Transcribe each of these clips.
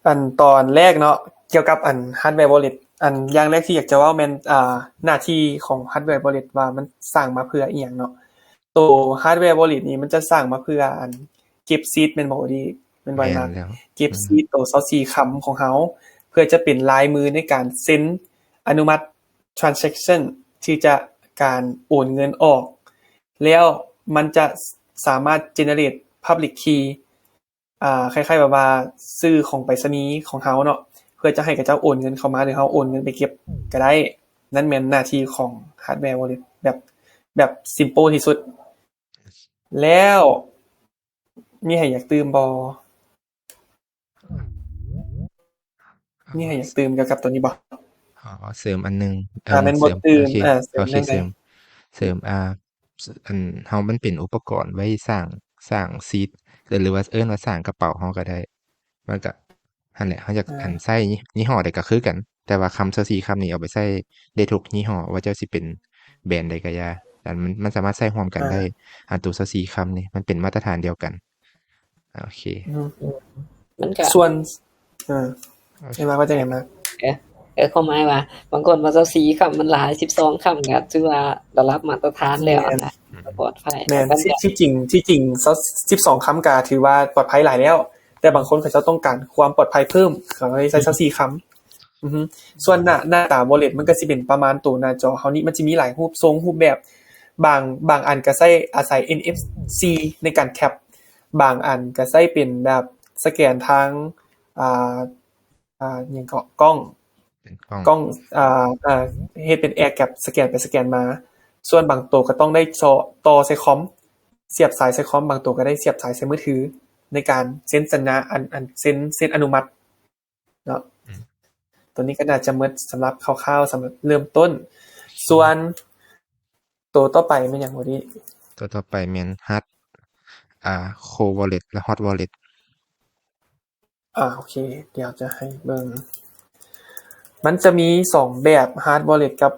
ອັນຕອນແລກເນາະ ກ່ຽວກັບອັນ hardware wallet ອັນຢ່າງແລກທີ່ຢາກຈະເວົ້າແມ່ນ ອ່າ ໜ້າທີ່ຂອງ hardware wallet ວ່າມັນສ້າງມາເພື່ອອີ່ຫຍັງເນາະ. ໂຕ hardware wallet ນີ້ມັນຈະສ້າງມາເພື່ອອັນເກັບ seed ແມ່ນບໍ່ ໂອດີ? ແມ່ນບໍ່ ແມ່ນແລ້ວ ເກັບ seed ໂຕຊາວສີ່ຄຳຂອງເຮົາ ເພື່ອຈະເປັນລາຍມືໃນການເຊັນອະນຸມັດ transaction ທີ່ຈະການໂອນເງິນອອກ ແລ້ວມັນຈະສາມາດ generate public key ອ່າ ຄ້າຍໆແບບວ່າຊື່ຂອງໄປສະນີຂອງເຮົາເນາະ ເພື່ອຈະໃຫ້ເຂົາເຈົ້າໂອນເງິນເຂົ້າມາ ຫຼືເຮົາໂອນເງິນໄປເກັບກໍໄດ້. ນັ້ນແມ່ນໜ້າທີ່ຂອງ hardware wallet ແບບ ແບບ simple ທີ່ສຸດ. ແລ້ວມີໃຜຢາກຕື່ມບໍ່? ມີໃຜຢາກຕື່ມກ່ຽວກັບໂຕນີ້ບໍ່? ຂໍເສີມອັນໜຶ່ງ ເອີ ອ່າ ແມ່ນບໍ່ຕື່ມ ເອີ ເສີມ ເສີມ ອ່າ ອັນເຮົາມັນເປັນອຸປະກອນໄວ້ສ້າງ ສ້າງ seed ຫຼືວ່າເອີ້ນວ່າສ້າງກະເປົາເຮົາກໍໄດ້. ມັນກະ ຫັ້ນແຫຼະ ເຮົາຢາກ ອ່າ ອັນໃຊ້ຍີ່ຫໍ້ໃດກໍຄືກັນ ແຕ່ວ່າຄຳຊາວສີ່ຄຳນີ້ເອົາໄປໃຊ້ໄດ້ທຸກຍີ່ຫໍ້ ວ່າເຈົ້າຊິເປັນແບຣນໃດກໍຢ່າ ອັນມັນ ມັນສາມາດໃຊ້ຮ່ວມກັນໄດ້. ອ່າ ອັນໂຕຊາວສີ່ຄຳນີ້ມັນເປັນມາດຕະຖານດຽວກັນ. ໂອເຄ ອືມ ມັນກະ ສ່ວນ ເອີ ໂອເຄ ເຫັນວ່າ ວ່າຈັ່ງໃດມາ? ເອີ ເອີ ຄວາມໝາຍວ່າ ບາງຄົນວ່າຊາວສີ່ຄຳມັນຫຼາຍ ສິບສອງຄຳກໍຖືວ່າລະດັບມາດຕະຖານແລ້ວ ແມ່ນ ນະ ອືມ ກໍປອດໄພ. ແມ່ນ ແລ້ວມັນກໍ ທີ່ ທີ່ຈິງ ທີ່ຈິງຊາວ ສິບສອງຄຳກໍຖືວ່າປອດໄພຫຼາຍແລ້ວ ແຕ່ບາງຄົນເຂົາເຈົ້າຕ້ອງການຄວາມປອດໄພເພີ່ມ ເຂົາເລີຍໃຊ້ຊາວສີ່ຄຳ. ອືຮຶ ສ່ວນໜ້າ ໜ້າຕາ wallet ມັນກໍຊິເປັນປະມານໂຕໜ້າຈໍເຮົານີ້ ມັນຈະມີຫຼາຍຮູບຊົງຮູບແບບ ບາງ ບາງອັນກໍໃຊ້ອາໄສ ເອັນ ເອັຟ ຊີ ໃນການ tap ບາງອັນກໍໃຊ້ເປັນແບບສະແກນທາງ ອ່າ ອ່າ ຫຍັງເກາະ ກ້ອງ ເປັນກ້ອງ ກ້ອງ ອ່າ ອ່າ ເຮັດເປັນ air gap ສະແກນໄປສະແກນມາ. ສ່ວນບາງໂຕກໍຕ້ອງໄດ້ເຈາະຕໍ່ໃສ່ຄອມ ສຽບສາຍໃສ່ຄອມ ບາງໂຕກໍໄດ້ສຽບສາຍໃສ່ມືຖື ໃນການເຊັນສັນຍາ ອັນ ອັນເຊັນ ເຊັນອະນຸມັດເນາະ. ອືມ ໂຕນີ້ກໍໜ້າຈະໝົດສຳລັບຄ່າວໆ ສຳລັບເລີ່ມຕົ້ນ. ອືມ ສ່ວນໂຕຕໍ່ໄປແມ່ນຫຍັງ ໂອດີ? ໂຕຕໍ່ໄປແມ່ນ hard ອ່າ cold wallet ແລະ hot wallet. ອ່າ ໂອເຄ ດຽວຈະໃຫ້ເບິ່ງ ມັນຈະມີສອງແບບ hard wallet ກັບ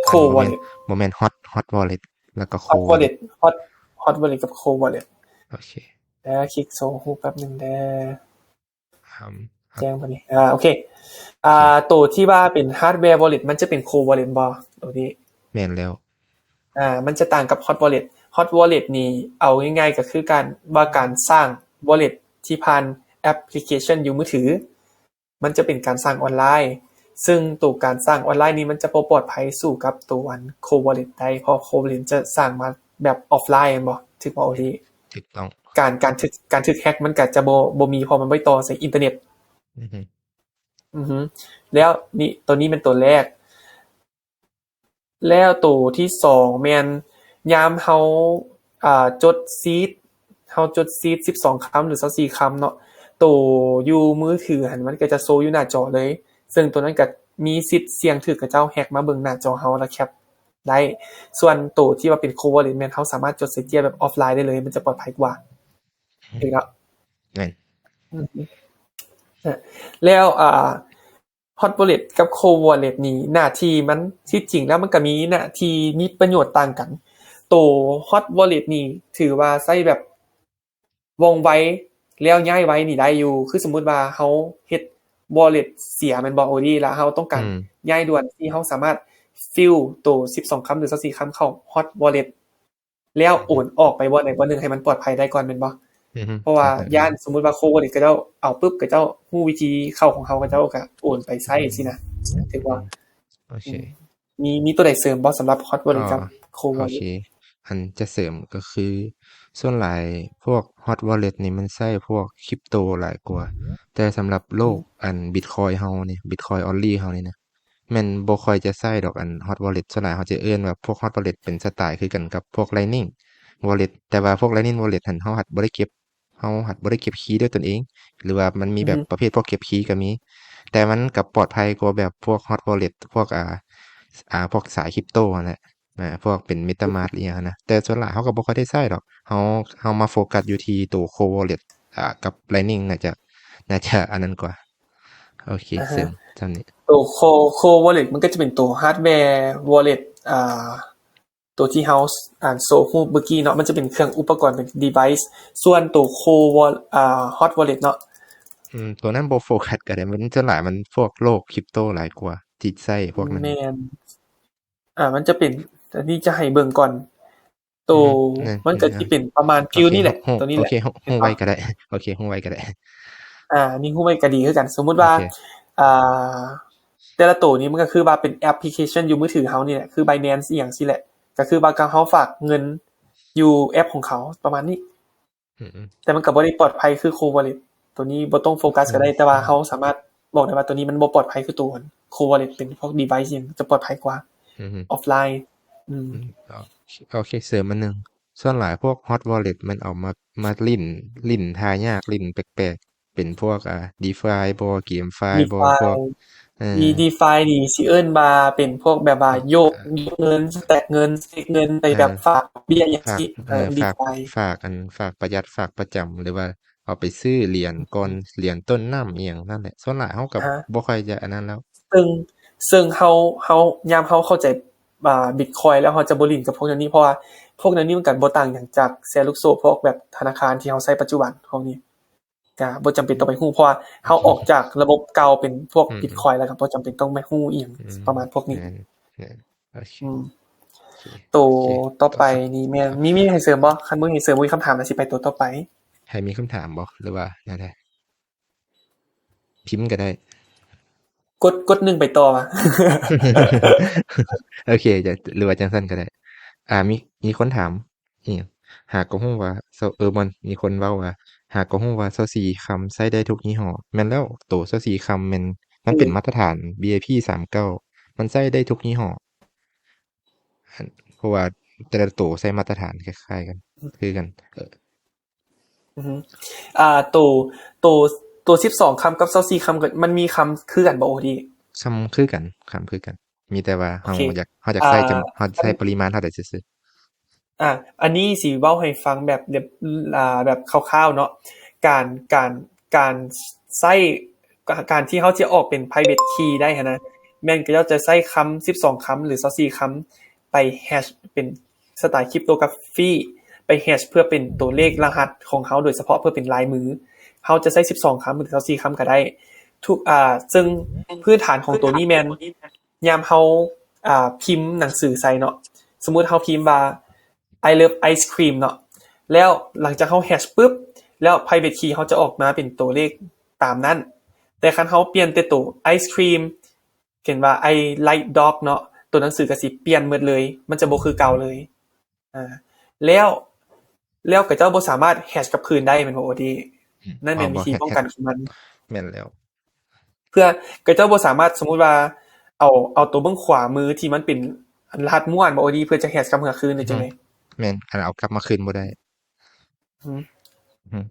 cold wallet. ບໍ່ແມ່ນ hot hot wallet ແລ້ວກໍ cold hot wallet. Hot hot wallet ກັບ cold wallet. ໂອເຄ ດຽວຄລິກໂຊຮູບແປັບໜຶ່ງເດີ. ແຈ້ງບາດນີ້ ອ່າ ໂອເຄ ອ່າ ໂຕທີ່ວ່າເປັນ hardware wallet ມັນຈະເປັນ cold wallet ບໍ່ ໂຕນີ້? ແມ່ນແລ້ວ. ອ່າ ມັນຈະຕ່າງກັບ hot wallet. Hot wallet ນີ້ ເອົາງ່າຍໆກໍຄືການ ວ່າການສ້າງ wallet ທີ່ຜ່ານແອັບພລິເຄຊັນຢູ່ມືຖື ມັນຈະເປັນການສ້າງອອນລາຍ ເຊິ່ງໂຕການສ້າງອອນລາຍນີ້ ມັນຈະບໍ່ປອດໄພສູ້ກັບໂຕອັນ cold wallet ໄດ້ ເພາະ cold wallet ຈະສ້າງມາແບບອອຟລາຍ ແມ່ນບໍ່? ຖືກບໍ່ ໂອດີ? ຖືກຕ້ອງ. ການ ການຖືກ ການຖືກແຮັກມັນກໍຈະບໍ່ ບໍ່ມີ ເພາະມັນບໍ່ໄດ້ຕໍ່ໃສ່ອິນເຕີເນັດ. ອືຮຶ ອືຮຶ ແລ້ວນີ້ ໂຕນີ້ແມ່ນໂຕແລກ. ແລ້ວໂຕທີສອງແມ່ນຍາມເຮົາ ອ່າ ຈົດ seed ເຮົາຈົດ seed ສິບສອງຄຳ ຫຼື ຊາວສີ່ຄຳເນາະ ໂຕຢູ່ມືຖືຫັ້ນມັນກໍຈະໂຊຢູ່ໜ້າຈໍເລີຍ ເຊິ່ງໂຕນັ້ນກໍມີສິດສ່ຽງຖືກເຂົາເຈົ້າແຮັກມາເບິ່ງໜ້າຈໍເຮົາ ແລ້ວແຄັບໄດ້. ສ່ວນໂຕທີ່ວ່າເປັນ cold wallet ແມ່ນເຮົາສາມາດຈົດໃສ່ເຈ້ຍແບບອອຟລາຍໄດ້ເລີຍ ມັນຈະປອດໄພກວ່າ. ຖືກເນາະ? ແມ່ນ. ອືມ ແລ້ວ ອ່າ hot wallet ກັບ cold wallet ນີ້ ໜ້າທີ່ມັນ ທີ່ຈິງແລ້ວມັນກໍມີໜ້າທີ່ມີປະໂຫຍດຕ່າງກັນ. ໂຕ hot wallet ນີ້ຖືວ່າໃຊ້ແບບວ່ອງໄວ ແລ້ວຍ້າຍໄວນີ້ໄດ້ຢູ່ ຄືສົມມຸດວ່າເຮົາເຮັດ wallet ເສຍແມ່ນບໍ່ ໂອດີ ແລ້ວເຮົາຕ້ອງການ ອືມ ຍ້າຍດ່ວນ ທີ່ເຮົາສາມາດ fill ໂຕສິບສອງຄຳ ຫຼື ຊາວສີ່ຄຳເຂົ້າ hot wallet ແລ້ວໂອນອອກໄປບ່ອນໃດບ່ອນໜຶ່ງໃຫ້ມັນປອດໄພໄດ້ກ່ອນແມ່ນບໍ່? ອືຮຶ ເພາະວ່າຢ້ານສົມມຸດວ່າ cold wallet ເຂົາເຈົ້າເອົາປຶບ ເຂົາເຈົ້າຮູ້ວິທີເຂົ້າຂອງເຮົາ ເຂົາເຈົ້າກໍໂອນໄປໃຊ້ຊີ້ນະ ຖືກບໍ່? ໂອເຄ ອືມ ມີ ມີຕົວໃດເສີມບໍ່ສຳລັບ hot wallet ກັບ cold wallet? ໂອເຄ ອັນຈະເສີມກໍຄື ສ່ວນຫຼາຍພວກ hot wallet ນີ້ມັນໃຊ້ພວກ crypto ຫຼາຍກວ່າ ແຕ່ສຳລັບໂລກ ອືມ ອັນ Bitcoin ເຮົານີ້ Bitcoin only ເຮົານີ້ນະ ແມ່ນບໍ່ຄ່ອຍຈະໃຊ້ດອກ ອັນ hot wallet ສ່ວນຫຼາຍເຮົາຈະເອີ້ນວ່າພວກ hot wallet ເປັນສະໄຕຄືກັນກັບພວກ Lightning Wallet ແຕ່ວ່າພວກ Lightning Wallet ຫັ້ນ ເຮົາຫັດບໍ່ໄດ້ເກັບ ເຮົາຫັດບໍ່ໄດ້ເກັບຄີດ້ວຍຕົນເອງ ຫຼືວ່າມັນມີແບບ ອືຮຶ ປະເພດພວກເກັບຄີກໍມີ ແຕ່ມັນກໍປອດໄພກວ່າແບບພວກ hot wallet ພວກ ອ່າ ອ່າ ພວກສາຍ crypto ຫັ້ນແຫຼະ ອ່າ ພວກເປັນ MetaMask ອີ່ຫຍັງຫັ້ນນະ ແຕ່ສ່ວນຫຼາຍເຮົາກໍບໍ່ຄ່ອຍໄດ້ໃຊ້ດອກ ເຮົາ ເຮົາມາໂຟກັສຢູ່ທີ່ໂຕ cold wallet ອ່າ ກັບ Lightning ໜ້າຈະ ໜ້າຈະອັນນັ້ນກວ່າ. ໂອເຄ ອ່າຮະ ເສີມສ່ຳນີ້ ໂຕ cold cold wallet ມັນກໍຈະເປັນໂຕ hardware wallet ອ່າ ໂຕທີ່ເຮົາ ອ່າ ໂຊຮູບເມື່ອກີ້ເນາະ ມັນຈະເປັນເຄື່ອງອຸປະກອນ ເປັນ device ສ່ວນໂຕ cold wal- ອ່າ hot wallet ເນາະ อืม ตัวนั้นบ่โฟกัสก็ได้ มันส่วนหลายมันพวกโลกคริปโตหลายกว่าที่ใช้พวกนั้น แม่น อ่า มันจะเป็น อันนี้จะให้เบิ่งก่อน โต อืม มันก็สิเป็นประมาณ โอเค ฟีลนี้แหละ ฮู้ ตัวนี้แหละ โอเค ฮู้ ฮู้ไว้ก็ได้ โอเค ฮู้ไว้ก็ได้ อ่า อันนี้ฮู้ไว้ก็ดีคือกัน สมมุติว่า โอเค อ่า แต่ละโตนี้มันก็คือว่าเป็นแอปพลิเคชันอยู่มือถือเฮานี่แหละ คือ Binance อีหยังซี้แหละ ก็คือว่าเฮาฝากเงินอยู่แอปของเขาประมาณนี้ อืมๆ แต่มันก็บ่ได้ปลอดภัยคือ Cold Wallet ตัวนี้บ่ต้องโฟกัสก็ได้ อืม แต่ว่าเฮาสามารถบอกได้ว่าตัวนี้มันบ่ปลอดภัยคือตัว Cold Wallet เป็นพวก device อิหยังจะปลอดภัยกว่า อืม ออฟไลน์ อืม อืม โอเค โอเค เสริมอันหนึ่ง ส่วนหลายพวก Hot Wallet มันเอามา มาเล่น เล่นท่ายาก เล่นแปลกๆ เป็นพวก อ่า DeFi บ่ GameFi บ่ DeFi พวก เออ มี DeFi นี่สิเอิ้นว่าเป็นพวกแบบว่า เออ โยก โยกเงิน stack เงิน stake เงินไปแบบ เออ ฝากเบี้ยหยังซี้ เออ เออ ฝาก DeFi ฝากอัน ฝากประหยัด ฝากประจำ หรือว่าเอาไปซื้อเหรียญก่อน อืม เหรียญต้นน้ำอีหยังนั่นแหละ ส่วนหลายเฮาก็ อ่า บ่ค่อยจะอันนั้นแล้ว ซึ่ง ซึ่งเฮา เฮา ยามเฮาเข้าใจ อ่า Bitcoin แล้วเฮาจะบ่หลิ้นกับพวกแนวนี้ เพราะว่าพวกแนวนี้มันก็บ่ต่างหยังจากแชร์ลูกโซ่พวกแบบธนาคารที่เฮาใช้ปัจจุบันพวกนี้ ก็บ่จำเป็นต้องไปฮู้ เพราะว่าเฮาออกจากระบบเก่าเป็นพวก อืม Bitcoin แล้วก็บ่จำเป็นต้องไปฮู้อีหยัง อืม ประมาณพวกนี้ แม่น แม่น โอเค อืม โอเค โต โอเค ต่อไป ต่อไป นี่แม่น มี มีให้เสริมบ่ คันบ่มีให้เสริม บ่มีคำถามแล้ว สิไปโตต่อไป ให้มีคำถามบ่ หรือว่าแนวใด พิมพ์ก็ได้ กด กดหนึ่งไปต่อวะ โอเค จะ หรือว่าจั่งซั้นก็ได้ อ่า มี มีคนถาม อีหยัง หากก็ฮู้ว่า เออ บ่ มีคนเว้าว่า หากก็ฮู้ว่าซาวสี่คำใช้ได้ทุกยี่ห้อ แม่นแล้ว โตซาวสี่คำแม่น มันเป็น อืม มาตรฐาน VIP สามเก้า มันใช้ได้ทุกยี่ห้อ อัน เพราะว่าแต่ละโตใช้มาตรฐานคล้ายๆกัน คือกัน เออ อือฮึ อ่า โต โต โตสิบสองคำกับซาวสี่คำก็ มันมีคำคือกันบ่ โอดี คำคือกัน คำคือกัน มีแต่ว่าเฮา โอเค อยาก เฮาอยากใช้จำ อ่า เฮาใช้ปริมาณเท่าใดซื่อๆ อ่า อันนี้สิเว้าให้ฟังแบบ แบบ อ่า แบบคร่าวๆเนาะ การ การ การใช้ การที่เฮาสิออกเป็น private key ได้หั้นนะ แม่นเขาเจ้าจะใช้คำสิบสองคำหรือซาวสี่คำไป hash เป็น สไตล์คริปโตกราฟี ไป hash เพื่อเป็นตัวเลขรหัสของเฮา โดยเฉพาะเพื่อเป็นลายมือ เฮาจะใช้สิบสองคำหรือซาวสี่คำก็ได้ ทุก อ่า ซึ่งพื้นฐานของตัวนี้แม่น ยามเฮา อ่า พิมพ์หนังสือใส่เนาะ สมมุติเฮาพิมพ์ว่า I love ice cream เนาะ แล้วหลังจากเฮา hash ปึ๊บ แล้ว private key เฮาจะออกมาเป็นตัวเลขตามนั้น แต่คันเฮาเปลี่ยนแต่ตัว ice cream เขียนว่า I like dog เนาะ ตัวหนังสือก็สิเปลี่ยนหมดเลย มันจะบ่คือเก่าเลย อ่า แล้ว แล้วเขาเจ้าบ่สามารถ hash กลับคืนได้แม่นบ่ โอดี อืม นั่นแม่นวิธีป้องกันของมัน แม่นแล้ว เพื่อเขาเจ้าบ่สามารถ สมมุติว่า เอา เอาตัวเบื้องขวามือที่มันเป็นรหัสมั่วบ่ โอดี เพื่อจะ hash กลับมาคืนได้จั่งใด๋ แม่น อันเอากลับมาคืนบ่ได้ อืม อืม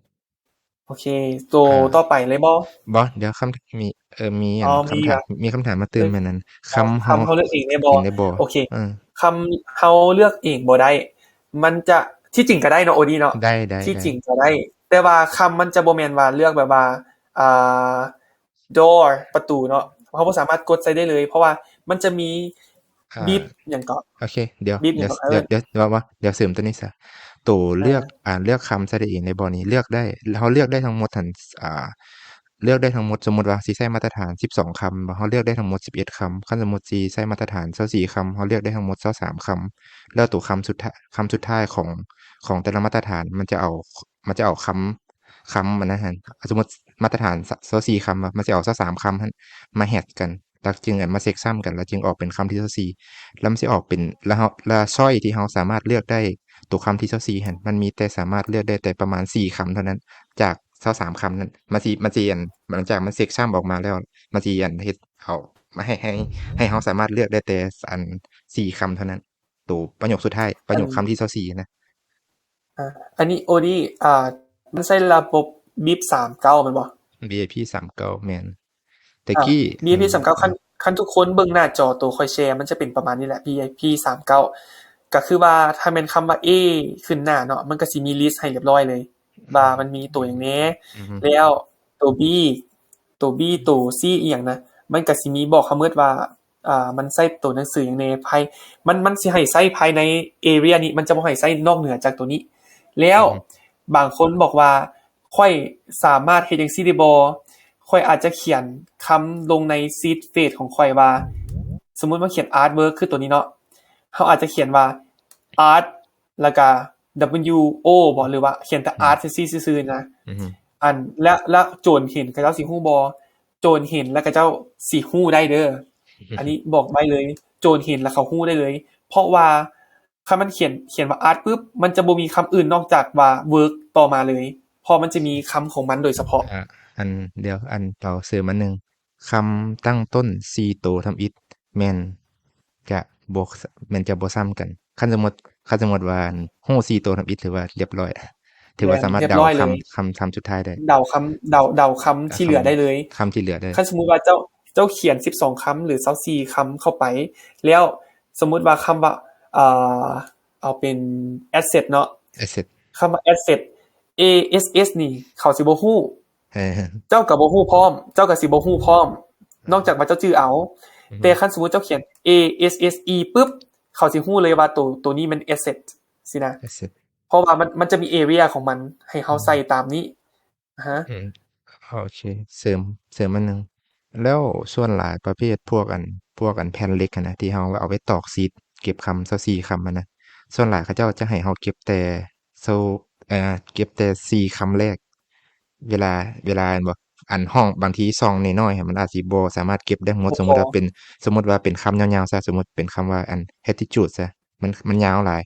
โอเค โต อ่า ต่อไปเลยบ่ บ่ เดี๋ยวคำ มี เอ่อ มีอัน อ๋อ คำถาม มีคำถามมาตื่ม เอ้ย แม่นนั้น คำ คำเฮาเลือกเองได้บ่ เห็นได้บ่ โอเค เออ คำเฮาเลือกเองบ่ได้ มันจะ ที่จริงก็ได้เนาะ โอดีเนาะ ได้ ได้ ที่จริงก็ได้ แต่ว่าคำมันจะบ่แม่นว่าเลือกแบบว่า อ่า door ประตูเนาะ เฮาบ่สามารถกดใส่ได้เลย เพราะว่ามันจะมี อ่า beep หยังเกาะ โอเค เดี๋ยว beep หยังเกาะ เดี๋ยว เดี๋ยว เดี๋ยว เดี๋ยวเสริมตัวนี้ซะ โตเลือก อ่า อ่า เลือกคำใส่ได้เองในบ่นี้ เลือกได้ เฮาเลือกได้ทั้งหมดหั่น อ่า เลือกได้ทั้งหมด สมมุติว่าสิใช้มาตรฐานสิบสองคำ เฮาเลือกได้ทั้งหมดสิบเอ็ดคำ คันสมมุติสิใช้มาตรฐานซาวสี่คำ เฮาเลือกได้ทั้งหมดซาวสามคำ แล้วตัวคำสุดท้าย คำสุดท้ายของ ของแต่ละมาตรฐาน มันจะเอา มันจะเอาคำ คำอันนั้นหั่น สมมุติมาตรฐาน ซาวสี่คำ มันสิเอาซาวสามคำหั่นมา hash กัน แล้วจึงอันมาเช็กซ้ำกัน แล้วจึงออกเป็นคำที่ซาวสี่ แล้วมันสิออกเป็น แล้วเฮา แล้ว choice ที่เฮาสามารถเลือกได้ ตัวคำที่ซาวสี่หั่น มันมีแต่สามารถเลือกได้แต่ประมาณสี่คำเท่านั้น จากซาวสามคำนั้น มันสิ มันสิอัน หลังจากมันเช็กซ้ำออกมาแล้ว มันสิอันเฮ็ดเอา ให้ ให้ ให้เฮาสามารถเลือกได้แต่อันสี่คำเท่านั้น ตัวประโยคสุดท้าย ประโยคคำที่ซาวสี่นะ อ่า อันนี้ โอดี อ่า มันใช้ระบบ VIP สามเก้า แม่นบ่ VIP สามเก้า แม่น แต่กี้ VIP สามเก้า คัน คันทุกคนเบิ่งหน้าจอตัวข้อยแชร์ มันจะเป็นประมาณนี้แหละ VIP สามเก้า ก็คือว่าถ้าแม่นคำว่า A ขึ้นหน้าเนาะ มันก็สิมี list ให้เรียบร้อยเลย ว่ามันมีตัวหยังแหน่ แล้วตัว B ตัว B ตัว C อีหยังนะ มันก็สิมีบอกเฮาหมดว่า อ่า มันใช้ตัวหนังสือหยังแหน่ ภาย มัน มันสิให้ใช้ภายใน area นี้ มันจะบ่ให้ใช้นอกเหนือจากตัวนี้ แล้วบางคนบอกว่า ข้อยสามารถเฮ็ดจั่งซี้ได้บ่ ຂ້ອຍອາດຈະຂຽນຄຳລົງໃນຊີດເຟດຂອງຂ້ອຍວ່າ ສົມມຸດວ່າຂຽນອາດເວີກ ຄືໂຕນີ້ເນາະ ເຮົາອາດຈະຂຽນວ່າ art ແລ້ວກະ W O ບໍ ຫຼືວ່າຂຽນແຕ່ art ຊື່ໆ ຊື່ໆນະ. ອັນ ແລະ ແລະໂຈນເຫັນເຂົາເຈົ້າຊິຮູ້ບໍ່? ໂຈນເຫັນແລ້ວເຂົາເຈົ້າຊິຮູ້ໄດ້ເດີ. ອັນນີ້ບອກໄວ້ເລີຍ ໂຈນເຫັນແລ້ວເຂົາຮູ້ໄດ້ເລີຍ ເພາະວ່າ ຄັນມັນຂຽນ ຂຽນວ່າ art ປຶບ ມັນຈະບໍ່ມີຄຳອື່ນນອກຈາກວ່າ work ຕໍ່ມາເລີຍ ເພາະມັນຈະມີຄຳຂອງມັນໂດຍສະເພາະ. ອາ ອັນ ດຽວ ອັນ ເອົາເສີມອັນໜຶ່ງ ຄຳຕັ້ງຕົ້ນສີ່ໂຕທຳອິດແມ່ນຈະບໍ່ ແມ່ນຈະບໍ່ຊ້ຳກັນ. ຄັນສົມມຸດ ຄັນສົມມຸດວ່າ ອັນ ຮູ້ສີ່ໂຕທຳອິດ ຖືວ່າລຽບຮ້ອຍ ຖືວ່າສາມາດເດົາຄຳ ຄຳ ຄຳສຸດທ້າຍໄດ້ ເດົາຄຳ ເດົາ ເດົາຄຳທີ່ເຫຼືອໄດ້ເລີຍ ຄຳທີ່ເຫຼືອໄດ້. ຄັນສົມມຸດວ່າເຈົ້າ ເຈົ້າຂຽນສິບສອງຄຳ ຫຼື ຊາວສີ່ຄຳເຂົ້າໄປ ແລ້ວ ສົມມຸດວ່າຄຳວ່າ ເອີ ເອົາເປັນ asset ເນາະ asset ຄຳວ່າ asset A S S ນີ້ ເຂົາຊິບໍ່ຮູ້ ເອີ ເຈົ້າກໍບໍ່ຮູ້ພ້ອມ ເຈົ້າກໍຊິບໍ່ຮູ້ພ້ອມ ນອກຈາກວ່າເຈົ້າຈື່ເອົາ. ແຕ່ຄັນສົມມຸດເຈົ້າຂຽນ A S S E ປຶບ ເຂົາຊິຮູ້ເລີຍວ່າໂຕ ໂຕນີ້ແມ່ນ asset ຊີ້ນະ asset ເພາະວ່າມັນ ມັນຈະມີ area ຂອງມັນໃຫ້ເຮົາໃສ່ຕາມນີ້. ອາຮະ ອືມ ໂອເຄ ເສີມ ເສີມອັນໜຶ່ງ ແລ້ວສ່ວນຫຼາຍປະເພດພວກອັນ ພວກອັນແຜ່ນເຫຼັກຫັ້ນນະ ທີ່ເຮົາເອົາໄວ້ຕອກຊີດເກັບຄຳ ຊາວສີ່ຄຳຫັ້ນນະ ສ່ວນຫຼາຍເຂົາເຈົ້າຈະໃຫ້ເຮົາເກັບແຕ່ ເອີ ເກັບແຕ່ສີ່ຄຳແລກ ເວລາ ເວລາ ອັນ ບໍ່ ອັນ ຫ້ອງບາງທີຊ່ອງນ້ອຍໆ ມັນອາດຊິບໍ່ສາມາດເກັບໄດ້ໝົດ. ສົມມຸດວ່າເປັນ ສົມມຸດວ່າເປັນຄຳຍາວໆຊະ ສົມມຸດເປັນຄຳວ່າ ອັນ attitude ຊະ ມັນ ມັນຍາວຫຼາຍ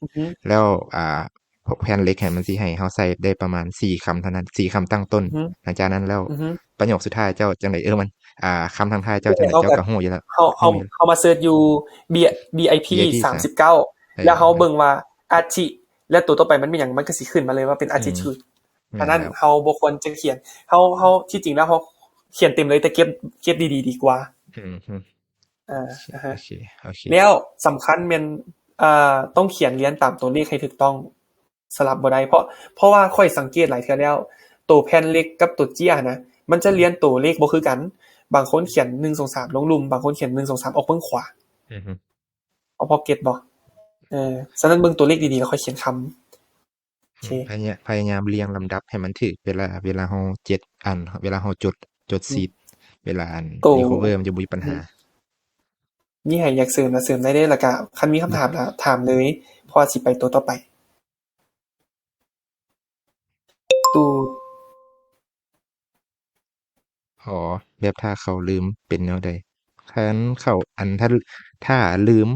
ແລ້ວ ອາ ພວກແຜ່ນເຫຼັກຫັ້ນ ມັນຊິໃຫ້ເຮົາໃສ່ໄດ້ປະມານສີ່ຄຳເທົ່ານັ້ນ ສີ່ຄຳຕັ້ງຕົ້ນ. ຫຼັງຈາກນັ້ນແລ້ວ ປະໂຫຍກສຸດທ້າຍເຈົ້າຈັ່ງໃດ? ເອີ ມັນ ອາ ຄຳທັງທ້າຍເຈົ້າຈັ່ງໃດ? ເຈົ້າກໍຮູ້ຢູ່ແລ້ວ ເຮົາ ເຮົາ ເຮົາມາເສີດຢູ່ B I P ສາມສິບເກົ້າ ແລ້ວເຮົາເບິ່ງວ່າ atti ແລ້ວໂຕຕໍ່ໄປມັນແມ່ນຫຍັງ ມັນກໍຊິຂຶ້ນມາເລີຍວ່າເປັນ attitude. ອັນນັ້ນເຮົາບໍ່ຄວນຈະຂຽນ ເຮົາ ເຮົາ ທີ່ຈິງແລ້ວເຮົາຂຽນເຕັມເລີຍ ແຕ່ເກັບ ເກັບດີໆ ດີກວ່າ. ອືມ ອາ ໂອເຄ ໂອເຄ ແລ້ວສຳຄັນແມ່ນ ເອີ ຕ້ອງຂຽນລຽນຕາມຕົວເລກໃຫ້ຖືກຕ້ອງ ສະຫຼັບບໍ່ໄດ້ ເພາະ ເພາະວ່າຂ້ອຍສັງເກດຫຼາຍເທື່ອແລ້ວ ໂຕແຜ່ນເຫຼັກກັບໂຕເຈ້ຍນະ ມັນຈະລຽນຕົວເລກບໍ່ຄືກັນ ບາງຄົນຂຽນ ໜຶ່ງ ສອງ ສາມ ລົງລຸ່ມ ບາງຄົນຂຽນ ໜຶ່ງ ສອງ ສາມ ອອກເບື້ອງຂວາ. ພໍເກັດບໍ່? ເອີ ສະນັ້ນເບິ່ງຕົວເລກດີໆ ແລ້ວຄ່ອຍຂຽນຄຳ. ໂອເຄ ພະຍາ ພະຍາຍາມລຽງລຳດັບໃຫ້ມັນຖືກ ເວລາ ເວລາເຮົາເຈັດ ອັນ ເວລາເຮົາຈົດ ຈົດຊີດ ເວລາ ອັນ recover ມັນຈະບໍ່ມີບັນຫາ. ມີໃຜຢາກເສີມລະເສີມໄດ້ເດີ ລະກະຄັນມີຄຳຖາມລະຖາມເລີຍ ເພາະວ່າຊິໄປໂຕຕໍ່ໄປ. ຕູ ອໍ ແບບຖ້າເຂົາລືມເປັນແນວໃດ? ຄັນເຂົາ ອັນ ຖ້າ ຖ້າລືມ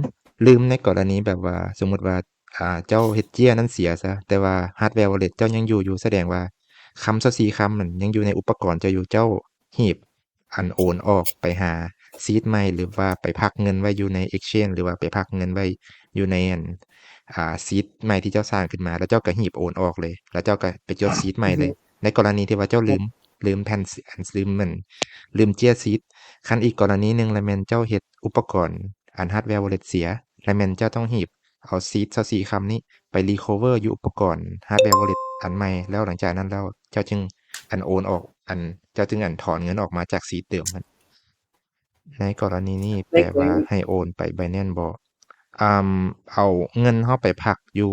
ລືມໃນກໍລະນີແບບວ່າ ສົມມຸດວ່າ ອາ ເຈົ້າເຮັດເຈ້ຍນັ້ນເສຍຊະ ແຕ່ວ່າ hardware wallet ເຈົ້າຍັງຢູ່ຢູ່ ສະແດງວ່າຄຳຊາວສີ່ຄຳນັ້ນຍັງຢູ່ໃນອຸປະກອນເຈົ້າຢູ່ ເຈົ້າຮີບ ອັນ ໂອນອອກໄປຫາຊີດໃໝ່ ຫຼືວ່າໄປພັກເງິນໄວ້ຢູ່ໃນ exchange ຫຼືວ່າໄປພັກເງິນໄວ້ຢູ່ໃນ ອັນ ອາ ຊີດໃໝ່ທີ່ເຈົ້າສ້າງຂຶ້ນມາ ແລ້ວເຈົ້າກໍຮີບໂອນອອກເລີຍ ແລ້ວເຈົ້າກໍໄປຈົດຊີດໃໝ່ເລີຍ. ໃນກໍລະນີທີ່ວ່າເຈົ້າລືມ ລືມແຜ່ນ ລືມ ລືມເຈ້ຍຊີດ. ຄັນອີກກໍລະນີໜຶ່ງລະແມ່ນເຈົ້າເຮັດອຸປະກອນ ອັນ hardware wallet ເສຍ ລະແມ່ນເຈົ້າຕ້ອງຮີບເອົາຊີດຊາວສີ່ຄຳນີ້ໄປ recover ຢູ່ອຸປະກອນ hardware wallet ອັນໃໝ່ ແລ້ວຫຼັງຈາກນັ້ນແລ້ວເຈົ້າຈຶ່ງ ອັນ ໂອນອອກ ອັນ ເຈົ້າຈຶ່ງ ອັນ ຖອນເງິນອອກມາຈາກຊີດເດີມຫັ້ນ. ໃນກໍລະນີນີ້ແປວ່າໃຫ້ໂອນໄປ Binance ບໍ? ອາ ເອົາເງິນເຮົາໄປພັກຢູ່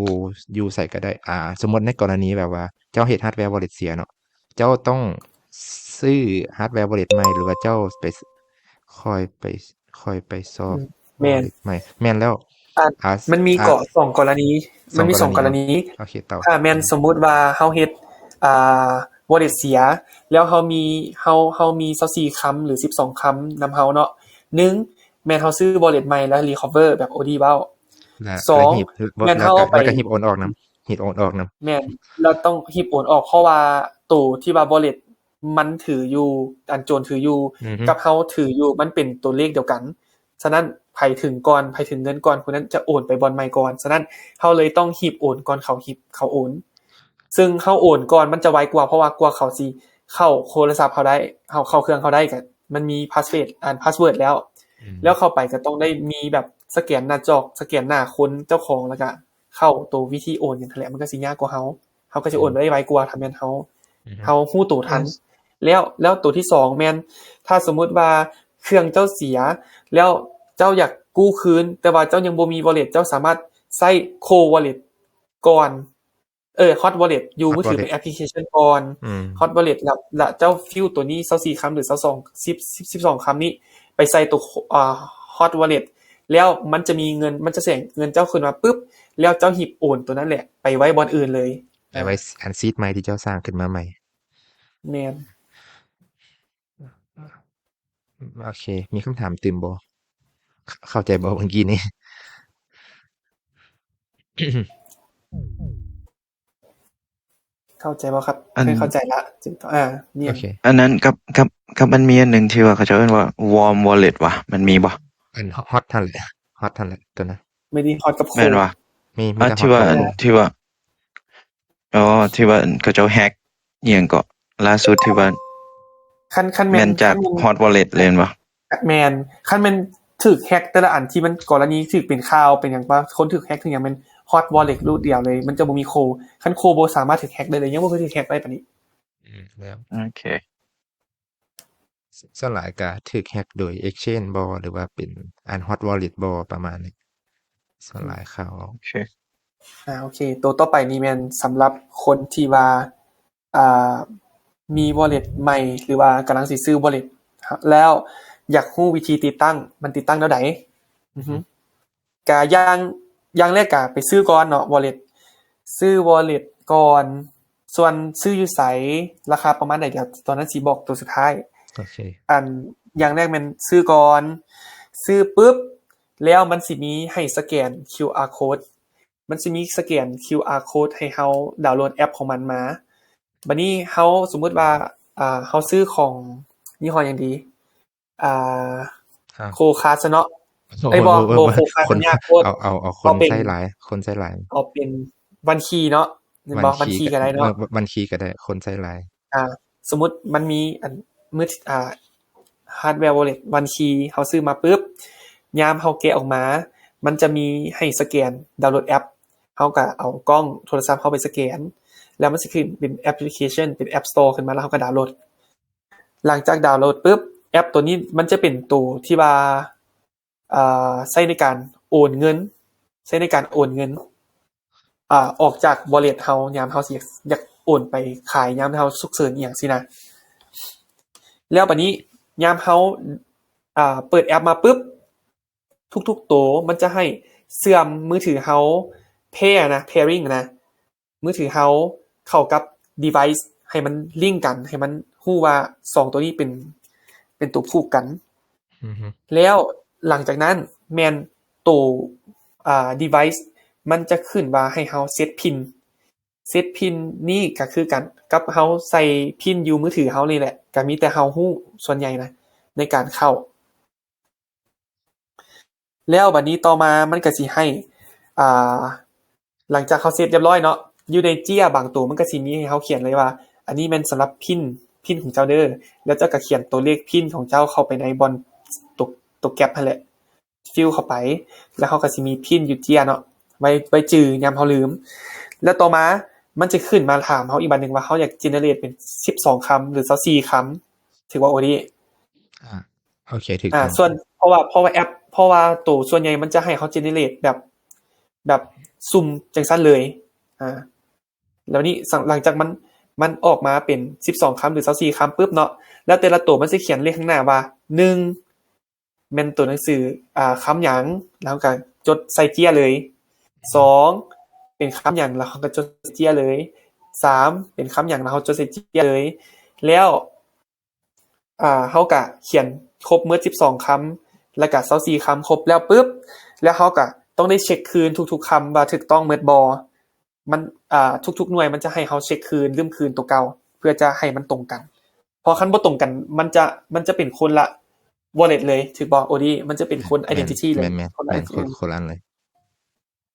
ຢູ່ໃສກໍໄດ້. ອາ ສົມມຸດໃນກໍລະນີແບບວ່າເຈົ້າເຮັດ hardware wallet ເສຍເນາະ ເຈົ້າຕ້ອງຊື້ hardware wallet ໃໝ່ ຫຼືວ່າເຈົ້າໄປ ຄ່ອຍໄປ ຄ່ອຍໄປຊອກ ແມ່ນ wallet ໃໝ່. ແມ່ນແລ້ວ ອາ ມັນມີ ອາ ກໍ ສອງກໍລະນີ ມັນມີສອງກໍລະນີ. ໂອເຄ ຕໍ່ ຖ້າແມ່ນສົມມຸດວ່າເຮົາເຮັດ ອາ wallet ເສຍ ແລ້ວເຮົາມີ ເຮົາ ເຮົາມີຊາວສີ່ຄຳ ຫຼື ສິບສອງຄຳນຳເຮົາເນາະ. ໜຶ່ງ ແມ່ນເຮົາຊື້ wallet ໃໝ່ ແລ້ວ recover ແບບ ໂອ ດີ ເວົ້າ. ສອງ ແມ່ນເຮົາເອົາໄປ ແລ້ວກໍຮີບໂອນອອກນຳ ຮີບໂອນອອກນຳ. ແມ່ນ ແລ້ວຕ້ອງຮີບໂອນອອກ ເພາະວ່າໂຕທີ່ວ່າ wallet ມັນຖືຢູ່ ອັນໂຈນຖືຢູ່ ກັບເຮົາຖືຢູ່ ມັນເປັນຕົວເລກດຽວກັນ. ສະນັ້ນ ໃຜເຖິງກ່ອນ ໃຜເຖິງເງິນກ່ອນ ຜູ້ນັ້ນຈະໂອນໄປບ່ອນໃໝ່ກ່ອນ. ສະນັ້ນ ເຮົາເລີຍຕ້ອງຮີບໂອນກ່ອນເຂົາຮີບ ເຂົາໂອນ. ເຊິ່ງເຮົາໂອນກ່ອນ ມັນຈະໄວກວ່າ ເພາະວ່າກວ່າເຂົາຊິເຂົ້າໂທລະສັບເຮົາໄດ້ ເຮົາເຂົ້າເຄື່ອງເຮົາໄດ້ ກະມັນມີ password ອັນ password ແລ້ວ ແລ້ວເຂົ້າໄປກະຕ້ອງໄດ້ມີແບບສະແກນໜ້າຈອກ ສະແກນໜ້າຄົນເຈົ້າຂອງ ແລ້ວກະເຂົ້າໂຕວິທີໂອນຫຍັງຫັ້ນແຫຼະ ມັນກະຊິຍາກກວ່າເຮົາ. ເຮົາກໍຊິໂອນໄດ້ໄວກວ່າ ຖ້າແມ່ນເຮົາ ເຮົາຮູ້ໂຕທັນ. ແລ້ວ ແລ້ວໂຕທີສອງແມ່ນ ຖ້າສົມມຸດວ່າເຄື່ອງເຈົ້າເສຍ ແລ້ວເຈົ້າຢາກກູ້ຄືນ ແຕ່ວ່າເຈົ້າຍັງບໍ່ມີ wallet ເຈົ້າສາມາດໃຊ້ cold wallet ກ່ອນ ເອີ Hot Wallet ຢູ່ມືຖືເປັນແອັບພລິເຄຊັນກ່ອນ Hot Wallet ແລ້ວ ແລ້ວເຈົ້າຟິວໂຕນີ້ຊາວສີ່ຄຳ ຫຼື ຊາວສອງ ສິບ ສິບ ສິບສອງຄຳນີ້ ໄປໃສ່ໂຕ ອ່າ Hot Wallet ແລ້ວມັນຈະມີເງິນ ມັນຈະສະແດງເງິນເຈົ້າຂຶ້ນມາປຶບ ແລ້ວເຈົ້າຮີບໂອນໂຕນັ້ນແຫຼະໄປໄວ້ບ່ອນອື່ນເລີຍ ໄປໄວ້ອັນຊີດໃໝ່ທີ່ເຈົ້າສ້າງຂຶ້ນມາໃໝ່. ແມ່ນ. ໂອເຄ ມີຄຳຖາມຕື່ມບໍ່? ເຂົ້າໃຈບໍ່ເມື່ອກີ້ນີ້? ເຂົ້າໃຈບໍ່ຄັບ? ອັນ ເຂົ້າໃຈລະ ອ່າ ມີ ໂອເຄ ອັນນັ້ນກັບ ກັບ ກັບມັນມີອັນໜຶ່ງທີ່ວ່າເຂົາເຈົ້າເອີ້ນວ່າ Warm Wallet ຫວາ ມັນມີບໍ່? ອັນ Hot ຫັ້ນແຫຼະ Hot ຫັ້ນແຫຼະ ຕົວນັ້ນ ມີ Hot ກັບ Cold ແມ່ນຫວາ? ມີ ມີ ອ່າ ທີ່ວ່າ ທີ່ວ່າ ອໍ ທີ່ວ່າເຂົາເຈົ້າແຮັກອີ່ຫຍັງເກາະ ລ່າສຸດທີ່ວ່າ ຄັນ ຄັນແມ່ນ ແມ່ນຈາກ Hot Wallet ເລີຍແມ່ນບໍ່? ແມ່ນ ຄັນແມ່ນຖືກແຮັກແຕ່ລະອັນທີ່ມັນກໍລະນີຖືກເປັນຂ່າວເປັນຫຍັງວ່າຄົນຖືກແຮັກຖືກຫຍັງ ແມ່ນ Hot Wallet ລູດດຽວເລີຍ ມັນຈະບໍ່ມີ Cold ຄັນ Cold ບໍ່ສາມາດຖືກແຮັກໄດ້ເລີຍ ຍັງບໍ່ເຄີຍຖືກແຮັກໄດ້ປານນີ້. ອືມ ແລ້ວ ໂອເຄ ສ່ວນຫຼາຍກະຖືກແຮັກໂດຍ Exchange ບໍ່ ຫຼືວ່າເປັນອັນ Hot Wallet ບໍ່ ປະມານນີ້ ສ່ວນຫຼາຍຂ່າວ. ໂອເຄ ອ່າ ໂອເຄ ໂຕຕໍ່ໄປນີ້ແມ່ນສຳລັບຄົນທີ່ວ່າ ອ່າ ມີ Wallet ໃໝ່ ຫຼືວ່າກຳລັງຊິຊື້ Wallet ແລ້ວຢາກຮູ້ວິທີຕິດຕັ້ງ ມັນຕິດຕັ້ງແນວໃດ? ອື ກະຢ່າງ ຢ່າງແລກກະໄປຊື້ກ່ອນເນາະ Wallet ຊື້ Wallet ກ່ອນ ສ່ວນຊື້ຢູ່ໃສ ລາຄາປະມານໃດ ດຽວຕອນນັ້ນຊິບອກໂຕສຸດທ້າຍ. ໂອເຄ ອັນຢ່າງແລກແມ່ນຊື້ກ່ອນ ຊື້ປຶບ ແລ້ວມັນຊິມີໃຫ້ສະແກນ QR code ມັນຊິມີສະແກນ QR code ໃຫ້ເຮົາດາວໂຫຼດແອັບຂອງມັນມາ. ບັດນີ້ເຮົາ ສົມມຸດວ່າ ອ່າ ເຮົາຊື້ຂອງຍີ່ຫໍ້ຫຍັງດີ? ອ່າ ອ່າ ໂຄຄາຊະເນາະ ເອີຍ ບໍ່ ບໍ່ໂຄຄາຊະຍາກໂພດ ເອົາ ເອົາ ເອົາຄົນໃຊ້ຫຼາຍ ຄົນໃຊ້ຫຼາຍ ເອົາເປັນວັນຄີເນາະ ແມ່ນບໍ່? ວັນຄີກໍໄດ້ເນາະ ວັນຄີກໍໄດ້ ຄົນໃຊ້ຫຼາຍ. ອ່າ ສົມມຸດມັນມີອັນມື ອ່າ Hardware Wallet ວັນຄີ ເຮົາຊື້ມາປຶບ ຍາມເຮົາແກະອອກມາ ມັນຈະມີໃຫ້ສະແກນ ດາວໂຫຼດແອັບ ເຮົາກໍເອົາກ້ອງໂທລະສັບເຮົາໄປສະແກນ ແລ້ວມັນຊິຂຶ້ນເປັນແອັບພລິເຄຊັນ ເປັນ App Store ຂຶ້ນມາ ແລ້ວເຮົາກໍດາວໂຫຼດ. ຫຼັງຈາກດາວໂຫຼດປຶບ ແອັບໂຕນີ້ມັນຈະເປັນໂຕທີ່ວ່າ ເອີ ໃຊ້ໃນການໂອນເງິນ ໃຊ້ໃນການໂອນເງິນ ອາ ອອກຈາກ Wallet ເຮົາ ຍາມເຮົາຊິຢາກໂອນໄປຂາຍ ຍາມເຮົາສຸກເສີນອີ່ຫຍັງຊີ້ນະ. ແລ້ວບາດນີ້ຍາມເຮົາ ອາ ເປີດແອັບມາປຶບ ທຸກໆໂຕມັນຈະໃຫ້ເຊື່ອມມືຖືເຮົາ Pair ນະ Pairing ນະ ມືຖືເຮົາເຂົ້າກັບ device ໃຫ້ມັນລິ້ງກັນ ໃຫ້ມັນຮູ້ວ່າສອງໂຕນີ້ເປັນ ເປັນໂຕຜູກກັນ. ແລ້ວຫຼັງຈາກນັ້ນແມ່ນໂຕ ອ່າ device ມັນຈະຂຶ້ນວ່າໃຫ້ເຮົາ set pin set pin ນີ້ກໍຄືກັນກັບເຮົາໃສ່ pin ຢູ່ມືຖືເຮົານີ້ແຫຼະ ກໍມີແຕ່ເຮົາຮູ້ສ່ວນໃຫຍ່ນະ ໃນການເຂົ້າ. ແລ້ວບາດນີ້ຕໍ່ມາມັນກໍຊິໃຫ້ ອ່າ ຫຼັງຈາກເຮົາເຊັດຮຽບຮ້ອຍເນາະ ຢູ່ໃນເຈ້ຍບາງໂຕມັນກໍຊິມີໃຫ້ເຮົາຂຽນເລີຍວ່າ ອັນນີ້ແມ່ນສຳລັບ pin pin ຂອງເຈົ້າເດີ ແລ້ວເຈົ້າກໍຂຽນຕົວເລກ pin ຂອງເຈົ້າເຂົ້າໄປໃນບ່ອນຕົວ ຕົວ gap ຫັ້ນແຫຼະ fill ເຂົ້າໄປ ແລ້ວເຮົາກໍຊິມີ pin ຢູ່ເຈ້ຍເນາະ ໄວ້ ໄວ້ຈື່ຍາມເຮົາລືມ. ແລ້ວຕໍ່ມາມັນຈະຂຶ້ນມາຖາມເຮົາອີກບາດໜຶ່ງວ່າ ເຮົາຢາກ generate ເປັນສິບສອງຄຳ ຫຼື ຊາວສີ່ຄຳ ຖືກບໍ່ ໂອດີ? ອ່າ ໂອເຄ ຖືກຕ້ອງ. ອ່າ ສ່ວນ ເພາະວ່າ ເພາະວ່າແອັບ ເພາະວ່າໂຕສ່ວນໃຫຍ່ມັນຈະໃຫ້ເຮົາ generate ແບບ ແບບສຸ່ມຈັ່ງຊັ້ນເລີຍ. ອ່າ ແລ້ວນີ້ ຫຼັງຈາກມັນ ມັນອອກມາເປັນສິບສອງຄຳ ຫຼື ຊາວສີ່ຄຳປຶບເນາະ ແລ້ວແຕ່ລະໂຕມັນຊິຂຽນເລກຂ້າງໜ້າວ່າ ໜຶ່ງ ແມ່ນຕົວໜັງສື ອ່າ ຄຳຫຍັງ ແລ້ວເຮົາກໍຈົດໃສ່ເຈ້ຍເລີຍ. ສອງ ເປັນຄຳຫຍັງ ແລ້ວເຮົາກໍຈົດໃສ່ເຈ້ຍເລີຍ. ສາມ ເປັນຄຳຫຍັງ ແລ້ວເຮົາຈົດໃສ່ເຈ້ຍເລີຍ. ແລ້ວ ອ່າ ເຮົາກະຂຽນຄົບໝົດສິບສອງຄຳ ແລ້ວກະຊາວສີ່ຄຳ ຄົບແລ້ວປຶບ ແລ້ວເຮົາກະຕ້ອງໄດ້ເຊັກຄືນທຸກໆຄຳວ່າຖືກຕ້ອງໝົດບໍ່. ມັນ ອ່າ ທຸກໆໜ່ວຍມັນຈະໃຫ້ເຮົາເຊັກຄືນ ລືມຄືນໂຕເກົ່າ ເພື່ອຈະໃຫ້ມັນຕົງກັນ ເພາະຄັນບໍ່ຕົງກັນ ມັນຈະ ມັນຈະເປັນຄົນລະ wallet ເລີຍ ຖືກບໍ່ ໂອດີ? ມັນຈະເປັນຄົນ identity ເລີຍ ແມ່ນໆ ຄົນລະ ແມ່ນ identity ຄົນ ຄົນລະອັນເລີຍ.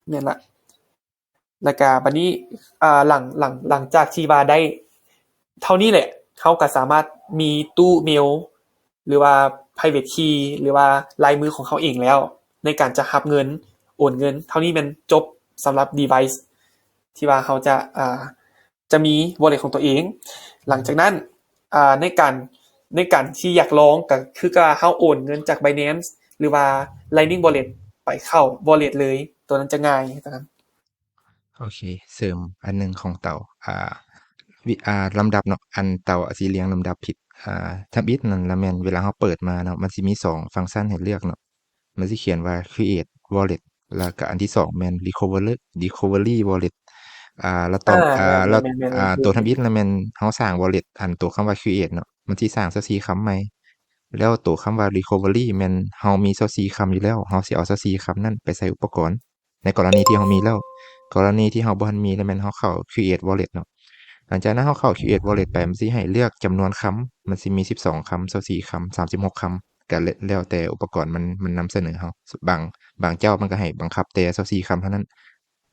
ແມ່ນລະ ແລ້ວກະບາດນີ້ ອ່າ ຫຼັງ ຫຼັງ ຫຼັງຈາກທີ່ວ່າໄດ້ເທົ່ານີ້ແຫຼະ ເຮົາກໍສາມາດມີຕູ້ເມວ ຫຼືວ່າ private key ຫຼືວ່າລາຍມືຂອງເຮົາເອງແລ້ວ ໃນການຈະຮັບເງິນ ໂອນເງິນ. ເທົ່ານີ້ແມ່ນຈົບສຳລັບ device ທີ່ວ່າເຮົາຈະ ອ່າ ຈະມີ wallet ຂອງຕົວເອງ. ຫຼັງຈາກນັ້ນ ອ່າ ໃນການ ໃນການທີ່ຢາກລອງ ກໍຄືກັບເຮົາໂອນເງິນຈາກ Binance ຫຼືວ່າ Lightning Wallet ໄປເຂົ້າ wallet ເລີຍ ຕົວນັ້ນຈະງ່າຍ ຕົວນັ້ນ. ໂອ ໂອເຄ ເສີມອັນໜຶ່ງຂອງເຕົາ ອ່າ ວິ ອ່າ ລຳດັບເນາະ ອັນເຕົາຊິລຽງລຳດັບຜິດ ອ່າ ທຳອິດນັ້ນລະແມ່ນເວລາເຮົາເປີດມາເນາະ ມັນຊິມີສອງຟັງຊັນໃຫ້ເລືອກເນາະ ມັນຊິຂຽນວ່າ create wallet ແລ້ວກະອັນທີສອງແມ່ນ recovery recovery wallet ອ່າ ແລ້ວຕໍ່ ອ່າ ອ່າ ແລ້ວ ແມ່ນໆໆ ອ່າ ໂຕທຳອິດລະແມ່ນເຮົາສ້າງ wallet ອັນໂຕຄຳວ່າ create ເນາະ ມັນຊິສ້າງຊາວສີ່ຄຳໃໝ່ ແລ້ວໂຕຄຳວ່າ recovery ແມ່ນເຮົາມີຊາວສີ່ຄຳຢູ່ແລ້ວ ເຮົາຊິເອົາຊາວສີ່ຄຳນັ້ນໄປໃສ່ອຸປະກອນ ໃນກໍລະນີທີ່ເຮົາມີແລ້ວ ກໍລະນີທີ່ເຮົາບໍ່ທັນມີລະແມ່ນເຮົາເຂົ້າ create wallet ເນາະ ຫຼັງຈາກນັ້ນເຮົາເຂົ້າ create wallet ໄປ ມັນຊິໃຫ້ເລືອກຈຳນວນຄຳ ມັນຊິມີສິບສອງຄຳ ຊາວສີ່ຄຳ ສາມສິບຫົກຄຳ ກະແລ້ວແຕ່ອຸປະກອນມັນ ມັນນຳສະເໜີເຮົາ ບາງ ບາງເຈົ້າມັນກະໃຫ້ບັງຄັບແຕ່ຊາວສີ່ຄຳເທົ່ານັ້ນ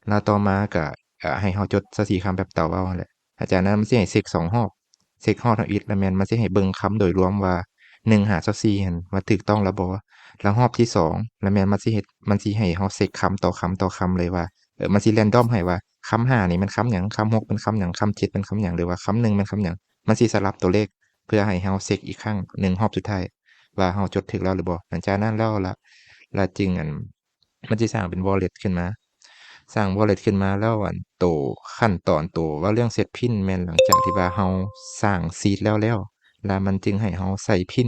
ແລ້ວຕໍ່ມາກະ ອາ ໃຫ້ເຮົາຈົດຊາວສີ່ຄຳແບບເຕົາເວົ້າຫັ້ນແຫຼະ ຫຼັງຈາກນັ້ນມັນຊິໃຫ້ເຊັກສອງຮອບ ເຊັກຮອບທຳອິດລະແມ່ນມັນຊິໃຫ້ເບິ່ງຄຳໂດຍລວມວ່າ ໜຶ່ງຫາຊາວສີ່ຫັ້ນວ່າຖືກຕ້ອງແລ້ວບໍ່ ແລ້ວຮອບທີສອງລະແມ່ນມັນຊິເຮັດ ມັນຊິໃຫ້ເຮົາເຊັກຄຳຕໍ່ຄຳຕໍ່ຄຳເລີຍວ່າ ເອີ ມັນຊິ random ໃຫ້ວ່າຄຳຫ້ານີ້ແມ່ນຄຳຫຍັງ ຄຳຫົກແມ່ນຄຳຫຍັງ ຄຳເຈັດແມ່ນຄຳຫຍັງ ຫຼືວ່າຄຳໜຶ່ງແມ່ນຄຳຫຍັງ ມັນຊິສະຫຼັບຕົວເລກ ເພື່ອໃຫ້ເຮົາເຊັກອີກຄັ້ງໜຶ່ງຮອບສຸດທ້າຍວ່າເຮົາຈົດຖືກແລ້ວຫຼືບໍ່ ຫຼັງຈາກນັ້ນແລ້ວລະ ລະຈຶ່ງ ອັນ ມັນຊິສ້າງເປັນ wallet ຂຶ້ນມາ ສ້າງ wallet ຂຶ້ນມາແລ້ວ ອັນ ໂຕຂັ້ນຕອນ ໂຕເວົ້າເລື່ອງ set pin ແມ່ນຫຼັງຈາກທີ່ວ່າເຮົາສ້າງ seed ແລ້ວ ແລ້ວ ລະມັນຈຶ່ງໃຫ້ເຮົາໃສ່ pin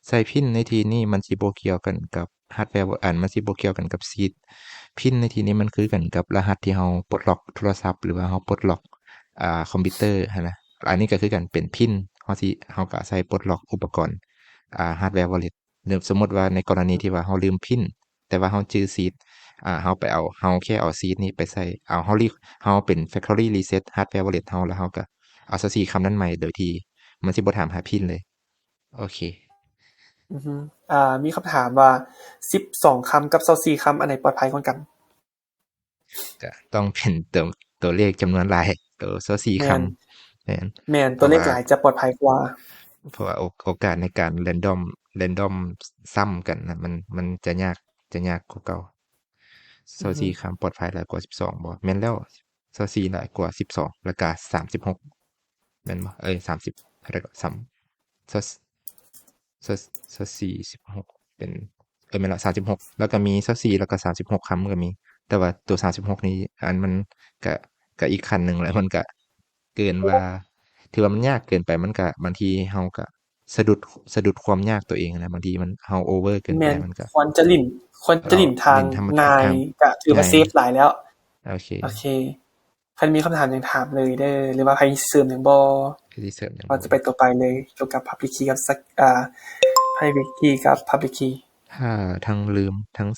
ໃສ່ pin ໃນທີ່ນີ້ມັນຊິບໍ່ກ່ຽວກັນກັບ hardware ອັນ ມັນຊິບໍ່ກ່ຽວກັນກັບ seed pin ໃນທີ່ນີ້ມັນຄືກັນກັບລະຫັດທີ່ເຮົາປົດລັອກໂທລະສັບ ຫຼືວ່າເຮົາປົດລັອກ ອ່າ ຄອມພິວເຕີຫັ້ນນະ ອັນນີ້ກະຄືກັນເປັນ pin ເຮົາຊິ ເຮົາກະໃສ່ປົດລັອກອຸປະກອນ ອ່າ hardware wallet ສົມມຸດວ່າໃນກໍລະນີທີ່ວ່າເຮົາລືມ pin ແຕ່ວ່າເຮົາຈື່ seed ອ່າ ເຮົາໄປເອົາ ເຮົາແຄ່ເອົາ seed ນີ້ໄປໃສ່ ເອົາ ເຮົາ ເຮົາເປັນ factory reset hardware wallet ເຮົາ ແລ້ວເຮົາກະເອົາຊາວສີ່ຄຳນັ້ນໃໝ່ ໂດຍທີ່ມັນຊິບໍ່ຖາມຫາ pin ເລີຍ. ໂອເຄ ອືຮຶ ອ່າ ມີຄຳຖາມວ່າ ສິບສອງຄຳກັບຊາວສີ່ຄຳ ອັນໃດປອດໄພກວ່າກັນ? ກະຕ້ອງເປັນໂຕ ໂຕເລກຈຳນວນຫຼາຍ ໂຕຊາວສີ່ຄຳ ແມ່ນ ແມ່ນ ແມ່ນ ໂຕເລກຫຼາຍຈະປອດໄພກວ່າ ເພາະວ່າໂອ ໂອກາດໃນການ random random ຊ້ຳກັນນະ ມັນ ມັນຈະຍາກ ຈະຍາກກວ່າເກົ່າ. ຊາວສີ່ຄຳປອດໄພຫຼາຍກວ່າສິບສອງບໍ່? ແມ່ນແລ້ວ ຊາວສີ່ຫຼາຍກວ່າສິບສອງ ແລ້ວກະສາມສິບຫົກ ແມ່ນບໍ່? ເອີຍ ສາມສິບ ເທົ່າໃດເກາະ ສາມ ຊາວ ຊາວສີ່ ສິບຫົກ ເປັນ ເອີ ແມ່ນລະ ສາມສິບຫົກ ແລ້ວກະມີຊາວສີ່ ແລ້ວກະສາມສິບຫົກຄຳກະມີ ແຕ່ວ່າໂຕສາມສິບຫົກນີ້ ອັນ ມັນກະ ກະອີກຂັ້ນໜຶ່ງແຫຼະ ມັນກະເກີນວ່າ ຖືວ່າມັນຍາກເກີນໄປ ມັນກະ ບາງທີເຮົາກະສະດຸດ ສະດຸດຄວາມຍາກໂຕເອງນະ ບາງທີມັນ ເຮົາ over ເກີນໄປ ແມ່ນ ມັນກະ ຄວນຈະຫຼິ້ນ ຄວນຈະຫຼິ້ນ ເອີ ທາງງ່າຍ ທາງ ກະຖືວ່າ ງ່າຍ ເຊຟຫຼາຍແລ້ວ. ໂອເຄ ໂອເຄ ຄັນມີຄຳຖາມຫຍັງຖາມເລີຍເດີ ຫຼືວ່າໃຜຊິເສີມຫຍັງບໍ່? ໃຜຊິເສີມຫຍັງບໍ່? ເຮົາຈະໄປຕໍ່ໄປເລີຍ ກ່ຽວກັບ Public Key ກັບ ອາ Private Key ກັບ Public Key. ຖ້າທັງລືມ ທັງ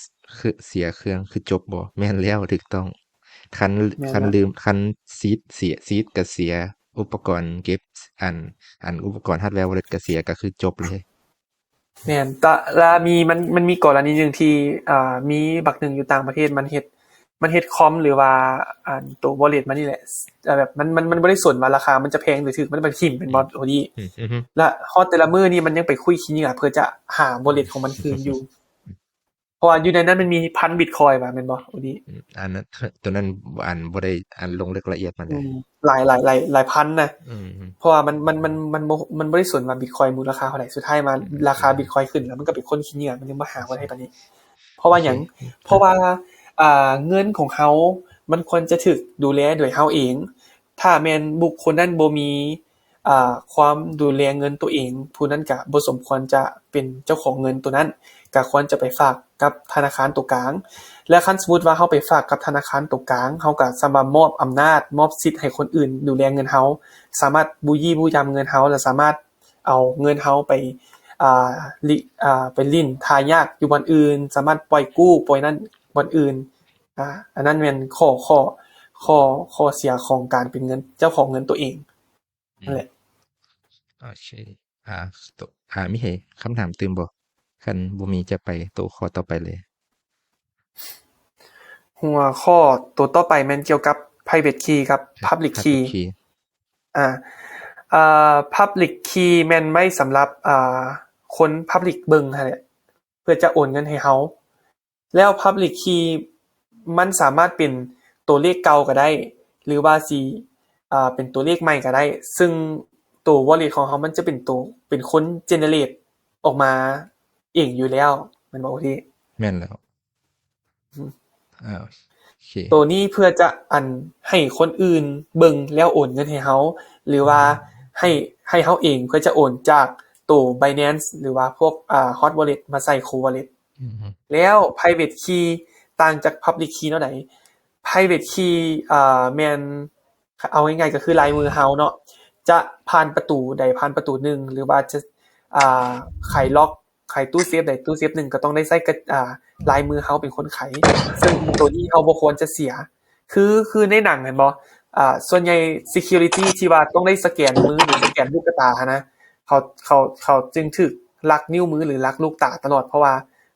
ເສຍເຄື່ອງ ຄືຈົບບໍ່? ແມ່ນແລ້ວ ຖືກຕ້ອງ. ຄັນ ແມ່ນແລ້ວ ຄັນລືມ ຄັນ seed ເສຍ seed ກະເສຍ ອຸປະກອນເກັບ ອັນ ອັນ ອຸປະກອນ hardware wallet ກະເສຍ ກະຄືຈົບເລີຍ. ແມ່ນ ແຕ່ລະມີ ມັນ ມັນມີກໍລະນີໜຶ່ງທີ່ ອ່າ ມີບັກໜຶ່ງຢູ່ຕ່າງປະເທດ ມັນເຮັດ ມັນເຮັດຄອມ ຫຼືວ່າ ອັນ ໂຕ wallet ມັນນີ້ແຫຼະ ແບບ ມັນ ມັນ ມັນບໍ່ໄດ້ສົນວ່າລາຄາມັນຈະແພງຫຼືຖືກ ມັນໄປຖິ້ມແມ່ນບໍ່ ໂອດີ ອືມ ແລະ ຮອດແຕ່ລະມື້ນີ້ມັນຍັງໄປຄຸຍຂີ້ເຫຍື້ອເພື່ອຈະຫາ wallet ຂອງມັນຄືນຢູ່ ເພາະວ່າຢູ່ໃນນັ້ນມັນມີພັນ Bitcoin ວ່າແມ່ນບໍ່ ໂອດີ? ອືມ ອັນນັ້ນ ໂຕນັ້ນ ອັນ ບໍ່ໄດ້ ອັນ ລົງເລິກລະອຽດປານໃດ ອືມ ຫຼາຍ ຫຼາຍ ຫຼາຍ ຫຼາຍພັນນະ ອືມ ເພາະວ່າມັນ ມັນ ມັນ ມັນບໍ່ ມັນບໍ່ໄດ້ສົນວ່າ Bitcoin ມູນລະຄ່າເທົ່າໃດ ສຸດທ້າຍມາ ອືມ ລາຄາ Bitcoin ຂຶ້ນ ແລ້ວມັນກະເປັນຄົນຂີ້ເຫຍື້ອ ມັນຍັງມາຫາບໍ່ໄດ້ປານນີ້ ເພາະວ່າຫຍັງ? ໂອເຄ ເພາະວ່າ ອ່າ ເງິນຂອງເຮົາມັນຄວນຈະຖືກດູແລໂດຍເຮົາເອງ ຖ້າແມ່ນບຸກຄົນນັ້ນບໍ່ມີ ອ່າ ຄວາມດູແລເງິນໂຕເອງ ຜູ້ນັ້ນກະບໍ່ສົມຄວນຈະເປັນເຈົ້າຂອງເງິນໂຕນັ້ນ ກະຄວນຈະໄປຝາກກັບທະນາຄານໂຕກາງ ແລະ ຄັນສົມມຸດວ່າເຮົາໄປຝາກກັບທະນາຄານໂຕກາງ ເຮົາກະສ່ຳວ່າມອບອຳນາດ ມອບສິດໃຫ້ຄົນອື່ນດູແລເງິນເຮົາ ສາມາດບູຢີ້ບູຢຳເງິນເຮົາ ແລະ ສາມາດເອົາເງິນເຮົາໄປ ອ່າ ລິ ອ່າ ໄປຫຼິ້ນທ່າຍາກຢູ່ບ່ອນອື່ນ ສາມາດປ່ອຍກູ້ປ່ອຍນັ້ນບ່ອນອື່ນ ອ່າ ອັນນັ້ນແມ່ນຂໍ້ ຂໍ້ ຂໍ້ ຂໍ້ເສຍຂອງການເປັນເງິນ ເຈົ້າຂອງເງິນໂຕເອງ. ອືມ ນັ້ນແຫຼະ ໂອເຄ ອ່າ ໂຕ ອ່າ ມີໃຜຄຳຖາມຕື່ມບໍ່? ຄັນບໍ່ມີຈະໄປໂຕຂໍ້ຕໍ່ໄປເລີຍ. ຫົວຂໍ້ໂຕຕໍ່ໄປແມ່ນກ່ຽວກັບ private key ກັບ public key. Public key ອ່າ ອ່າ public key ແມ່ນໄວ້ສຳລັບ ອ່າ ຄົນ public ເບິ່ງຫັ້ນແຫຼະ ເພື່ອຈະໂອນເງິນໃຫ້ເຮົາ. ແລ້ວ Public Key ມັນສາມາດເປັນຕົວເລກເກົ່າກະໄດ້ ຫຼືວ່າຊິ ອ່າ ເປັນຕົວເລກໃໝ່ກະໄດ້ ຊຶ່ງໂຕ Wallet ຂອງເຮົາມັນຈະເປັນໂຕ ເປັນຄົນ generate ອອກມາເອງຢູ່ແລ້ວ ແມ່ນບໍ່ ໂອທີ? ແມ່ນແລ້ວ ອືມ ເອີ ໂຕນີ້ເພື່ອຈະອັນໃຫ້ຄົນອື່ນເບິ່ງແລ້ວໂອນເງິນໃຫ້ເຮົາ ຫຼືວ່າໃຫ້ ໃຫ້ເຮົາເອງເພື່ອຈະໂອນຈາກໂຕ Binance ຫຼືວ່າພວກອ່າ Hot Wallet ມາໃສ່ Cold Wallet ອືຮຶ ແລ້ວ Private Key ຕ່າງຈາກ Public Key ແນວໃດ? Private Key ອ່າ ແມ່ນ ເອົາງ່າຍໆກໍຄືລາຍມືເຮົາເນາະ ຈະຜ່ານປະຕູໃດຜ່ານປະຕູໜຶ່ງ ຫຼືວ່າຈະ ອ່າ ໄຂລັອກ ໄຂຕູ້ເຊຟໃດຕູ້ເຊຟໜຶ່ງ ກໍຕ້ອງໄດ້ໃຊ້ ອ່າ ລາຍມືເຮົາເປັນຄົນໄຂ ເຊິ່ງໂຕນີ້ເຮົາບໍ່ຄວນຈະເສຍ ຄື ຄືໃນໜັງແມ່ນບໍ່? ອ່າ ສ່ວນໃຫຍ່ security ທີ່ວ່າຕ້ອງໄດ້ສະແກນມື ຫຼື ສະແກນລູກກະຕາຫັ້ນນະ ເຂົາ ເຂົາ ເຂົາຈຶ່ງຖືກລັກນິ້ວມື ຫຼື ລັກລູກຕາຕະຫຼອດ ເພາະວ່າ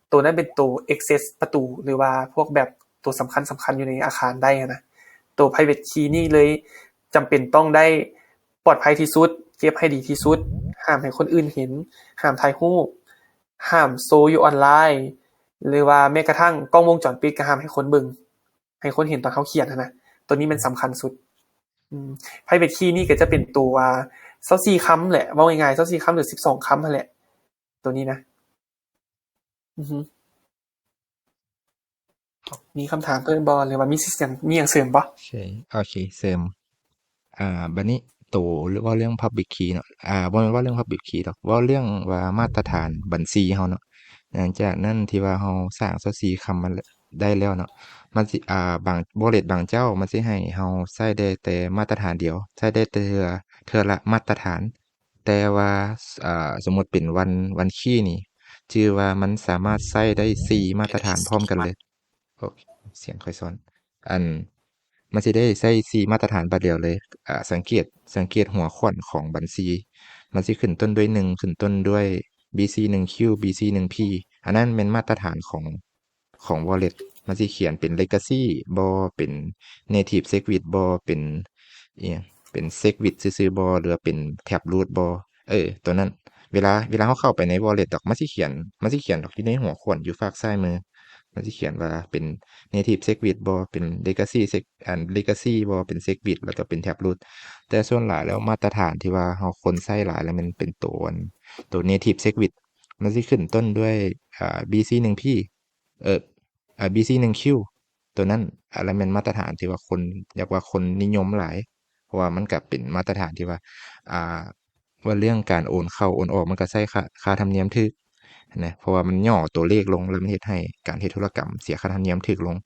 ໂຕນັ້ນເປັນໂຕ access ປະຕູ ຫຼືວ່າພວກແບບໂຕສຳຄັນໆຢູ່ໃນອາຄານໄດ້ຫັ້ນນະ. ໂຕ private key ນີ້ເລີຍຈຳເປັນຕ້ອງໄດ້ປອດໄພທີ່ສຸດ ເກັບໃຫ້ດີທີ່ສຸດ ຫ້າມໃຫ້ຄົນອື່ນເຫັນ ຫ້າມຖ່າຍຮູບ ຫ້າມໂຊຢູ່ອອນລາຍ ຫຼືວ່າແມ້ກະທັ້ງກ້ອງວົງຈອນປິດກໍຫ້າມໃຫ້ຄົນເບິ່ງ ໃຫ້ຄົນເຫັນຕອນເຮົາຂຽນຫັ້ນນະ ໂຕນີ້ແມ່ນສຳຄັນສຸດ. ອືມ private key ນີ້ກໍຈະເປັນໂຕ ອ່າ ຊາວສີ່ຄຳແຫຼະ ເວົ້າງ່າຍໆ ຊາວສີ່ຄຳ ຫຼື ສິບສອງຄຳຫັ້ນແຫຼະ ໂຕນີ້ນະ. ອືຮຶ ມີຄຳຖາມເພີ່ມບໍ່ ຫຼືວ່າມີຫຍັງ ມີຫຍັງເສີມບໍ່? ໂອເຄ ໂອເຄ ເສີມ ອ່າ ບາດນີ້ໂຕ ເວົ້າເລື່ອງ Public Key ເນາະ ອ່າ ບໍ່ແມ່ນເວົ້າເລື່ອງ Public Key ດອກ ເວົ້າເລື່ອງວ່າມາດຕະຖານບັນຊີເຮົາເນາະ. ຫຼັງຈາກນັ້ນທີ່ວ່າເຮົາສ້າງຊາວສີ່ຄຳມາໄດ້ແລ້ວເນາະ ມັນຊິ ອ່າ ບາງ wallet ບາງເຈົ້າມັນຊິໃຫ້ເຮົາໃຊ້ໄດ້ແຕ່ມາດຕະຖານດຽວ ໃຊ້ໄດ້ແຕ່ເທື່ອ ເທື່ອລະມາດຕະຖານ. ແຕ່ວ່າ ອ່າ ສົມມຸດເປັນ one one key ນີ້ ຈື່ວ່າມັນສາມາດໃຊ້ໄດ້ສີ່ມາດຕະຖານພ້ອມກັນເລີຍ. ໂອ້ ສຽງຂ້ອຍຊ້ອນ ອັນ ມັນຊິໄດ້ໃຊ້ສີ່ມາດຕະຖານບາດດຽວເລີຍ. ອ່າ ສັງເກດ ສັງເກດຫົວຂວັນຂອງບັນຊີ ມັນຊິຂຶ້ນຕົ້ນດ້ວຍໜຶ່ງ ຂຶ້ນຕົ້ນດ້ວຍ BC ໜຶ່ງ Q BC ໜຶ່ງ P ອັນນັ້ນແມ່ນມາດຕະຖານຂອງ ຂອງ wallet ມັນຊິຂຽນເປັນ legacy ບໍ່ ເປັນ native segwit ບໍ່ ເປັນອີ່ຫຍັງ ເປັນ segwit ຊື່ໆບໍ່ ຫຼືວ່າເປັນ taproot ບໍ່ ເອີ ຕົວນັ້ນ ເວລາ ເວລາເຮົາເຂົ້າໄປໃນ wallet ດອກ ມັນຊິຂຽນ ມັນຊິຂຽນດອກ ຢູ່ໃນຫົວຂວັນຢູ່ຟາກຊ້າຍມື ມັນຊິຂຽນວ່າເປັນ native segwit ບໍ່ ເປັນ legacy seg ອັນ legacy ບໍ່ ເປັນ segwit ແລ້ວກໍເປັນ taproot. ແຕ່ສ່ວນຫຼາຍແລ້ວມາດຕະຖານທີ່ວ່າເຮົາຄົນໃຊ້ຫຼາຍແລ້ວແມ່ນເປັນໂຕ ອັນ ໂຕ native segwit ມັນຊິຂຶ້ນຕົ້ນດ້ວຍ ອ່າ BC ໜຶ່ງ P ເອີ ອ່າ BC ໜຶ່ງ Q ຕົວນັ້ນ ອັນນັ້ນແມ່ນມາດຕະຖານທີ່ວ່າຄົນ ຢາກວ່າຄົນນິຍົມຫຼາຍ ເພາະວ່າມັນກະເປັນມາດຕະຖານທີ່ວ່າ ອ່າ ວ່າເລື່ອງການໂອນເຂົ້າໂອນອອກ ມັນກະໃຊ້ຄ່າ ຄ່າທຳນຽມຖືກນະ ເພາະວ່າມັນຫຍໍ້ຕົວເລກລົງ ແລ້ວມັນເຮັດໃຫ້ການເຮັດທຸລະກຳເສຍຄ່າທຳນຽມຖືກລົງ.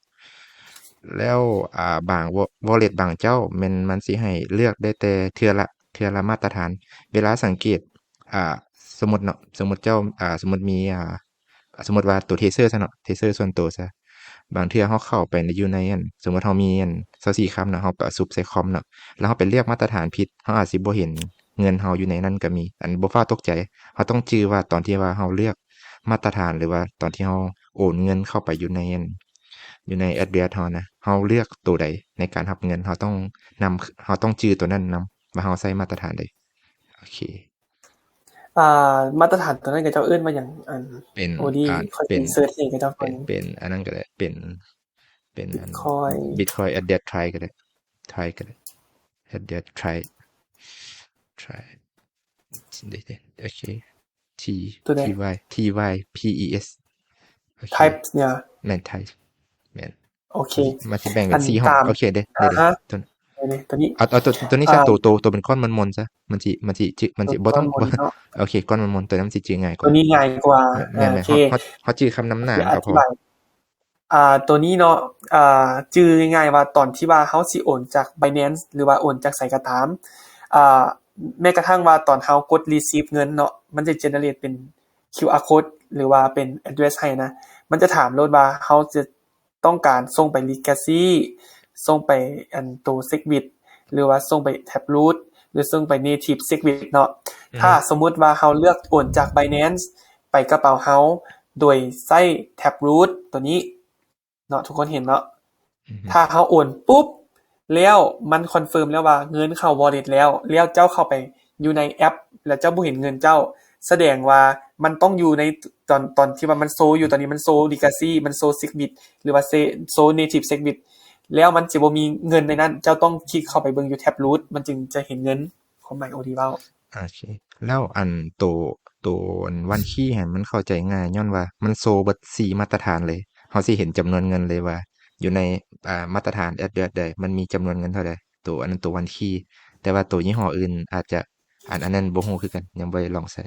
ແລ້ວ ອ່າ ບາງ wallet ບາງເຈົ້າແມ່ນມັນຊິໃຫ້ເລືອກໄດ້ແຕ່ເທື່ອລະ ເທື່ອລະມາດຕະຖານ. ເວລາສັງເກດ ອ່າ ສົມມຸດເນາະ ສົມມຸດເຈົ້າ ອ່າ ສົມມຸດມີ ອ່າ ສົມມຸດວ່າໂຕ Tether ຊະເນາະ Tether ສ່ວນໂຕຊະ ບາງເທື່ອເຮົາເຂົ້າໄປໃນ ຢູ່ໃນ ອັນ ສົມມຸດເຮົາມີ ອັນ ຊາວສີ່ຄຳເນາະ ເຮົາໄປເອົາຊຸບໃສ່ຄອມເນາະ ແລ້ວເຮົາໄປເລືອກມາດຕະຖານຜິດ ເຮົາອາດຊິບໍ່ເຫັນເງິນເຮົາຢູ່ໃນນັ້ນກໍມີ. ອັນ ບໍ່ຟ້າວຕົກໃຈ ເຮົາຕ້ອງຈື່ວ່າຕອນທີ່ວ່າເຮົາເລືອກມາດຕະຖານ ຫຼືວ່າຕອນທີ່ເຮົາໂອນເງິນເຂົ້າໄປຢູ່ໃນ ອັນ ຢູ່ໃນ address ເຮົານະ ເຮົາເລືອກໂຕໃດໃນການຮັບເງິນ ເຮົາຕ້ອງນຳ ເຮົາຕ້ອງຈື່ໂຕນັ້ນນຳ ວ່າເຮົາໃຊ້ມາດຕະຖານໃດ. ໂອເຄ ອ່າ ມາດຕະຖານຕົວນັ້ນເຂົາເຈົ້າເອີ້ນວ່າຫຍັງ? ອັນ ເປັນ ໂອດີ ອ່າ ຂ້ອຍເປັນ research ໃຫ້ເຂົາເຈົ້າຟັງ ເປັນ ເປັນອັນນັ້ນກໍໄດ້ ເປັນ ເປັນອັນ Bitcoin Bitcoin address type ກໍໄດ້ type ກໍໄດ້ address type type ໂອເຄ T ໂຕໃດ? T Y T Y P E S ໂອເຄ type ເນຍ ແມ່ນ type ແມ່ນ ໂອເຄ ມັນຊິແບ່ງເປັນສີ່ຫ້ອງ ໂອເຄເດ້ ເດ້ ເດ້ ຕົວນີ້ ເອົາ ເອົາຕົວ ຕົວນີ້ຊະ ອ່າ ຕົວ ຕົວ ຕົວເປັນກ້ອນມົນໆຊະ ມັນຊິ ມັນຊິ ມັນຊິບໍ່ຕ້ອງ ໂອເຄ ກ້ອນມົນໆ ຕົວນັ້ນມັນຊິຈື່ງ່າຍກວ່າ ຕົວນີ້ງ່າຍກວ່າ ແມ່ນໆ ໂອເຄ ເຮົາ ເຮົາຈື່ຄຳນຳໜ້າມັນກໍພໍ ອ່າ ຕົວນີ້ເນາະ ອ່າ ຈື່ງ່າຍໆວ່າຕອນທີ່ວ່າເຮົາຊິໂອນຈາກ Binance ຫຼືວ່າໂອນຈາກໃສກໍຕາມ ອ່າ ແມ້ກະທັ້ງວ່າຕອນເຮົາກົດ receive ເງິນເນາະ ມັນຈະ generate ເປັນ QR code ຫຼືວ່າເປັນ address ໃຫ້ນະ ມັນຈະຖາມໂລດວ່າເຮົາຈະ ຕ້ອງການສົ່ງໄປ Legacy ສົ່ງໄປອັນໂຕ Segwit ຫຼືວ່າສົ່ງໄປ Taproot ຫຼືສົ່ງໄປ Native Segwit ເນາະ ອືຮຶ ຖ້າສົມມຸດວ່າເຮົາເລືອກໂອນຈາກ Binance ໄປກະເປົາເຮົາ ໂດຍໃຊ້ Taproot ໂຕນີ້ເນາະ ທຸກຄົນເຫັນເນາະ ອືຮຶ ຖ້າເຮົາໂອນປຸບ ແລ້ວມັນ confirm ແລ້ວວ່າເງິນເຂົ້າ wallet ແລ້ວ ແລ້ວເຈົ້າເຂົ້າໄປຢູ່ໃນແອັບ ແລ້ວເຈົ້າບໍ່ເຫັນເງິນເຈົ້າ ສະແດງວ່າມັນຕ້ອງຢູ່ໃນ ຕອນ ຕອນທີ່ວ່າມັນໂຊຢູ່ ຕອນນີ້ມັນໂຊ Legacy ມັນໂຊ Segwit ຫຼືວ່າເຊ ໂຊ Native Segwit ແລ້ວມັນຊິບໍ່ມີເງິນໃນນັ້ນ ເຈົ້າຕ້ອງຄລິກເຂົ້າໄປເບິ່ງຢູ່ Taproot ມັນຈຶ່ງຈະເຫັນເງິນ ຄວາມໝາຍໂອດີເວົ້າ. ໂອເຄ ແລ້ວອັນໂຕ ໂຕອັນ One Key ຫັ້ນ ມັນເຂົ້າໃຈງ່າຍ ຍ້ອນວ່າມັນໂຊເບິດສີ່ມາດຕະຖານເລີຍ ເຮົາຊິເຫັນຈຳນວນເງິນເລີຍວ່າ ຢູ່ໃນ ອ່າ ມາດຕະຖານ address ໃດ ມັນມີຈຳນວນເງິນເທົ່າໃດ ໂຕ ອັນນັ້ນໂຕ one key ແຕ່ວ່າໂຕຍີ່ຫໍ້ອື່ນອາດຈະ ອັນ ອັນນັ້ນບໍ່ຮູ້ຄືກັນ ຍັງບໍ່ໄດ້ລອງໃຊ້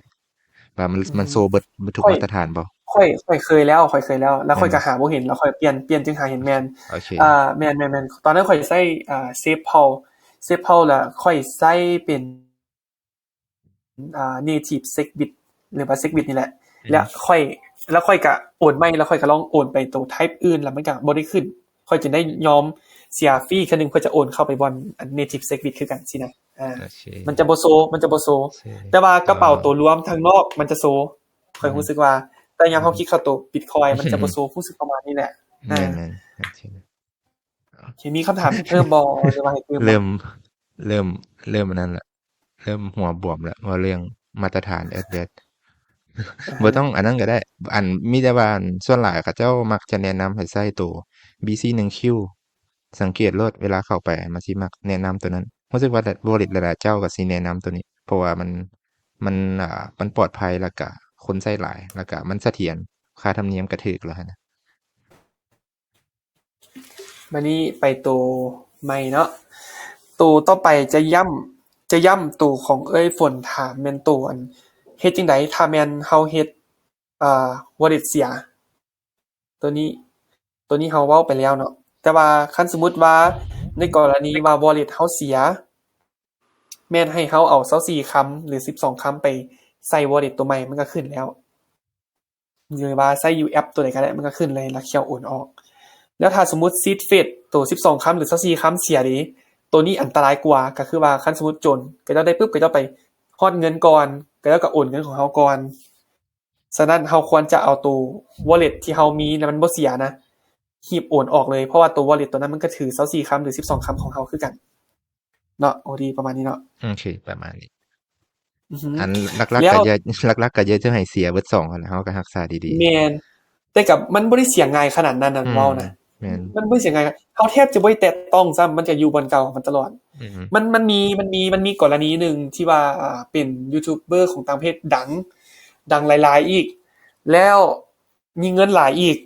ວ່າມັນ ມັນໂຊເບິດ ເບິດທຸກມາດຕະຖານບໍ່? ຂ້ອຍ ຂ້ອຍເຄີຍແລ້ວ ຂ້ອຍເຄີຍແລ້ວ ແລ້ວຂ້ອຍກໍຫາບໍ່ເຫັນ ແລ້ວຂ້ອຍປ່ຽນ ປ່ຽນຈຶ່ງຫາເຫັນ ແມ່ນ ໂອເຄ ອ່າ ແມ່ນໆໆ ຕອນນັ້ນຂ້ອຍໃຊ້ ອ່າ Safe Paul Safe Paul ແລ້ວຂ້ອຍໃຊ້ເປັນ ອ່າ Native Segwit ຫຼືວ່າ Segwit ນີ້ແຫຼະ ແລ້ວຂ້ອຍ ແລ້ວຂ້ອຍກະໂອນໃໝ່ ແລ້ວຂ້ອຍກະລອງໂອນໄປໂຕ Type ອື່ນ ແລ້ວມັນກະບໍ່ໄດ້ຂຶ້ນ ຂ້ອຍຈຶ່ງໄດ້ຍອມເສຍຟຣີເທື່ອໜຶ່ງ ເພື່ອຈະໂອນເຂົ້າໄປບ່ອນ Native Segwit ຄືກັນຊີ້ນະ ອ່າ ມັນຈະບໍ່ໂຊ ມັນຈະບໍ່ໂຊ ແຕ່ວ່າກະເປົາໂຕລວມທາງນອກມັນຈະໂຊ ຂ້ອຍຮູ້ສຶກວ່າ ແຕ່ຍາມເຮົາຄລິກເຂົ້າໂຕ Bitcoin ມັນຈະບໍ່ໂຊ ຮູ້ສຶກປະມານນີ້ແຫຼະ ແມ່ນໆ ໂອເຄ ມີຄຳຖາມເພີ່ມບໍ່ ຫຼືວ່າໃຫ້ຕື່ມ? ເລີ່ມ ເລີ່ມ ເລີ່ມອັນນັ້ນລະ ເລີ່ມຫົວບວມລະ ເວົ້າເລື່ອງມາດຕະຖານ address ບໍ່ຕ້ອງອັນນັ້ນກໍໄດ້ ອັນ ມີແຕ່ວ່າ ອັນ ສ່ວນຫຼາຍເຂົາເຈົ້າມັກຈະແນະນຳໃຫ້ໃຊ້ໂຕ BC ໜຶ່ງ Q ສັງເກດໂລດ ເວລາເຂົ້າໄປມັນຊິມັກແນະນຳໂຕນັ້ນ ຮູ້ສຶກວ່າ wallet ຫຼາຍໆເຈົ້າກໍຊິແນະນຳໂຕນີ້ ເພາະວ່າມັນ ມັນ ອ່າ ມັນປອດໄພ ແລ້ວກະຄົນໃຊ້ຫຼາຍ ແລ້ວກະມັນສະຖຽນ ຄ່າທຳນຽມກະຖືກແລ້ວຫັ້ນນະ. ບາດນີ້ໄປໂຕໃໝ່ເນາະ ໂຕຕໍ່ໄປຈະຢ້ຳ ຈະຢ້ຳໂຕຂອງເອື້ອຍຝົນຖາມແມ່ນໂຕອັນ ເຮັດຈັ່ງໃດຖ້າແມ່ນເຮົາເຮັດ ອ່າ wallet ເສຍ ໂຕນີ້ ໂຕນີ້ເຮົາເວົ້າໄປແລ້ວເນາະ ແຕ່ວ່າຄັນສົມມຸດວ່າໃນກໍລະນີວ່າ wallet ເຮົາເສຍ ແມ່ນໃຫ້ເຮົາເອົາຊາວສີ່ຄຳ ຫຼື ສິບສອງຄຳໄປໃສ່ wallet ໂຕໃໝ່ ມັນກໍຂຶ້ນແລ້ວ ຫຼືວ່າໃຊ້ຢູ່ແອັບໂຕໃດກໍໄດ້ ມັນກໍຂຶ້ນເລີຍ ແລ້ວຄຽວໂອນອອກ ແລ້ວຖ້າສົມມຸດ seed phrase ໂຕສິບສອງຄຳ ຫຼື ຊາວສີ່ຄຳເສຍເດ ໂຕນີ້ອັນຕະລາຍກວ່າ ກໍຄືວ່າຄັນສົມມຸດໂຈນ ເຂົາເຈົ້າໄດ້ປຶບ ເຂົາເຈົ້າໄປຮອດເງິນກ່ອນ ເຂົາເຈົ້າກໍໂອນເງິນຂອງເຮົາກ່ອນ ສະນັ້ນເຮົາຄວນຈະເອົາໂຕ wallet ທີ່ເຮົາມີນະ ມັນບໍ່ເສຍນະ ຮີບໂອນອອກເລີຍ ເພາະວ່າໂຕ wallet ໂຕນັ້ນມັນກໍຖືຊາວສີ່ຄຳ ຫຼື ສິບສອງຄຳຂອງເຮົາຄືກັນເນາະ ໂອດີ ປະມານນີ້ເນາະ ໂອເຄ ປະມານນີ້ ອັນຫຼັກໆກໍຢ່າ ຫຼັກໆກໍຢ່າຈະໃຫ້ເສຍເບິດສອງຫັ້ນແຫຼະ ເຮົາກໍຮັກສາດີໆ ແມ່ນ ແຕ່ກໍມັນບໍ່ໄດ້ເສຍງ່າຍຂະໜາດນັ້ນນະ ເວົ້ານະ ແມ່ນ ມັນບໍ່ໄດ້ເສຍງ່າຍ ເຮົາແທບຈະບໍ່ໄດ້ແຕະຕ້ອງຊ້ຳ ມັນຈະຢູ່ບ່ອນເກົ່າຂອງມັນຕະຫຼອດ ມັນ ມັນມີ ມັນມີ ມັນມີກໍລະນີໜຶ່ງທີ່ວ່າ ອ່າ ເປັນຢູທູບເບີຂອງຕ່າງປະເທດດັງ ດັງຫຼາຍໆອີກ ແລ້ວມີເງິນຫຼາຍອີກ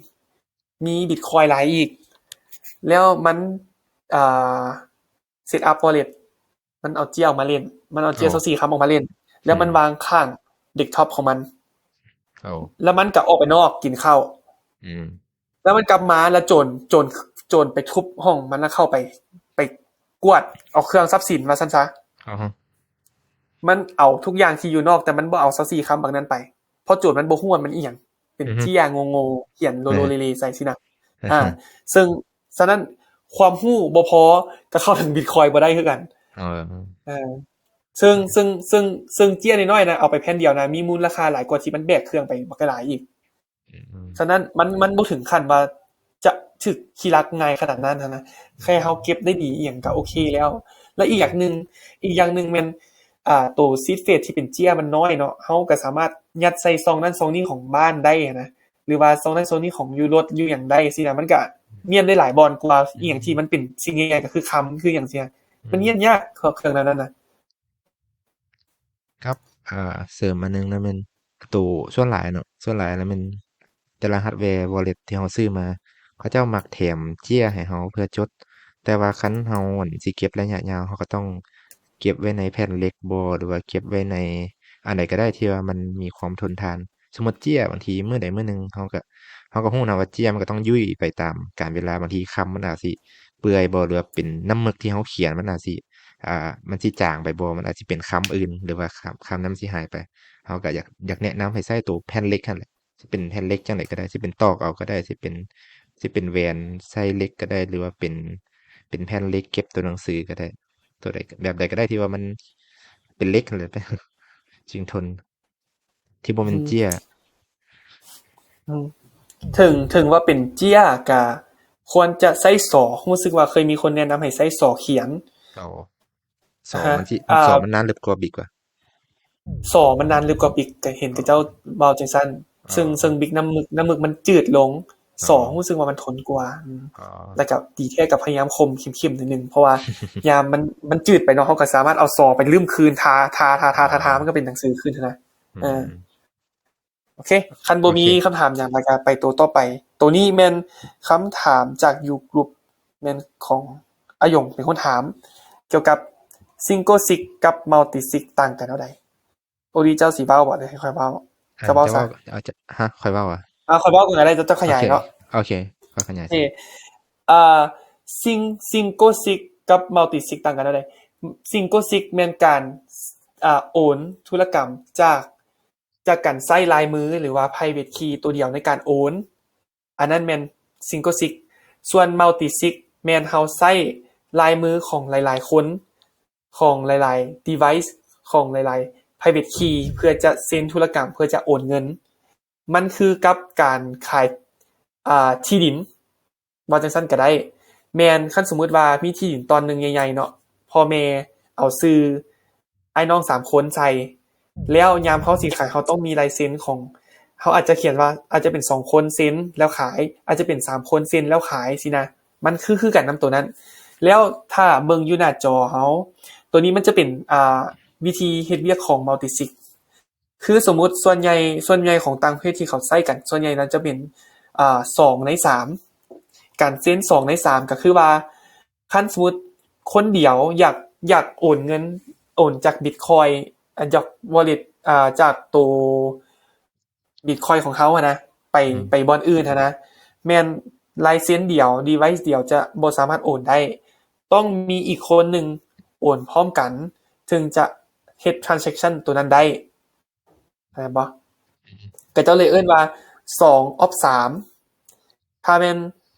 ມີບິດຄອຍຫຼາຍອີກ ແລ້ວມັນ ອ່າ set up wallet ມັນເອົາເຈ້ຍອອກມາຫຼິ້ນ ມັນເອົາເຈ້ຍຊາວສີ່ຄຳອອກມາຫຼິ້ນ ແລ້ວມັນວາງຂ້າງ desktop ຂອງມັນ ແລ້ວມັນກໍອອກໄປນອກກິນເຂົ້າ ແລ້ວມັນກັບມາ ແລ້ວໂຈນ ໂຈນ ໂຈນໄປທຸບຫ້ອງມັນ ແລ້ວເຂົ້າໄປ ໄປກວາດເອົາເຄື່ອງຊັບສິນວ່າຊັ້ນຊະ ມັນເອົາທຸກຢ່າງທີ່ຢູ່ນອກ ແຕ່ມັນບໍ່ເອົາຊາວສີ່ຄຳບັກນັ້ນໄປ ເພາະໂຈນມັນບໍ່ຮູ້ວ່າມັນອີ່ຫຍັງ ເປັນເຈ້ຍໂງ່ໆຂຽນໂລໂລເລເລໃສ່ຊີ້ນະ ອ່າ ເຊິ່ງ ສະນັ້ນຄວາມຮູ້ບໍ່ພໍກໍເຂົ້າເຖິງບິດຄອຍບໍ່ໄດ້ຄືກັນ ເອີ ເອີ ເຊິ່ງ ເຊິ່ງ ເຊິ່ງ ເຊິ່ງເຈ້ຍນ້ອຍໆນະ ເອົາໄປແຜ່ນດຽວນະ ມີມູນລະຄ່າຫຼາຍກວ່າທີ່ມັນແບກເຄື່ອງໄປບັກຫຼາຍອີກ ສະນັ້ນມັນ ມັນບໍ່ເຖິງຂັ້ນວ່າຈະຖືກຂີ້ລັກງ່າຍຂະໜາດນັ້ນຫັ້ນນະ ແຄ່ເຮົາເກັບໄດ້ດີອີ່ຫຍັງກໍໂອເຄແລ້ວ ແລະ ອີກຢ່າງໜຶ່ງ ອີກຢ່າງໜຶ່ງແມ່ນ ອ່າ ໂຕ seed phrase ທີ່ເປັນເຈ້ຍມັນນ້ອຍເນາະ ເຮົາກໍສາມາດຍັດໃສ່ຊ່ອງນັ້ນຊ່ອງນີ້ຂອງບ້ານໄດ້ຫັ້ນນະ ຫຼືວ່າຊ່ອງນັ້ນຊ່ອງນີ້ຂອງຢູ່ລົດຢູ່ຫຍັງໄດ້ຊີ້ນະ ມັນກະມ້ຽນໄດ້ຫຼາຍບ່ອນກວ່າອີ່ຫຍັງທີ່ມັນເປັນສິ່ງໃຫຍ່ໆ ກໍຄືຄຳ ຄືຫຍັງຊີ້ນະ ມັນມ້ຽນຍາກເຄື່ອງແນວນັ້ນນະ ກັບ ເອີ ເສີມອັນໜຶ່ງນະ ແມ່ນໂຕ ສ່ວນຫຼາຍເນາະ ສ່ວນຫຼາຍລະແມ່ນແຕ່ລະຮາດແວ wallet ທີ່ເຮົາຊື້ມາ ເຂົາເຈົ້າມັກແຖມເຈ້ຍໃຫ້ເຮົາເພື່ອຈົດ ແຕ່ວ່າຄັນເຮົາ ອັນ ຊິເກັບໄລຍະຍາວ ເຮົາກໍຕ້ອງເກັບໄວ້ໃນແຜ່ນເຫຼັກບໍ ຫຼືວ່າເກັບໄວ້ໃນອັນໃດກໍໄດ້ທີ່ວ່າມັນມີຄວາມທົນທານ ສົມມຸດເຈ້ຍ ບາງທີມື້ໃດມື້ໜຶ່ງເຮົາກໍ ເຮົາກໍຮູ້ນະວ່າເຈ້ຍມັນກໍຕ້ອງຫຍຸ້ຍໄປຕາມການເວລາ ບາງທີຄຳມັນອາດຊິເປື່ອຍບໍ ຫຼືວ່າເປັນນ້ຳມຶກທີ່ເຮົາຂຽນມັນອາດຊິ ອ່າ ມັນຊິຈາງໄປບໍ ມັນອາດຊິເປັນຄຳອື່ນ ຫຼືວ່າຄຳ ຄຳນັ້ນມັນຊິຫາຍໄປ ເຮົາກໍຢາກ ຢາກແນະນຳໃຫ້ໃຊ້ໂຕແຜ່ນເຫຼັກຫັ້ນແຫຼະ ຊິເປັນແຜ່ນເຫຼັກຈັ່ງໃດກໍໄດ້ ຊິເປັນຕອກເອົາກໍໄດ້ ຊິເປັນ ຊິເປັນແຫວນໃສ່ເຫຼັກກໍໄດ້ ຫຼືວ່າເປັນ ເປັນແຜ່ນເຫຼັກເກັບໂຕໜັງສືກໍໄດ້ ໂຕໃດ ແບບໃດກໍໄດ້ທີ່ວ່າມັນເປັນເຫຼັກຫັ້ນແຫຼະ ຈຶ່ງທົນ ທີ່ບໍ່ແມ່ນເຈ້ຍ ອືມ ເຖິງ ເຖິງວ່າເປັນເຈ້ຍກະຄວນຈະໃຊ້ສໍ ຮູ້ສຶກວ່າເຄີຍມີຄົນແນະນຳໃຫ້ໃຊ້ສໍຂຽນ ອໍ ສໍມັນຊິ ອ່າ ສໍມັນໜາເລິບກວ່າບິກວ່າ ສໍມັນໜາເລິບກວ່າບິກ ກະເຫັນເຂົາເຈົ້າເວົ້າຈັ່ງຊັ້ນ ເຊິ່ງ ເຊິ່ງບິກນ້ຳມຶກ ນ້ຳມຶກມັນຈືດລົງ ອໍ ສໍຮູ້ສຶກວ່າມັນທົນກວ່າ ອໍ ແລ້ວກະດີແທ້ກະພະຍາຍາມຄົມເຂັ້ມໆໜ້ອຍໜຶ່ງ ເພາະວ່າຍາມມັນ ມັນຈືດໄປເນາະ ເຮົາກະສາມາດເອົາສໍໄປລຶ້ມຄືນ ທາ ທາ ທາ ທາ ທາ ມັນກະເປັນໜັງສືຄືນຫັ້ນນະ ອືມ ເອີ ໂອເຄ ຄັນບໍ່ມີຄຳຖາມຫຍັງ ແລ້ວກະໄປໂຕຕໍ່ໄປ ໂຕ ຕົວນີ້ແມ່ນຄຳຖາມຈາກຢູ່ກຣຸບ ແມ່ນຂອງອາຢົງເປັນຄົນຖາມ ກ່ຽວກັບ Single Sig ກັບ Multi Sig ຕ່າງກັນແນວໃດ? ໂອລີ ເຈົ້າຊິເວົ້າບໍ່ ຫຼືໃຫ້ຂ້ອຍເວົ້າ? ເຈົ້າເວົ້າຊະ. ເຈົ້າເວົ້າ ເອົາ ຮະ ຂ້ອຍເວົ້າຫວາ? ອ່າ ຂ້ອຍເວົ້າກ່ອນກໍໄດ້ ເຈົ້າຂະຫຍາຍເນາະ. ໂອເຄ ໂອເຄ ຂ້ອຍຂະຫຍາຍ. ໂອເຄ ອ່າ Sing- Single Sig ກັບ Multi Sig ຕ່າງກັນແນວໃດ? Single Sig ແມ່ນການ ອ່າ ໂອນທຸລະກຳຈາກ ຈາກການໃຊ້ລາຍມື ຫຼືວ່າ private key ຕົວດຽວໃນການໂອນ ອັນນັ້ນແມ່ນ Single Sig. ສ່ວນ Multi Sig ແມ່ນເຮົາໃຊ້ລາຍມືຂອງຫຼາຍໆຄົນ ຂອງຫຼາຍໆ device ຂອງຫຼາຍໆ private key ເພື່ອຈະເຊັນທຸລະກຳ ເພື່ອຈະໂອນເງິນ. ມັນຄືກັບການຂາຍ ອ່າ ທີ່ດິນ ເວົ້າຈັ່ງຊັ້ນກໍໄດ້. ແມ່ນ ຄັນສົມມຸດວ່າມີທີ່ດິນຕອນໜຶ່ງໃຫຍ່ໆເນາະ ພໍ່ແມ່ເອົາຊື່ອ້າຍນ້ອງສາມຄົນໃສ່ ແລ້ວຍາມເຮົາຊິຂາຍ ເຮົາຕ້ອງມີລາຍເຊັນຂອງ ເຮົາອາດຈະຂຽນວ່າ ອາດຈະເປັນສອງຄົນເຊັນແລ້ວຂາຍ ອາດຈະເປັນສາມຄົນເຊັນແລ້ວຂາຍຊີ້ນະ. ມັນຄື ຄືກັນນຳໂຕນັ້ນ. ແລ້ວຖ້າເບິ່ງຢູ່ໜ້າຈໍເຮົາ ໂຕນີ້ມັນຈະເປັນ ອ່າ ວິທີເຮັດວຽກຂອງ Multi Sig. ຄືສົມມຸດສ່ວນໃຫຍ່ ສ່ວນໃຫຍ່ຂອງຕ່າງປະເທດທີ່ເຂົາໃຊ້ກັນ ສ່ວນໃຫຍ່ນັ້ນຈະເປັນ ອ່າ ສອງໃນສາມ ການເຊັນສອງໃນສາມ ກໍຄືວ່າ ຄັນສົມມຸດຄົນດຽວຢາກ ຢາກໂອນເງິນ ໂອນຈາກ Bitcoin ອາ ຈາກ wallet ອ່າ ຈາກໂຕ Bitcoin ຂອງເຮົາຫັ້ນນະ ໄປ ອືມ ໄປບ່ອນອື່ນຫັ້ນນະ ແມ່ນລາຍເຊັນດຽວ device ດຽວຈະບໍ່ສາມາດໂອນໄດ້ ຕ້ອງມີອີກຄົນໜຶ່ງໂອນພ້ອມກັນ ເຖິງຈະເຮັດ transaction ໂຕນັ້ນໄດ້. ເຫັນບໍ່? ອືມ ເຂົາເຈົ້າເລີຍເອີ້ນວ່າ ສອງ of ສາມ ຖ້າແມ່ນ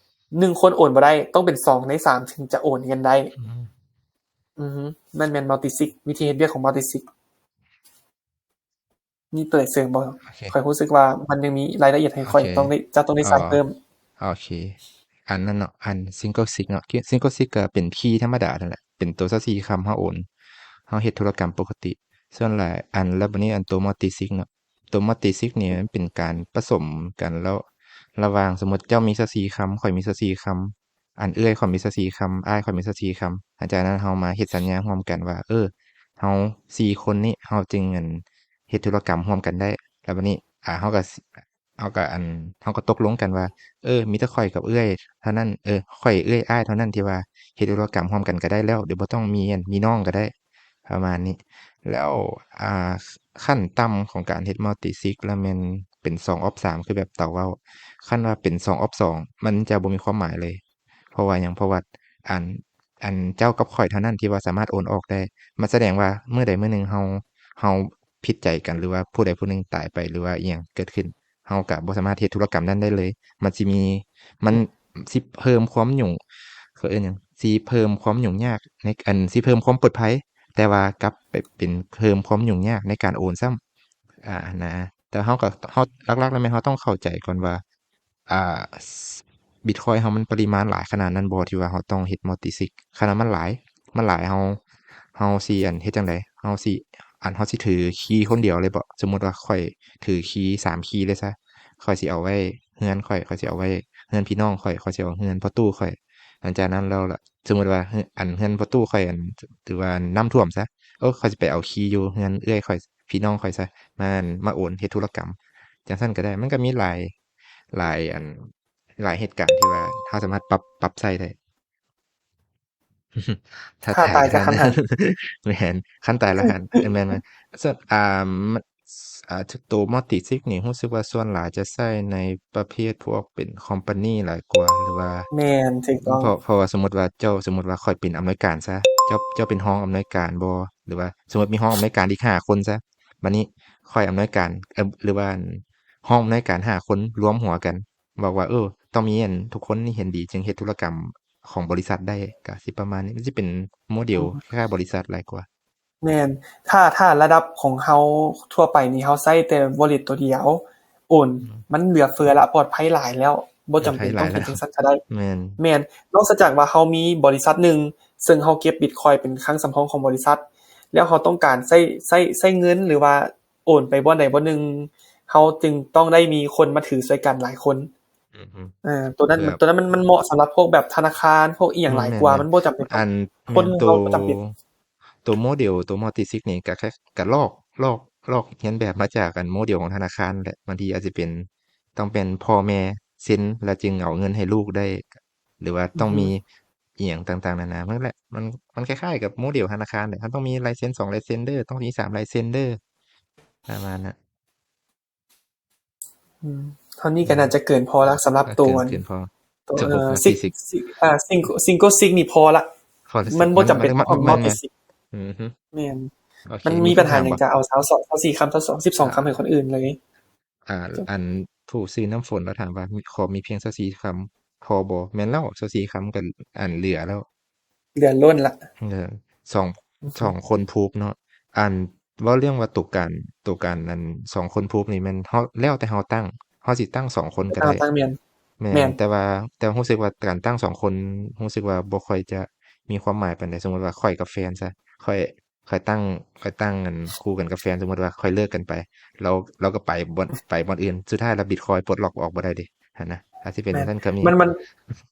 ໜຶ່ງຄົນໂອນບໍ່ໄດ້ ຕ້ອງເປັນສອງໃນສາມເຖິງຈະໂອນເງິນໄດ້. ອືມ ອືຮຶ ນັ້ນແມ່ນ Multi Sig ວິທີເຮັດວຽກຂອງ Multi Sig. ມີຕົວໃດເສີມບໍ່? ໂອເຄ ຂ້ອຍຮູ້ສຶກວ່າມັນຍັງມີລາຍລະອຽດໃຫ້ຂ້ອຍ ໂອເຄ ຕ້ອງໄດ້ ຈະຕ້ອງໄດ້ໃສ່ເພີ່ມ. ໂອເຄ ອັນນັ້ນເນາະ ອັນ Single Sig ເນາະ Single Sig ກໍເປັນຄີທຳມະດານັ້ນແຫຼະ ເປັນໂຕຊາວສີ່ຄຳ ເຮົາໂອນ ເຮົາເຮັດທຸລະກຳປົກກະຕິ. ສ່ວນຫຼາຍອັນ ແລ້ວບັດນີ້ອັນໂຕ Multi Sig ເນາະ ໂຕ Multi Sig ນີ້ມັນເປັນການປະສົມກັນ ແລ້ວລະຫວ່າງ ສົມມຸດເຈົ້າມີຊາວສີ່ຄຳ ຂ້ອຍມີຊາວສີ່ຄຳ ອັນເອື້ອຍຂ້ອຍມີຊາວສີ່ຄຳ ອ້າຍຂ້ອຍມີຊາວສີ່ຄຳ ຫຼັງຈາກນັ້ນເຮົາມາເຮັດສັນຍາຮ່ວມກັນວ່າ ເອີ ເຮົາສີ່ຄົນນີ້ ເຮົາຈຶ່ງ ອັນ ເຮັດທຸລະກຳຮ່ວມກັນໄດ້. ແລ້ວບັດນີ້ ອ່າ ເຮົາກໍ ເຮົາກໍ ອັນ ເຮົາກໍຕົກລົງກັນວ່າ ເອີ ມີແຕ່ຂ້ອຍກັບເອື້ອຍເທົ່ານັ້ນ ເອີ ຂ້ອຍ ເອື້ອຍ ອ້າຍເທົ່ານັ້ນທີ່ວ່າເຮັດທຸລະກຳຮ່ວມກັນກໍໄດ້ແລ້ວ ໂດຍບໍ່ຕ້ອງມີ ອັນ ມີນ້ອງກໍໄດ້ ປະມານນີ້. ແລ້ວ ອ່າ ຂັ້ນຕ່ຳຂອງການເຮັດ Multi Sig ລະແມ່ນເປັນສອງ of ສາມ ຄືແບບເຕົາເວົ້າ. ຄັນວ່າເປັນສອງ of ສອງ ມັນຈະບໍ່ມີຄວາມໝາຍເລີຍ. ເພາະວ່າຫຍັງ? ເພາະວ່າ ອັນ ອັນເຈົ້າກັບຂ້ອຍເທົ່ານັ້ນທີ່ວ່າສາມາດໂອນອອກໄດ້. ມັນສະແດງວ່າມື້ໃດມື້ໜຶ່ງເຮົາ ເຮົາຜິດໃຈກັນ ຫຼືວ່າຜູ້ໃດຜູ້ໜຶ່ງຕາຍໄປ ຫຼືວ່າອີ່ຫຍັງເກີດຂຶ້ນ ເຮົາກໍບໍ່ສາມາດເຮັດທຸລະກຳນັ້ນໄດ້ເລີຍ. ມັນຊິມີ ມັນຊິເພີ່ມຄວາມຫຍຸ້ງ ເຂົາເອີ້ນຫຍັງ? ຊິເພີ່ມຄວາມຫຍຸ້ງຍາກໃນ ອັນ ຊິເພີ່ມຄວາມປອດໄພ ແຕ່ວ່າກັບໄປເປັນເພີ່ມຄວາມຫຍຸ້ງຍາກໃນການໂອນຊ້ຳ ອ່າ ນະ. ແຕ່ເຮົາກໍ ເຮົາ ຫຼັກໆແລ້ວແມ່ນເຮົາຕ້ອງເຂົ້າໃຈກ່ອນວ່າ ອ່າ Bitcoin ເຮົາມັນປະລິມານຫຼາຍຂະໜາດນັ້ນບໍ່ ທີ່ວ່າເຮົາຕ້ອງເຮັດ Multi Sig. ຄັນວ່າມັນຫຼາຍ ມັນຫຼາຍ ເຮົາ ເຮົາຊິ ອັນ ເຮັດຈັ່ງໃດ? ເຮົາຊິ ອັນ ເຮົາຊິຖືຄີຄົນດຽວເລີຍບໍ? ສົມມຸດວ່າຂ້ອຍຖືຄີສາມຄີເລີຍຊະ ຂ້ອຍຊິເອົາໄວ້ເຮືອນຂ້ອຍ ຂ້ອຍຊິເອົາໄວ້ເຮືອນພີ່ນ້ອງຂ້ອຍ ຂ້ອຍຊິເອົາເຮືອນພໍ່ຕູ້ຂ້ອຍ. ຫຼັງຈາກນັ້ນແລ້ວລະ ສົມມຸດວ່າ ເຮືອນ ອັນ ເຮືອນພໍ່ຕູ້ຂ້ອຍ ອັນ ຖືວ່ານ້ຳຖ້ວມຊະ ໂອ້ ຂ້ອຍຊິໄປເອົາຄີຢູ່ເຮືອນເອື້ອຍຂ້ອຍ ພີ່ນ້ອງຂ້ອຍຊະ ມາ ອັນ ມາໂອນເຮັດທຸລະກຳ ຈັ່ງຊັ້ນກໍໄດ້. ມັນກໍມີຫຼາຍ ຫຼາຍ ອັນ ຫຼາຍເຫດການທີ່ວ່າເຮົາສາມາດປັບ ປັບໃຊ້ໄດ້. ຖ້າ ຖ້າຕາຍກໍຄັນຫັ້ນ ແມ່ນ ຄັນຕາຍລະຫັ້ນ ເອີ ແມ່ນໆ. ສ່ວນ ອ່າ ມັນ ອ່າ ໂຕ Multi Sig ນີ້ ຮູ້ສຶກວ່າສ່ວນຫຼາຍຈະໃຊ້ໃນປະເພດພວກເປັນຄອມພານີຫຼາຍກວ່າ ຫຼືວ່າ ແມ່ນ ຖືກຕ້ອງ ເພາະ ເພາະວ່າສົມມຸດວ່າເຈົ້າ ສົມມຸດວ່າຂ້ອຍເປັນອຳນວຍການຊະ ເຈົ້າ ເຈົ້າເປັນຮອງອຳນວຍການບໍ ຫຼືວ່າສົມມຸດມີຮອງອຳນວຍການອີກຫ້າຄົນຊະ ບາດນີ້ຂ້ອຍອຳນວຍການ ເອີ ຫຼືວ່າຮອງອຳນວຍການຫ້າຄົນລວມຫົວກັນ ບອກວ່າ ເອີ ຕ້ອງມີ ອັນ ທຸກຄົນນີ້ເຫັນດີຈຶ່ງເຮັດທຸລະກຳຂອງບໍລິສັດໄດ້ ກະຊິປະມານນີ້ ມັນຊິເປັນໂມເດວ ອືມ ຄ້າຍໆບໍລິສັດຫຼາຍກວ່າ. ແມ່ນ ຖ້າ ຖ້າລະດັບຂອງເຮົາທົ່ວໄປນີ້ ເຮົາໃຊ້ແຕ່ wallet ຕົວດຽວ ໂອນ ອືມ ມັນເຫຼືອເຟືອ ແລະ ປອດໄພຫຼາຍແລ້ວ ບໍ່ຈຳເປັນຕ້ອງເປັນຈັ່ງຊັ້ນກໍໄດ້. ແມ່ນ ແມ່ນ ນອກເສຍຈາກວ່າເຮົາມີບໍລິສັດໜຶ່ງ ເຊິ່ງເຮົາເກັບ Bitcoin ເປັນຄັງສຳຮອງຂອງບໍລິສັດ ແລ້ວເຮົາຕ້ອງການໃຊ້ ໃຊ້ ໃຊ້ເງິນ ຫຼືວ່າ ໂອນໄປບ່ອນໃດບ່ອນໜຶ່ງ ເຮົາຈຶ່ງຕ້ອງໄດ້ມີຄົນມາຖືຊ່ວຍກັນຫຼາຍຄົນ. ອືມ ເອີ ຕົວນັ້ນ ແບບ ຕົວນັ້ນມັນ ມັນເໝາະສຳລັບພວກແບບທະນາຄານ ພວກອີ່ຫຍັງຫຼາຍກວ່າ ອືມ ມັນບໍ່ຈຳເປັນຕ້ອງ ອັນ ຄົນໜຶ່ງ ໂຕ ເຮົາບໍ່ຈຳເປັນ. ໂຕໂມເດວ ໂຕ Multi Sig ນີ້ກະ ກະລອກ ລອກ ລອກຮຽນແບບມາຈາກ ອັນ ໂມເດວຂອງທະນາຄານແຫຼະ ບາງທີອາດຈະເປັນ ຕ້ອງເປັນພໍ່ແມ່ ເຊັນ ແລ້ວຈຶ່ງເອົາເງິນໃຫ້ລູກໄດ້ ຫຼືວ່າຕ້ອງມີ ອືຮຶ ອີ່ຫຍັງຕ່າງໆນານາ. ມັນແຫຼະ ມັນ ມັນຄ້າຍໆກັບໂມເດວທະນາຄານແຫຼະ ເຮົາຕ້ອງມີລາຍເຊັນສອງລາຍເຊັນເດີ ຕ້ອງມີສາມລາຍເຊັນເດີ ປະມານນັ້ນ. ອືມ ເທົ່ານີ້ກໍໜ້າຈະເກີນພໍລະ ສຳລັບ ເອີ ໂຕ ເກີນ ອັນ ເກີນພໍ ໂຕ ເອີ ຊິກ ຊິກ ອ່າ ຊິງ ຊິງໂກຊິກນີ້ພໍລະ ພໍລະ ມັນບໍ່ຈຳເປັນ ມັນ ມັນ ຕ້ອງມີ ມັນ ອອກເປັນຊິກ ອືຮຶ ແມ່ນ ໂອເຄ ມັນມີບັນຫາຫຍັງ ມີຄຳຖາມບໍ່? ຈະເອົາຊາວສອງ ຊາວສີ່ຄຳ ຊາວສອງ ສິບສອງຄຳໃຫ້ຄົນອື່ນເລີຍ. ອ່າ ອັນຜູ້ຊື່ນ້ຳຝົນລາວຖາມວ່າ ມີ ຂໍມີພຽງຊາວສີ່ຄຳພໍບໍ່? ແມ່ນແລ້ວ ຊາວສີ່ຄຳກໍ ອັນ ເຫຼືອແລ້ວ ເຫຼືອລົ້ນລະ ເອີ ສອງ ອືຮຶ ສອງຄົນພູບເນາະ. ອັນ ເວົ້າເລື່ອງວ່າໂຕການ ໂຕການ ອັນ ສອງຄົນພູບນີ້ແມ່ນເຮົາ ແລ້ວແຕ່ເຮົາຕັ້ງ ເຮົາຊິຕັ້ງສອງຄົນກໍໄດ້ ແມ່ນ ແມ່ນ ແຕ່ວ່າ ແຕ່ຮູ້ສຶກວ່າການຕັ້ງສອງຄົນ ຮູ້ສຶກວ່າບໍ່ຄ່ອຍຈະມີຄວາມໝາຍປານໃດ. ສົມມຸດວ່າຂ້ອຍກັບແຟນຊະ ຂ້ອຍ ຂ້ອຍຕັ້ງ ຂ້ອຍຕັ້ງ ອັນ ຄູ່ກັນກັບແຟນ ສົມມຸດວ່າຂ້ອຍເລີກກັນໄປ ລາວ ລາວກໍໄປບ່ອນ ໄປບ່ອນອື່ນ ສຸດທ້າຍແລ້ວບິດຄອຍປົດລັອກອອກບໍ່ໄດ້ເດ ຫັ້ນນະ. ອາດຊິເປັນ ແມ່ນ ຈັ່ງຊັ້ນກໍມີ ມັນ ມັນ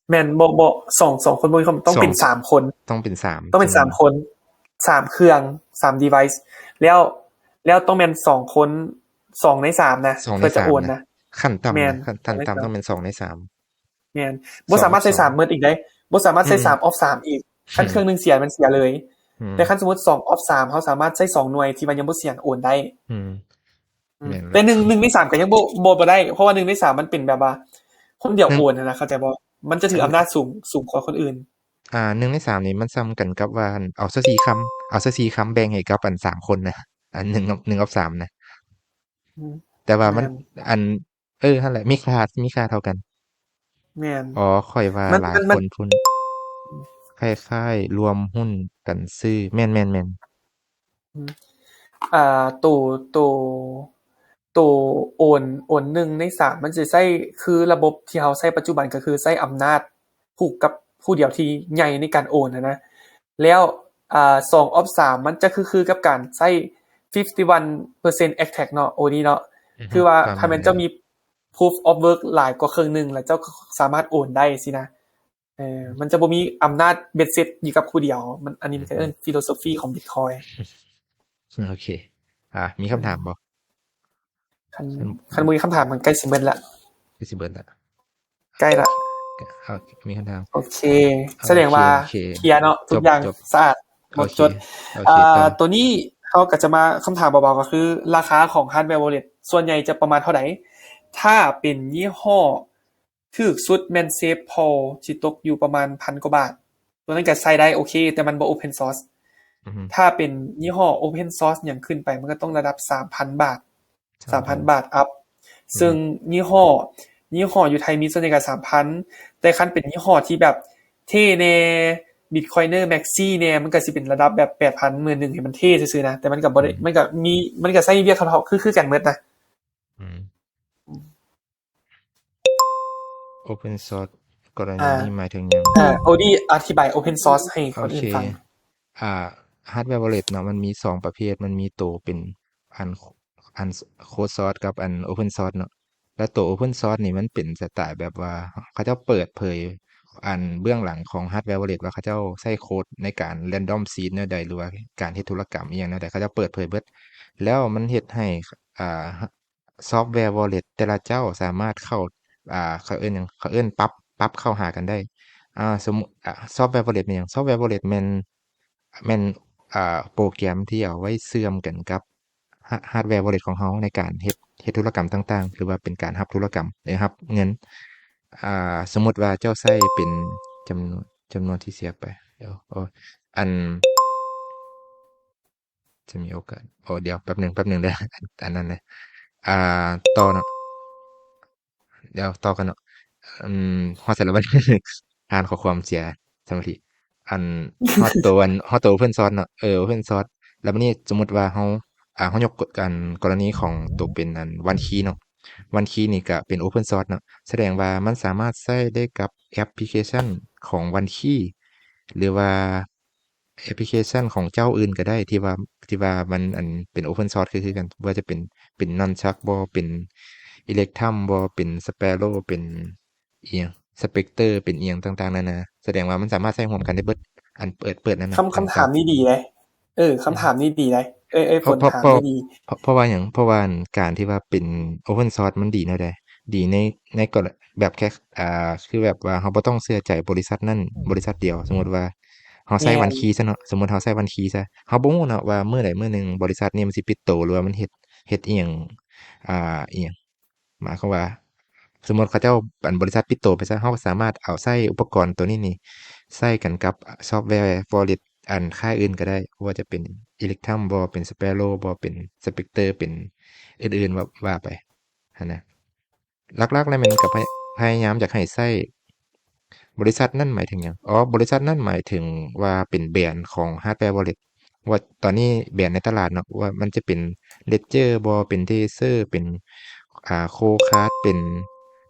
ແມ່ນ ບໍ່ ບໍ່ ສອງ ສອງຄົນບໍ່ມີຄວາມ ຕ້ອງເປັນ ສອງ ສາມຄົນ ຕ້ອງເປັນສາມ ຕ້ອງເປັນສາມຄົນ ສາມເຄື່ອງ ສາມ device ແລ້ວ ແລ້ວຕ້ອງແມ່ນສອງຄົນ ສອງໃນສາມນະ ສອງໃນສາມ ເພື່ອຈະໂອນນະ ນະ ຂັ້ນຕ່ຳ ແມ່ນ ນະ ຂັ້ນ ຂັ້ນຕ່ຳຕ້ອງແມ່ນສອງໃນສາມ ແມ່ນ ສອງ ບໍ່ສາມາດໃສ່ສາມໝົດອີກເດ້ ບໍ່ສາມາດໃສ່ ອືມ ສາມອອບສາມອີກ ອືມ ຄັນເຄື່ອງໜຶ່ງເສຍມັນເສຍເລີຍ ອືມ ແຕ່ຄັນສົມມຸດສອງອອບສາມ ເຮົາສາມາດໃຊ້ສອງໜ່ວຍທີ່ວ່າຍັງບໍ່ສຽງໂອນໄດ້ ອືມ ອືມ ແມ່ນ ແຕ່ໜຶ່ງ ໜຶ່ງໃນສາມກໍຍັງບໍ່ ບໍ່ ບໍ່ໄດ້ ເພາະວ່າໜຶ່ງໃນສາມມັນເປັນແບບວ່າຄົນດຽວ ໜຶ່ງ ໂອນຫັ້ນນະ ເຂົ້າໃຈບໍ່? ມັນຈະຖືອຳນາດສູງ ສູງກວ່າຄົນອື່ນ ອ່າ ໜຶ່ງໃນສາມນີ້ມັນສ່ຳກັນກັບວ່າ ເອົາຊາວສີ່ຄຳ ເອົາຊາວສີ່ຄຳແບ່ງໃຫ້ກັບອັນສາມຄົນນະ ອັນໜຶ່ງ ໜຶ່ງອອບສາມນະ ອືມ ແຕ່ວ່າມັນ ແມ່ນ ອັນ ເອີ ຫັ້ນແຫຼະ ມີຄ່າ ມີຄ່າເທົ່າກັນ ແມ່ນ ອໍ ຂ້ອຍວ່າ ມັນ ຫຼາຍ ມັນ ມັນ ຄົນພຸ້ນ ຄ້າຍໆລວມຮຸ້ນກັນຊື້ ແມ່ນໆໆ ອືມ ອ່າ ໂຕ ໂຕ ໂຕໂອນ ໂອນໜຶ່ງໃນສາມ ມັນຊິໃຊ້ຄືລະບົບທີ່ເຮົາໃຊ້ປັດຈຸບັນ ກໍຄືໃຊ້ອຳນາດຜູກກັບຜູ້ດຽວທີ່ໃຫຍ່ໃນການໂອນຫັ້ນນະ ແລ້ວ ອ່າ ສອງອອບສາມ ມັນຈະຄື ຄືກັບການໃຊ້ fifty one percent attack ເນາະ ໂອນີ້ເນາະ ອືຮຶ ຄືວ່າ ປະມານ ຖ້າແມ່ນເຈົ້າມີ proof of work ຫຼາຍກວ່າເຄິ່ງໜຶ່ງ ແລ້ວເຈົ້າກໍສາມາດໂອນໄດ້ຊີ້ນະ. ເອີ ມັນຈະບໍ່ມີອຳນາດເບັດເສັດຢູ່ກັບຜູ້ດຽວ ມັນ ອັນນີ້ມັນກໍເອີ້ນ ອືຮຶ philosophy ຂອງ Bitcoin. ໂອເຄ ອ່າ ມີຄຳຖາມບໍ່? ຄັນ ຄັນບໍ່ມີຄຳຖາມ ມັນໃກ້ຊິເໝິດລະ ໃກ້ຊິເໝິດລະ ໃກ້ລະ ໂອເຄ ມີຄຳຖາມ ໂອເຄ ສະແດງວ່າ ໂອເຄ ເຄລຍເນາະ ທຸກຢ່າງ ຈົບ ສະອາດ ໝົດຈົດ ໂອເຄ ໂອເຄ ອ່າ ໂຕນີ້ເຮົາກໍຈະມາຄຳຖາມເບົາໆ ກໍຄືລາຄາຂອງ hardware wallet ສ່ວນໃຫຍ່ຈະປະມານເທົ່າໃດ? ຖ້າເປັນຍີ່ຫໍ້ ຖືກສຸດແມ່ນ Safe Pool ຊິຕົກຢູ່ປະມານພັນກວ່າບາດ ຕົວນັ້ນກໍໃຊ້ໄດ້ໂອເຄ ແຕ່ມັນບໍ່ open source ອືຮຶ ຖ້າເປັນຍີ່ຫໍ້ open source ຫຍັງຂຶ້ນໄປ ມັນກໍຕ້ອງລະດັບສາມພັນບາດ ສາມພັນ ສາມພັນບາດອັບ ອືຮຶ ເຊິ່ງຍີ່ຫໍ້ ຍີ່ຫໍ້ຢູ່ໄທມີສ່ວນໃຫຍ່ກໍສາມພັນ ແຕ່ຄັນເປັນຍີ່ຫໍ້ທີ່ແບບເທ່ແດ່ Bitcoiner Maxi ແດ່ ມັນກໍຊິເປັນລະດັບແບບແປດພັນ ໝື່ນໜຶ່ງ ໃຫ້ມັນເທ່ຊື່ໆນະ ແຕ່ມັນກໍບໍ່ໄດ້ ອືມ ມັນກໍມີ ມັນກໍໃຊ້ວຽກເທົ່າ ຄື ຄືກັນໝົດນະ ອືມ open source ກໍລະນີນີ້ໝາຍເຖິງຫຍັງ? ເອີ ໂອດີ ອະທິບາຍ open source ໃຫ້ຄົນອື່ນຟັງ. ໂອເຄ ອ່າ hardware wallet ເນາະ ມັນມີສອງປະເພດ ມັນມີໂຕເປັນອັນ ອັນ closed source ກັບອັນ open source ເນາະ ແລ້ວໂຕ open source ນີ້ມັນເປັນສະໄຕລ໌ແບບວ່າ ເຂົາເຈົ້າເປີດເຜີຍອັນເບື້ອງຫຼັງຂອງ hardware wallet ວ່າເຂົາເຈົ້າໃຊ້ໂຄດໃນການ random seed ແນວໃດ ຫຼືວ່າການເຮັດທຸລະກຳອີ່ຫຍັງແນວໃດ ເຂົາເຈົ້າເປີດເຜີຍເບິດ ແລ້ວມັນເຮັດໃຫ້ ອ່າ software wallet ແຕ່ລະເຈົ້າສາມາດເຂົ້າ ອ່າ ເຂົາເອີ້ນຫຍັງ ເຂົາເອີ້ນປັບ ປັບເຂົ້າຫາກັນໄດ້ ອ່າ ສົມມຸດ ອ່າ software wallet ແມ່ນຫຍັງ? software wallet ແມ່ນ ແມ່ນ ອ່າ ໂປຣແກຣມທີ່ເອົາໄວ້ເຊື່ອມກັນກັບ hardware wallet ຂອງເຮົາໃນການເຮັດ ເຮັດທຸລະກຳຕ່າງໆ ຫຼືວ່າເປັນການຮັບທຸລະກຳ ຫຼືຮັບເງິນ ອ່າ ສົມມຸດວ່າເຈົ້າໃຊ້ເປັນຈຳນວນ ຈຳນວນທີ່ເສຍໄປ ດຽວ ໂອ ອັນ ຈະມີໂອກາດ ໂອ ດຽວແປັບໜຶ່ງ ແປັບໜຶ່ງເດີ ອັນ ອັນນັ້ນເດີ ອ່າ ຕໍ່ເນາະ ດຽວຕໍ່ກັນເນາະ ອືມ ຮອດໃສແລ້ວບັດນີ້ ອ່ານຂໍ້ຄວາມເສຍສະມາທິ ອັນ ຮອດໂຕ ອັນ ຮອດໂຕ open source ເນາະ ເອີ open source ແລ້ວບັດນີ້ສົມມຸດວ່າເຮົາ ອ່າ ເຮົາຍົກ ອັນ ກໍລະນີຂອງໂຕເປັນ ອັນ OneKey ເນາະ OneKey ນີ້ກະເປັນ open source ເນາະ ສະແດງວ່າມັນສາມາດໃຊ້ໄດ້ກັບແອັບພລິເຄຊັນຂອງ OneKey ຫຼືວ່າ ແອັບພລິເຄຊັນຂອງເຈົ້າອື່ນກໍໄດ້ ທີ່ວ່າ ທີ່ວ່າມັນ ອັນ ເປັນ open source ຄື ຄືກັນ ບໍ່ວ່າຈະເປັນ ເປັນ Nunchuck ບໍ່ ເປັນ Electrum ບໍ່ ເປັນ Sparrow ເປັນອີ່ຫຍັງ Spectre ເປັນອີ່ຫຍັງຕ່າງໆນານາ ສະແດງວ່າມັນສາມາດໃຊ້ຮ່ວມກັນໄດ້ເບິດ ອັນເປີດ ເປີດນັ້ນນະ ຄຳ ຄຳຖາມນີ້ດີເດ້ ເອີ ຄຳຖາມນີ້ດີເດ້ ເອີ ເອີ ເພາະ ເພາະ ເພາະວ່າຫຍັງ? ເພາະວ່າການທີ່ວ່າເປັນ open source ມັນດີແນວໃດ? ດີໃນ ໃນກໍແບບແຄ່ ອ່າ ຄືແບບວ່າເຮົາບໍ່ຕ້ອງເຊື່ອໃຈບໍລິສັດນັ້ນບໍລິສັດດຽວ. ສົມມຸດວ່າເຮົາໃຊ້ ແມ່ນ OneKey ຊະເນາະ, ສົມມຸດເຮົາໃຊ້ OneKey ຊະ ເຮົາບໍ່ຮູ້ເນາະວ່າມື້ໃດມື້ໜຶ່ງບໍລິສັດນີ້ມັນຊິປິດໂຕ ຫຼືວ່າມັນເຮັດ ເຮັດອີ່ຫຍັງ ອ່າ ອີ່ຫຍັງ ໝາຍຄວາມວ່າ ສົມມຸດເຂົາເຈົ້າ ອັນ ບໍລິສັດປິດໂຕໄປຊະ ເຮົາກໍສາມາດເອົາໃຊ້ອຸປະກອນໂຕນີ້ນີ້ ໃຊ້ກັນກັບຊອບແວວໍເລັດອັນຄ້າຍອື່ນກໍໄດ້ ບໍ່ວ່າຈະເປັນ Electrum ບໍ່ ເປັນ Sparrow ບໍ່ ເປັນ Spectre ເປັນອື່ນໆ ວ່າ ວ່າໄປຫັ້ນນະ. ຫຼັກໆ ແລ້ວແມ່ນກໍພະ ພະຍາຍາມຢາກໃຫ້ໃຊ້ ບໍລິສັດນັ້ນໝາຍເຖິງຫຍັງ? ອໍ ບໍລິສັດນັ້ນໝາຍເຖິງວ່າເປັນແບຣນຂອງ Hardware Wallet ວ່າຕອນນີ້ແບຣນໃນຕະຫຼາດເນາະ ວ່າມັນຈະເປັນ Ledger ບໍ່ ເປັນ Trezor ເປັນ ອ່າ Coldcard ເປັນ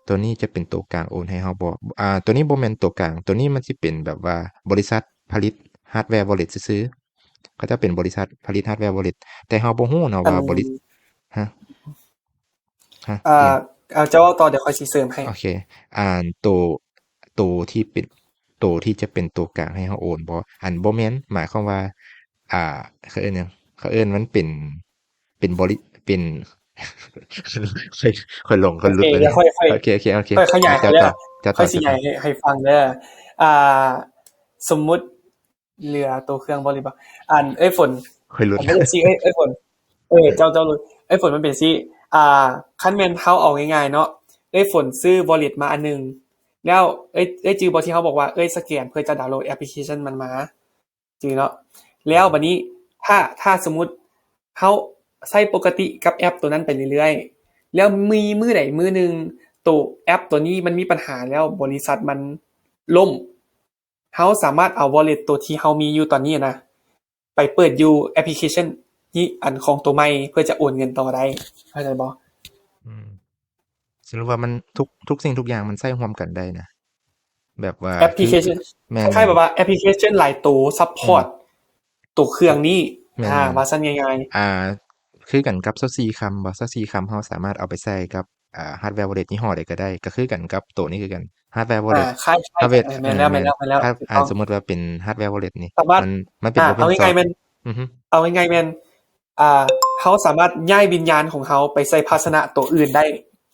ໂຕນີ້ຈະເປັນໂຕກາງໂອນໃຫ້ເຮົາບໍ່? ອ່າ ໂຕນີ້ບໍ່ແມ່ນໂຕກາງ ໂຕນີ້ມັນຊິເປັນແບບວ່າບໍລິສັດຜະລິດ Hardware Wallet ຊື່ໆ. ເຂົາເຈົ້າເປັນບໍລິສັດຜະລິດ Hardware Wallet ແຕ່ເຮົາບໍ່ຮູ້ເນາະວ່າ ອັນ ບໍລິ ຮະ? ຮະ? ອ່າ ເອົາ ເຈົ້າເວົ້າຕໍ່ ດຽວຂ້ອຍຊິເສີມໃຫ້. ໂອເຄ ອັນໂຕ ໂຕທີ່ເປັນ ໂຕທີ່ຈະເປັນໂຕກາງໃຫ້ເຮົາໂອນບໍ່? ອັນ ບໍ່ແມ່ນ ໝາຍຄວາມວ່າ ອ່າ ເຂົາເອີ້ນຫຍັງ? ເຂົາເອີ້ນມັນເປັນ ເປັນບໍລິ ເປັນ ຂ້ອຍ ຂ້ອຍຫຼົງ ຂ້ອຍຫຼຸດ ໂອເຄ ແລ້ວ ດຽວຂ້ອຍ ຂ້ອຍ ໂອເຄ ໂອເຄ ໂອເຄ ຂ້ອຍຂະຫຍາຍໃຫ້ເດີ ເຈົ້າຕໍ່ ເຈົ້າຕໍ່ ຂ້ອຍຊິຂະຫຍາຍໃຫ້ ໃຫ້ຟັງເດີ. ອ່າ ສົມມຸດ ເຫຼືອໂຕເຄື່ອງບໍລິບໍ ອັນ ເອີຍຝົນ ຂ້ອຍຫຼຸດ ອັນ ເອີຍ ເອີຍຝົນ ເອີ ເຈົ້າ ເຈົ້າຫຼຸດ ເອີຍຝົນ ມັນເປັນຊີ້ ອ່າ ຄັນແມ່ນເຮົາເອົາງ່າຍໆເນາະ ເອີຍຝົນຊື້ wallet ມາອັນໜຶ່ງ ແລ້ວເອີຍ ເອີຍຈື່ບໍ່ທີ່ເຮົາບອກວ່າເອີຍສະແກນເພື່ອຈະດາວໂຫຼດແອັບພລິເຄຊັນມັນມາ ຈື່ເນາະ? ແລ້ວບັດນີ້ ຖ້າ ຖ້າສົມມຸດເຮົາໃຊ້ປົກກະຕິກັບແອັບໂຕນັ້ນໄປເລື້ອຍໆ ແລ້ວມີມື້ໃດມື້ໜຶ່ງໂຕແອັບໂຕນີ້ມັນມີບັນຫາ ແລ້ວບໍລິສັດມັນລົ້ມ ເຮົາສາມາດເອົາ wallet ໂຕທີ່ເຮົາມີຢູ່ຕອນນີ້ນະ ໄປເປີດຢູ່ແອັບພລິເຄຊັນນີ້ ອັນຂອງໂຕໃໝ່ ເພື່ອຈະໂອນເງິນຕໍ່ໄດ້ ເຂົ້າໃຈບໍ່? ອືມ ສະຫຼຸບວ່າມັນ ທຸກ ທຸກສິ່ງທຸກຢ່າງມັນໃຊ້ຮ່ວມກັນໄດ້ນະ ແບບວ່າແອັບພລິເຄຊັນ ຄື ແມ່ນ ຄ້າຍໆແບບວ່າແອັບພລິເຄຊັນຫຼາຍໂຕ support ອືມ ໂຕເຄື່ອງນີ້ ແມ່ນໆ ອ່າ ວ່າຊັ້ນງ່າຍໆ ອ່າ ຄືກັນກັບຊາວສີ່ຄຳບໍ່? ຊາວສີ່ຄຳເຮົາສາມາດເອົາໄປໃສ່ກັບ ອ່າ Hardware Wallet ຍີ່ຫໍ້ໃດກໍໄດ້ ກໍຄືກັນກັບໂຕນີ້ຄືກັນ Hardware Wallet ອ່າ ຄ້າຍໆກັນ Hardware ເອີ ແມ່ນແລ້ວ ເອີ ແມ່ນແລ້ວ ແມ່ນແລ້ວ ອ່າ ສົມມຸດວ່າເປັນ Hardware Wallet ນີ້ ສາມາດ ມັນ ມັນເປັນ ອ່າ Open Source ເອົາງ່າຍໆແມ່ນ ອືຮຶ ເອົາງ່າຍໆແມ່ນ ອ່າ ເຮົາສາມາດຍ້າຍວິນຍານຂອງເຮົາໄປໃສ່ພາຊະນະໂຕອື່ນໄດ້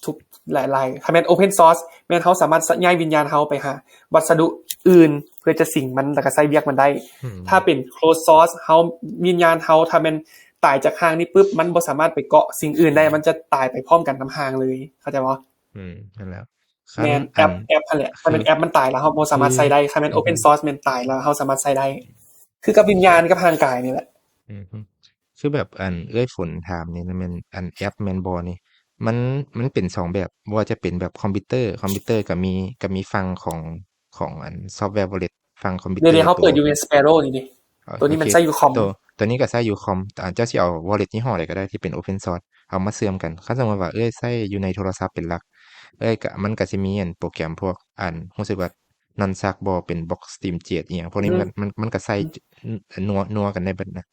ທຸກ ຫຼາຍໆ ຖ້າແມ່ນ Open Source ແມ່ນເຮົາສາມາດ ສ- ຍ້າຍວິນຍານເຮົາໄປຫາວັດສະດຸອື່ນ ເພື່ອຈະສິງມັນ ແລ້ວກໍໃຊ້ວຽກມັນໄດ້. ອືມ ຖ້າເປັນ Closed Source ເຮົາ ວິນຍານເຮົາ ຖ້າແມ່ນຕາຍຈາກຮ່າງນີ້ປຶບ ມັນບໍ່ສາມາດໄປເກາະສິ່ງອື່ນໄດ້ ມັນຈະຕາຍໄປພ້ອມກັນນຳຮ່າງເລີຍ ເຂົ້າໃຈບໍ່? ອືມ ນັ້ນແຫຼະ ແມ່ນ ຄັນ ແອັບ ອັນ ແອັບຫັ້ນແຫຼະ ຄັນແມ່ນ ຄື ແອັບມັນຕາຍແລ້ວ ເຮົາບໍ່ສາມາດ ຄື ໃຊ້ໄດ້ ຄັນແມ່ນ ອືມ Open Source ແມ່ນຕາຍແລ້ວ ເຮົາສາມາດໃຊ້ໄດ້ ຄືກັບວິນຍານກັບຮ່າງກາຍນີ້ແຫຼະ. ອືມ ຄືແບບ ອັນ ເອື້ອຍຝົນຖາມນີ້ນະ ແມ່ນ ອັນ ແອັບແມ່ນບໍ່ນີ້ ມັນ ມັນເປັນສອງແບບ ບໍ່ວ່າຈະເປັນແບບຄອມພິວເຕີ ຄອມພິວເຕີກໍມີ ກໍມີຝັ່ງຂອງ ຂອງ ອັນ Software Wallet ຝັ່ງຄອມພິວເຕີ ດຽວໆ ເຮົາເປີດຢູ່ແມ່ນ Sparrow ນີ້ເດ ໂຕນີ້ມັນໃຊ້ຢູ່ຄອມ ໂຕ ໂຕນີ້ກໍໃຊ້ຢູ່ຄອມ ອາ ເຈົ້າຊິເອົາ Wallet ຍີ່ຫໍ້ໃດກໍໄດ້ທີ່ເປັນ Open Source ເອົາມາເຊື່ອມກັນ. ຄັນສົມມຸດວ່າເອື້ອຍໃຊ້ຢູ່ໃນໂທລະສັບເປັນຫຼັກ ເອື້ອຍກໍ ມັນກໍຊິມີ ອັນ ໂປຣແກຣມພວກ ອັນ ຮູ້ສຶກວ່າ Nonstack ບໍ່ ເປັນ Blockstream ເຈັດ ອີ່ຫຍັງພວກນີ້ ອືມ ມັນ ມັນ ມັນກໍໃຊ້ ອືມ ນົວ ນົວກັນໄດ້ເບິດນະ.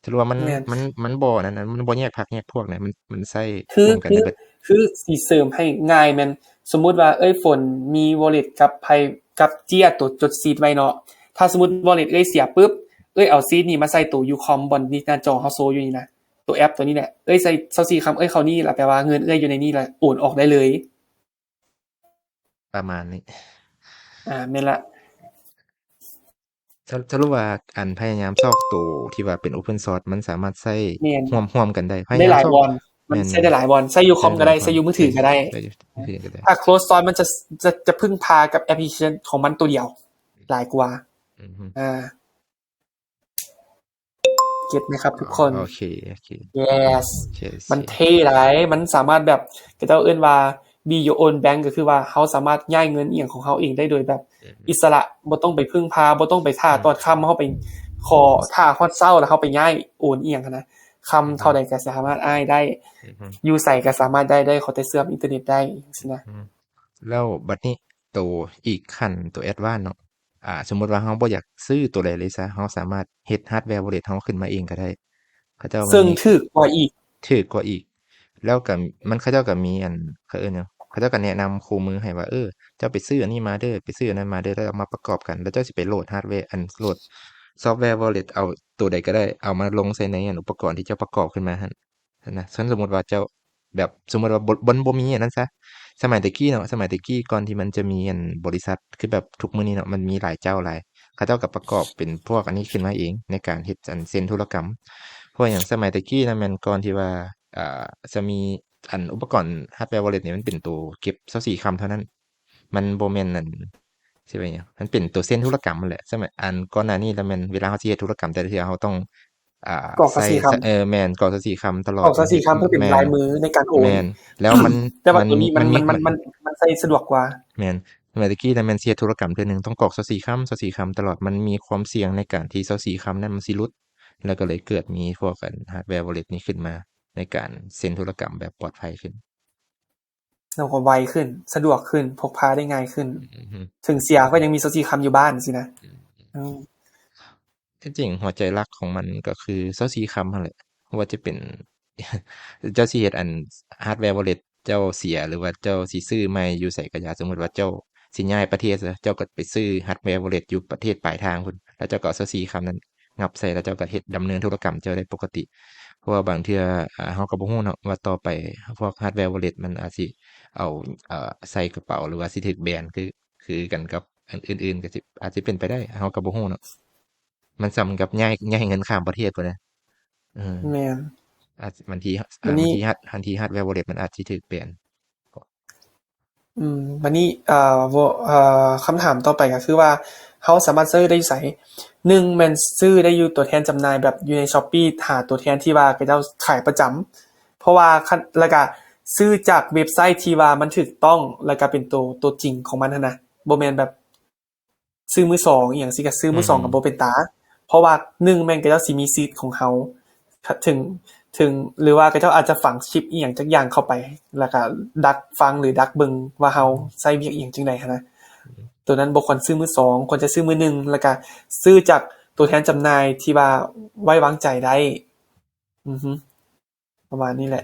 ຖືວ່າມັນ ແມ່ນ ມັນ ມັນບໍ່ນັ້ນນະ ມັນບໍ່ແຍກພັກແຍກພວກນະ ມັນ ມັນໃຊ້ ຄື ຮ່ວມກັນ ຄື ໄດ້ເບິດ ຄືຊິເສີມໃຫ້ງ່າຍແມ່ນ ສົມມຸດວ່າເອື້ອຍຝົນມີ wallet ກັບໃຜ ກັບເຈ້ຍໂຕຈົດ seed ໄວ້ເນາະ ຖ້າສົມມຸດ wallet ເອື້ອຍເສຍປຶບ ເອື້ອຍເອົາ seed ນີ້ມາໃສ່ໂຕຢູ່ຄອມ ບ່ອນນີ້ໜ້າຈໍເຮົາໂຊຢູ່ນີ້ນະ ໂຕແອັບໂຕນີ້ແຫຼະ ເອື້ອຍໃສ່ຊາວສີ່ຄຳ ເອື້ອຍເຂົ້ານີ້ລະ ແປວ່າເງິນເອື້ອຍຢູ່ໃນນີ້ລະ ໂອນອອກໄດ້ເລີຍ. ປະມານນີ້ ອ່າ ແມ່ນລະ ສະ ສະຫຼຸບວ່າ ອັນ ພະຍາຍາມຊອກໂຕທີ່ວ່າເປັນ Open Source ມັນສາມາດໃຊ້ ແມ່ນ ຮ່ວມ ຮ່ວມກັນໄດ້ ພະຍາຍາມ ໄດ້ຫຼາຍບ່ອນ ມັນ ແມ່ນ ໃຊ້ໄດ້ຫຼາຍບ່ອນ ໃຊ້ຢູ່ຄອມກໍໄດ້ ໃຊ້ຢູ່ມືຖືກໍໄດ້ ໃຊ້ຢູ່ມືຖືກໍໄດ້ ຖ້າ Closed Source ມັນຈະ ຈະ ຈະເພິ່ງພາກັບແອັບພລິເຄຊັນຂອງມັນໂຕດຽວຫຼາຍກວ່າ ອືຮຶ ອ່າ ເກັດໄໝຄັບທຸກຄົນ? ໂອເຄ ໂອເຄ yes ໂອເຄ ມັນເທ່ຫຼາຍ ມັນສາມາດແບບ ເຂົາເຈົ້າເອີ້ນວ່າ be your own bank ກໍຄືວ່າເຮົາສາມາດຍ້າຍເງິນອີ່ຫຍັງຂອງເຮົາເອງໄດ້ໂດຍແບບ ອືມ ອິດສະຫຼະ ບໍ່ຕ້ອງໄປເພິ່ງພາ ບໍ່ຕ້ອງໄປຖ້າ ອືມ ຕອນຄ່ຳ ເຮົາໄປຂໍຖ້າຮອດເຊົ້າ ແລ້ວເຮົາໄປຍ້າຍໂອນອີ່ຫຍັງຫັ້ນນະ ຄ່ຳ ອືມ ເທົ່າໃດກໍສາມາດອ້າຍໄດ້ ອືມ ຢູ່ໃສກໍສາມາດໄດ້ ໄດ້ ຂໍແຕ່ເຊື່ອມອິນເຕີເນັດໄດ້ ຈັ່ງຊີ້ນະ ອືມ ແລ້ວບັດນີ້ໂຕອີກຂັ້ນ ໂຕ advance ເນາະ ອ່າ ສົມມຸດວ່າເຮົາບໍ່ຢາກຊື້ໂຕໃດເລີຍຊະ ເຮົາສາມາດເຮັດ hardware wallet ເຮົາຂຶ້ນມາເອງກໍໄດ້ ເຂົາເຈົ້າ ເຊິ່ງຖືກກວ່າອີກ ຖືກກວ່າອີກ ແລ້ວກໍມັນ ເຂົາເຈົ້າກໍມີ ອັນ ເຂົາເອີ້ນຫຍັງ ເຂົາເຈົ້າກໍແນະນຳຄູ່ມືໃຫ້ວ່າ ເອີ ເຈົ້າໄປຊື້ອັນນີ້ມາເດີ ໄປຊື້ອັນນັ້ນມາເດີ ແລ້ວເອົາມາປະກອບກັນ ແລ້ວເຈົ້າຊິໄປໂຫຼດ hardware ອັນ ໂຫຼດ software wallet ເອົາໂຕໃດກໍໄດ້ ເອົາມາລົງໃສ່ໃນ ອັນ ອຸປະກອນທີ່ເຈົ້າປະກອບຂຶ້ນມາຫັ້ນ ຫັ້ນນະ ຄັນສົມມຸດວ່າເຈົ້າ ແບບ ສົມມຸດວ່າບໍ່ ບໍ່ ບໍ່ມີອັນນັ້ນຊະ ສະໄໝແຕ່ກີ້ເນາະ ສະໄໝແຕ່ກີ້ກ່ອນທີ່ມັນຈະມີອັນບໍລິສັດຄືແບບທຸກມື້ນີ້ເນາະ ມັນມີຫຼາຍເຈົ້າຫຼາຍ ເຂົາເຈົ້າກໍປະກອບເປັນພວກອັນນີ້ຂຶ້ນມາເອງ ໃນການເຮັດອັນເຊັນທຸລະກຳ. ເພາະຫຍັງ ສະໄໝແຕ່ກີ້ນະ ແມ່ນກ່ອນທີ່ວ່າ ອ່າ ຈະມີອັນອຸປະກອນ hardware wallet ນີ້ ມັນເປັນໂຕເກັບຊາວສີ່ຄຳເທົ່ານັ້ນ ມັນບໍ່ແມ່ນອັນ ຊິວ່າຫຍັງ ມັນເປັນໂຕເຊັນທຸລະກຳຫັ້ນແຫຼະ. ສະໄໝ ອັນກ່ອນໜ້ານີ້ລະແມ່ນເວລາເຮົາຊິເຮັດທຸລະກຳແຕ່ລະເທື່ອ ເຮົາຕ້ອງ ອ່າ ກອກຊາວສີ່ຄຳ ເອີ ແມ່ນ ກອກຊາວສີ່ຄຳຕະຫຼອດ ກອກຊາວສີ່ຄຳເພື່ອເປັນລາຍມືໃນການໂອນ ແມ່ນ ແລ້ວມັນ ແຕ່ວ່າໂຕນີ້ມັນ ມັນ ມັນ ມັນໃຊ້ສະດວກກວ່າ ແມ່ນ ສະໄໝແຕ່ກີ້ນະແມ່ນຊິເຮັດທຸລະກຳເທື່ອໜຶ່ງ ຕ້ອງກອກຊາວສີ່ຄຳ ຊາວສີ່ຄຳຕະຫຼອດ ມັນມີຄວາມສ່ຽງໃນການທີ່ຊາວສີ່ຄຳນັ້ນມັນຊິຫຼຸດ ແລ້ວກໍເລີຍເກີດມີພວກອັນ hardware wallet ນີ້ຂຶ້ນມາ ໃນການເຊັນທຸລະກຳແບບປອດໄພຂຶ້ນ. ແລ້ວກໍໄວຂຶ້ນ ສະດວກຂຶ້ນ ພົກພາໄດ້ງ່າຍຂຶ້ນ ອືຮຶ ເຖິງເສຍກໍຍັງມີຊາວສີ່ຄຳຢູ່ບ້ານຊີ້ນະ ອືມ ອືມ ທີ່ຈິງຫົວໃຈຫຼັກຂອງມັນກໍຄືຊາວສີ່ຄຳຫັ້ນແຫຼະ ບໍ່ວ່າຈະເປັນ ເຈົ້າຊິເຮັດອັນ hardware wallet ເຈົ້າເສຍ ຫຼືວ່າເຈົ້າຊິຊື້ໃໝ່ຢູ່ໃສກໍຢ່າ ສົມມຸດວ່າເຈົ້າຊິຍ້າຍປະເທດຊະ ເຈົ້າກໍໄປຊື້ hardware wallet ຢູ່ປະເທດປາຍທາງພຸ້ນ ແລ້ວເຈົ້າກໍເອົາຊາວສີ່ຄຳນັ້ນ ງັບໃສ່ ແລ້ວເຈົ້າກໍເຮັດ ດຳເນີນທຸລະກຳເຈົ້າໄດ້ປົກກະຕິ. ເພາະວ່າບາງເທື່ອ ອ່າ ເຮົາກໍບໍ່ຮູ້ເນາະວ່າຕໍ່ໄປພວກ hardware wallet ມັນອາດຊິເອົາ ເອີ ໃສ່ກະເປົາ ຫຼືວ່າຊິຖືກແບນ ຄື ຄືກັນກັບອັນອື່ນໆ ກໍຊິ ອາດຊິເປັນໄປໄດ້ ເຮົາກໍບໍ່ຮູ້ເນາະ. ມັນສ່ຳກັບຍ້າຍ ຍ້າຍເງິນຂ້າມປະເທດພຸ້ນນະ. ເອີ ແມ່ນ ອາດ ບາງທີ ບາງທີ ບາດນີ້ ບາງທີ hardware wallet ມັນອາດຊິຖືກແບນ. ອືມ ບາດນີ້ ເອີ ເອີ ຄຳຖາມຕໍ່ໄປກໍຄືວ່າ ເຮົາສາມາດຊື້ໄດ້ຢູ່ໃສ? ໜຶ່ງ ແມ່ນຊື້ໄດ້ຢູ່ຕົວແທນຈຳໜ່າຍ ແບບຢູ່ໃນ Shopee ຫາຕົວແທນທີ່ວ່າເຂົາເຈົ້າຂາຍປະຈຳ ເພາະວ່າ ແລ້ວກະຊື້ຈາກເວັບໄຊທີ່ວ່າມັນຖືກຕ້ອງ ແລ້ວກະເປັນໂຕ ໂຕຈິງຂອງມັນຫັ້ນນະ ບໍ່ແມ່ນແບບ ຊື້ມືສອງອີ່ຫຍັງຊີ້ ກໍຊື້ມືສອງກໍບໍ່ເປັນຕາ ເພາະວ່າໜຶ່ງແມ່ນເຂົາເຈົ້າຊິມີສິດຂອງເຮົາ ເຖິງ ເຖິງ ຫຼືວ່າເຂົາເຈົ້າອາດຈະຝັງຊິບອີ່ຫຍັງຈັກຢ່າງເຂົ້າໄປ ແລ້ວກໍດັກຟັງ ຫຼືດັກເບິ່ງວ່າເຮົາໃຊ້ວຽກອີ່ຫຍັງຈັ່ງໃດຫັ້ນນະ. ໂຕນັ້ນບໍ່ຄວນຊື້ມືສອງ ຄວນຈະຊື້ມືໜຶ່ງ ແລ້ວກໍຊື້ຈາກຕົວແທນຈຳໜ່າຍທີ່ວ່າໄວ້ວາງໃຈໄດ້. ອືຮຶ. ປະມານນີ້ແຫຼະ.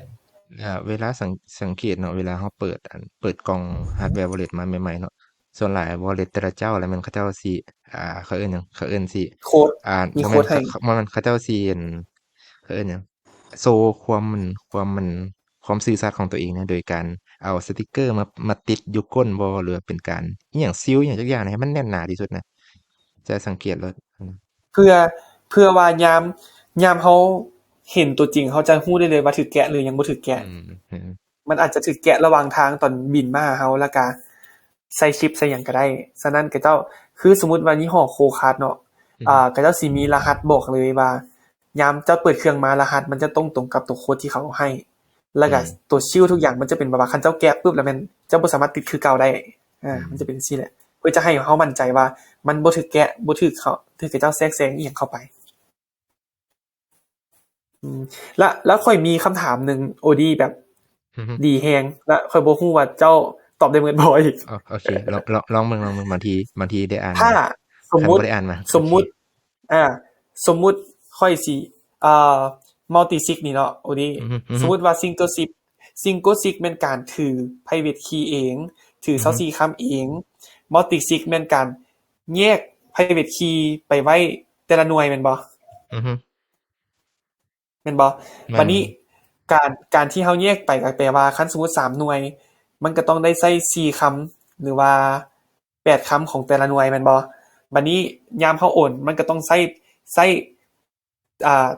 ອ່າ ເວລາສັງ ສັງເກດເນາະ ເວລາເຮົາເປີດ ອັນ ເປີດກ່ອງ hardware wallet ມາໃໝ່ໆເນາະ ສ່ວນຫຼາຍ wallet ແຕ່ລະເຈົ້າລະແມ່ນເຂົາເຈົ້າຊິ ອ່າ ເຂົາເອີ້ນຫຍັງ ເຂົາເອີ້ນຊິ ໂຄດ ອ່າ ມີໂຄດໃຫ້ ບໍ່ແມ່ນ ເຂົາເຈົ້າຊິ ອັນ ເຂົາເອີ້ນຫຍັງ ໂຊຄວາມ ອັນ ຄວາມ ອັນ ຄວາມຊື່ສັດຂອງຕົວເອງນະ ໂດຍການເອົາສະຕິກເກີມາ ມາຕິດຢູ່ກົ້ນບໍ່ ຫຼືວ່າເປັນການອີ່ຫຍັງ ຊີວອີ່ຫຍັງຈັກຢ່າງໃຫ້ມັນແໜ້ນໜາທີ່ສຸດນະ. ຈະສັງເກດໂລດ ເພື່ອ ເພື່ອວ່າຍາມ ຍາມເຮົາເຫັນຕົວຈິງ ເຮົາຈະຮູ້ໄດ້ເລີຍວ່າຖືກແກະ ຫຼືຍັງບໍ່ຖືກແກະ. ອືມ ມັນອາດຈະຖືກແກະລະຫວ່າງທາງຕອນບິນມາຫາເຮົາ ແລ້ວກະໃສ່ຊິບໃສ່ຫຍັງກະໄດ້. ສະນັ້ນເຂົາເຈົ້າ ຄືສົມມຸດວ່າຍີ່ຫໍ້ໂຄຄາດເນາະ ອືມ ອ່າ ເຂົາເຈົ້າຊິມີລະຫັດບອກເລີຍວ່າ ຍາມເຈົ້າເປີດເຄື່ອງມາ ລະຫັດມັນຈະຕ້ອງຕົງກັບໂຕໂຄດທີ່ເຂົາເອົາໃຫ້ ແລ້ວກະ ອືມ ໂຕຊີວທຸກຢ່າງມັນຈະເປັນແບບວ່າ ຄັນເຈົ້າແກະປຶບແລ້ວແມ່ນເຈົ້າບໍ່ສາມາດຕິດຄືເກົ່າໄດ້. ອ່າ ອືມ ມັນຈະເປັນຈັ່ງຊີ້ແຫຼະ ເພື່ອຈະໃຫ້ເຮົາໝັ້ນໃຈວ່າມັນບໍ່ຖືກແກະ ບໍ່ຖືກເຂົາ ຖືກເຂົາເຈົ້າແຊກແຊງອີ່ຫຍັງເຂົ້າໄປ. ອືມ ລະ ລະຂ້ອຍມີຄຳຖາມໜຶ່ງ ໂອດີ ແບບ ອືຮຶ ດີແຮງ ລະຂ້ອຍບໍ່ຮູ້ວ່າເຈົ້າຕອບໄດ້ໝົດບໍ່ອີກ. ໂອ ໂອເຄ ລອງ ລອງ ລອງເບິ່ງ ລອງເບິ່ງ ບາງທີ ບາງທີໄດ້ອ່ານ ຖ້າສົມມຸດ ບໍ່ໄດ້ອ່ານມາ ສົມມຸດ ໂອເຄ ອ່າ ສົມມຸດຂ້ອຍຊິ ເອີ multi sig ນີ້ເນາະ ໂອດີ ອືຮຶ ອືຮຶ ສົມມຸດວ່າ single sig single sig ແມ່ນການຖື private key ເອງ ຖື ອືຮຶ ຊາວສີ່ຄຳເອງ multi sig ແມ່ນການແຍກ private key ໄປໄວ້ແຕ່ລະໜ່ວຍແມ່ນບໍ່? ອືຮຶ ແມ່ນບໍ່? ແມ່ນ ບາດນີ້ ການ ການທີ່ເຮົາແຍກໄປກໍແປວ່າ ຄັນສົມມຸດສາມໜ່ວຍ ມັນກໍຕ້ອງໄດ້ໃຊ້ສີ່ຄຳ ຫຼືວ່າແປດຄຳຂອງແຕ່ລະໜ່ວຍແມ່ນບໍ່? ບາດນີ້ຍາມເຮົາໂອນ ມັນກໍຕ້ອງໃຊ້ ໃຊ້ ອ່າ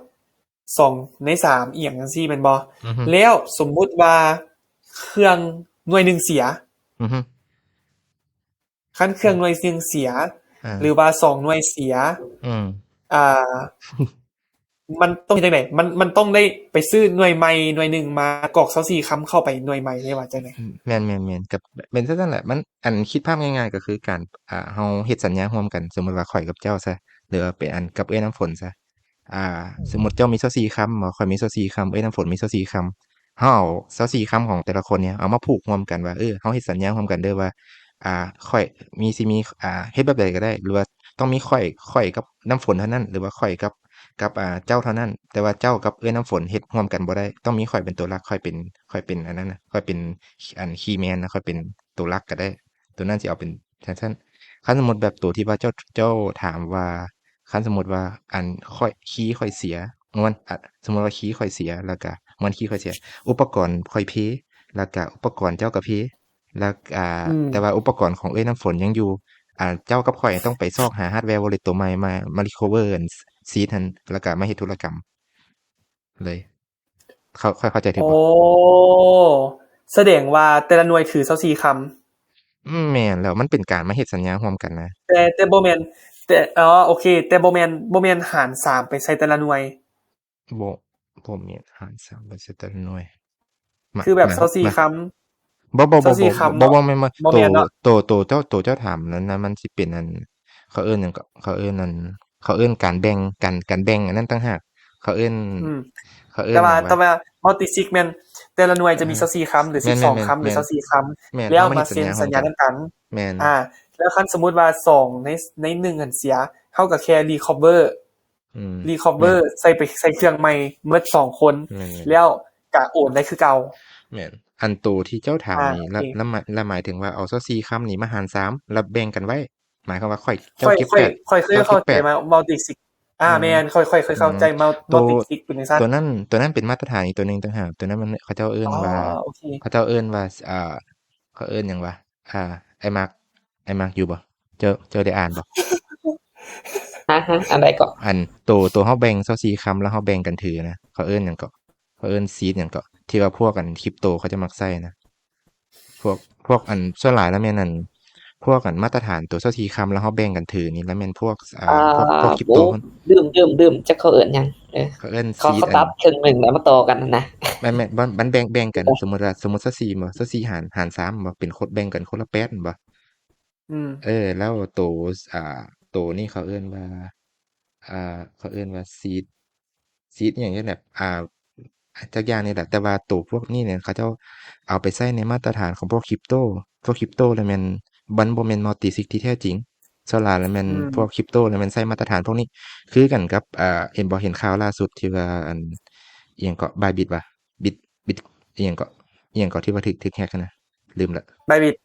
ສອງໃນສາມ ອີ່ຫຍັງຈັ່ງຊີ້ແມ່ນບໍ່? ອືຮຶ ແລ້ວສົມມຸດວ່າເຄື່ອງໜ່ວຍໜຶ່ງເສຍ ອືຮຶ ຄັນເຄື່ອງໜ່ວຍໜຶ່ງເສຍ ອ່າ ຫຼືວ່າສອງໜ່ວຍເສຍ ອືມ ອ່າ ມັນຕ້ອງເຮັດຈັ່ງໃດ? ມັນ ມັນຕ້ອງໄດ້ໄປຊື້ໜ່ວຍໃໝ່ໜ່ວຍໜຶ່ງມາ ກອກຊາວສີ່ຄຳເຂົ້າໄປໜ່ວຍໃໝ່ ຫຼືວ່າຈັ່ງໃດ? ແມ່ນໆໆ ກໍເປັນຈັ່ງຊັ້ນແຫຼະ. ມັນ ອັນ ຄິດພາບງ່າຍໆ ກໍຄືການ ອ່າ ເຮົາເຮັດສັນຍາຮ່ວມກັນ ສົມມຸດວ່າຂ້ອຍກັບເຈົ້າຊະ ຫຼືວ່າເປັນ ອັນ ກັບເອື້ອຍນ້ຳຝົນຊະ ອ່າ ສົມມຸດເຈົ້າມີຊາວສີ່ຄຳ ຂ້ອຍມີຊາວສີ່ຄຳ ເອື້ອຍນ້ຳຝົນມີຊາວສີ່ຄຳ ເຮົາເອົາຊາວສີ່ຄຳຂອງແຕ່ລະຄົນນີ້ ເອົາມາຜູກຮ່ວມກັນວ່າ ເອີ ເຮົາເຮັດສັນຍາຮ່ວມກັນເດີວ່າ ອ່າ ຂ້ອຍມີ ຊິມີ ອ່າ ເຮັດແບບໃດກໍໄດ້ ຫຼືວ່າຕ້ອງມີຂ້ອຍ ຂ້ອຍກັບນ້ຳຝົນເທົ່ານັ້ນ ຫຼືວ່າຂ້ອຍກັບ ກັບ ອ່າ ເຈົ້າເທົ່ານັ້ນ ແຕ່ວ່າເຈົ້າກັບເອື້ອຍນ້ຳຝົນເຮັດຮ່ວມກັນບໍ່ໄດ້ ຕ້ອງມີຂ້ອຍເປັນຕົວຫຼັກ ຂ້ອຍເປັນ ຂ້ອຍເປັນອັນນັ້ນນະ ຂ້ອຍເປັນ ອັນ key man ນະ ຂ້ອຍເປັນຕົວຫຼັກກໍໄດ້ ຕົວນັ້ນຊິເອົາເປັນ ຈັ່ງຊັ້ນ ຄັນສົມມຸດແບບໂຕທີ່ວ່າເຈົ້າ ເຈົ້າຖາມວ່າ ຄັນສົມມຸດວ່າ ອັນ ຂ້ອຍ ຄີຂ້ອຍເສຍ ມັນ ອາ ສົມມຸດວ່າຄີຂ້ອຍເສຍ ແລ້ວກະ ມັນຄີຂ້ອຍເສຍ ອຸປະກອນຂ້ອຍເພ ແລ້ວກະອຸປະກອນເຈົ້າກະເພ ແລ້ວ ອ່າ ອືມ ແຕ່ວ່າອຸປະກອນຂອງເອື້ອຍນ້ຳຝົນຍັງຢູ່. ອ່າ ເຈົ້າກັບຂ້ອຍຕ້ອງໄປຊອກຫາ hardware wallet ຕົວໃໝ່ມາ ມາ recover ອັນ seed ຫັ້ນ ແລ້ວກໍມາເຮັດທຸລະກຳເລີຍ. ເຂົ້າ ຂ້ອຍເຂົ້າໃຈຖືກບໍ່? ໂອ້ ສະແດງວ່າແຕ່ລະໜ່ວຍຖືຊາວສີ່ຄຳ. ອືມ ແມ່ນແລ້ວ ມັນເປັນການມາເຮັດສັນຍາຮ່ວມກັນນະ. ແຕ່ ແຕ່ບໍ່ແມ່ນ ແຕ່ ອໍ ໂອເຄ ແຕ່ບໍ່ແມ່ນ ບໍ່ແມ່ນຫານສາມໄປໃສ່ແຕ່ລະໜ່ວຍ. ບໍ່ ບໍ່ແມ່ນຫານສາມໄປໃສ່ແຕ່ລະໜ່ວຍ. ມາ ຄືແບບ ມາ ຊາວສີ່ ມາ ຄຳ. ບໍ່ ບໍ່ ບໍ່ ຊາວສີ່ ຄຳ ບໍ່ ເນາະ ບໍ່ແມ່ນ ບໍ່ ບໍ່ແມ່ນເນາະ. ໂຕ ໂຕ ໂຕເຈົ້າ ໂຕເຈົ້າຖາມນັ້ນນະ ມັນຊິເປັນອັນ ເຂົາເອີ້ນຫຍັງເກາະ ເຂົາເອີ້ນອັນ ເຂົາເອີ້ນການແບ່ງ ການ ການແບ່ງອັນນັ້ນຕ່າງຫາກ. ເຂົາເອີ້ນ ອືມ ເຂົາເອີ້ນ ແຕ່ວ່າ ຫຍັງວະ ແຕ່ວ່າ multi sig ແມ່ນແຕ່ລະໜ່ວຍຈະມີ ອ່າ ຊາວສີ່ຄຳ ຫຼື ແມ່ນ ສິບສອງ ແມ່ນ ຄຳ ຫຼື ແມ່ນ ຊາວສີ່ຄຳ ແມ່ນ ແລ້ວມາເຊັນສັນຍານຳກັນ. ແມ່ນ ອ່າ ແລ້ວຄັນສົມມຸດວ່າສອງໃນ ໃນໜຶ່ງຫັ້ນເສຍ ເຮົາກໍແຄ່ recover ອືມ recover ແມ່ນ ໃສ່ໄປ ໃສ່ເຄື່ອງໃໝ່ໝົດສອງຄົນ ແມ່ນໆ ແລ້ວກະໂອນໄດ້ຄືເກົ່າ. ແມ່ນ ອັນໂຕທີ່ເຈົ້າຖາມນີ້ ອ່າ ລະ ລະໝາຍ ລະໝາຍເຖິງວ່າເອົາຊາວສີ່ຄຳນີ້ມາຫານສາມ ລະແບ່ງກັນໄວ້ ໝາຍຄວາມວ່າຂ້ອຍ ເຈົ້າເກັບແປດ ຂ້ອຍ ຂ້ອຍເຄີຍເຂົ້າໃຈ ເຈົ້າເກັບແປດ multi sig ອ່າ ອືມ ແມ່ນ ຂ້ອຍ ຂ້ອຍເຄີຍເຂົ້າໃຈ ເອີ mul- ໂຕ multi sig ເປັນຈັ່ງຊັ້ນ. ໂຕນັ້ນ ໂຕນັ້ນເປັນມາດຕະຖານອີກໂຕໜຶ່ງຕ່າງຫາກ. ໂຕນັ້ນມັນ ເຂົາເຈົ້າເອີ້ນວ່າ ອໍ ໂອເຄ ເຂົາເຈົ້າເອີ້ນວ່າ ອ່າ ເຂົາເອີ້ນຫຍັງວະ? ອ່າ ອ້າຍມາກ ອ້າຍມາກຢູ່ບໍ່? ເຈົ້າ ເຈົ້າໄດ້ອ່ານບໍ່? ຮະ ຮະ ອັນໃດເກາະ? ອັນໂຕ ໂຕເຮົາແບ່ງຊາວສີ່ຄຳ ແລ້ວເຮົາແບ່ງກັນຖືນະ ເຂົາເອີ້ນຫຍັງເກາະ? ເຂົາເອີ້ນ seed ຫຍັງເກາະ? ທີ່ວ່າພວກອັນ crypto ເຂົາເຈົ້າມັກໃຊ້ນະ ພວກ ພວກອັນ ສ່ວນຫຼາຍແລ້ວແມ່ນອັນ ພວກອັນມາດຕະຖານໂຕຊາວສີ່ຄຳ ແລ້ວເຮົາແບ່ງກັນຖືນີ້ ແລ້ວແມ່ນພວກ ອ່າ ອ່າ ພວກ ພວກ ໂອ້ crypto ລືມ ລືມ ລືມ ຈັກເຂົາເອີ້ນຫຍັງ. ເອີ ເຂົາເອີ້ນ ເຂົາ seed ເຂົາຕັດເຄິ່ງໜຶ່ງແລ້ວມາຕໍ່ກັນຫັ້ນນະ. ແມ່ນໆ ມັນ ມັນແບ່ງ ແບ່ງກັນ ເອີ ສົມມຸດວ່າ ສົມມຸດຊາວສີ່ບໍ່? ຊາວສີ່ຫານ ຫານສາມບໍ່? ເປັນຄົນແບ່ງກັນຄົນລະແປດແມ່ນບໍ່? ອືມ ເອີ ແລ້ວໂຕ ອ່າ ໂຕນີ້ເຂົາເອີ້ນວ່າ ອ່າ ເຂົາເອີ້ນວ່າ seed seed ອີ່ຫຍັງນີ້ແຫຼະ ອ່າ ຈັກຢ່າງນີ້ແຫຼະ ແຕ່ວ່າໂຕພວກນີ້ເນຍ ເຂົາເຈົ້າເອົາໄປໃຊ້ໃນມາດຕະຖານຂອງພວກ crypto ພວກ crypto ລະແມ່ນ ມັນບໍ່ແມ່ນ multi sig ທີ່ແທ້ຈິງ. ສ່ວນຫຼາຍລະແມ່ນ ອືມ ພວກ crypto ລະແມ່ນໃຊ້ມາດຕະຖານພວກນີ້ ຄືກັນກັບ ອ່າ ເຫັນບໍ່ ເຫັນຂ່າວລ່າສຸດທີ່ວ່າ ອັນ ອີ່ຫຍັງເກາະ Bybit ຫວາ? Bit Bit ອີ່ຫຍັງເກາະ ອີ່ຫຍັງເກາະທີ່ວ່າຖືກ ຖືກແຮັກຫັ້ນນະ ລືມລະ. Bybit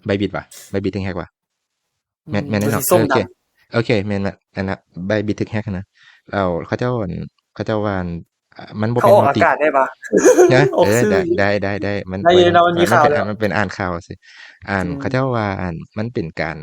Bybit ຫວາ? Bybit ຖືກແຮັກຫວາ? ແມ່ນ ອືມ ແມ່ນແນ່ນອນ. ໂອເຄ ໂອເຄ ແມ່ນລະ ອັນນະ Bybit ຖືກແຮັກຫັ້ນນະ. ແລ້ວເຂົາເຈົ້າ ອັນ ເຂົາເຈົ້າວ່າ ອັນ ມັນບໍ່ເປັນ ເຂົາອອກອາກາດໄດ້ປະ? ນະ ອອກ ເອີ ຊື່ ໄດ້ ໄດ້ ໄດ້ ໄດ້ ມັນ ໄດ້ຢູ່ ເນາະ ມັນມີຂ່າວແລ້ວ ມັນເປັນອ່ານຂ່າວຊື່. ອັນ ອືມ ເຂົາເຈົ້າວ່າ ອັນ ມັນເປັນການ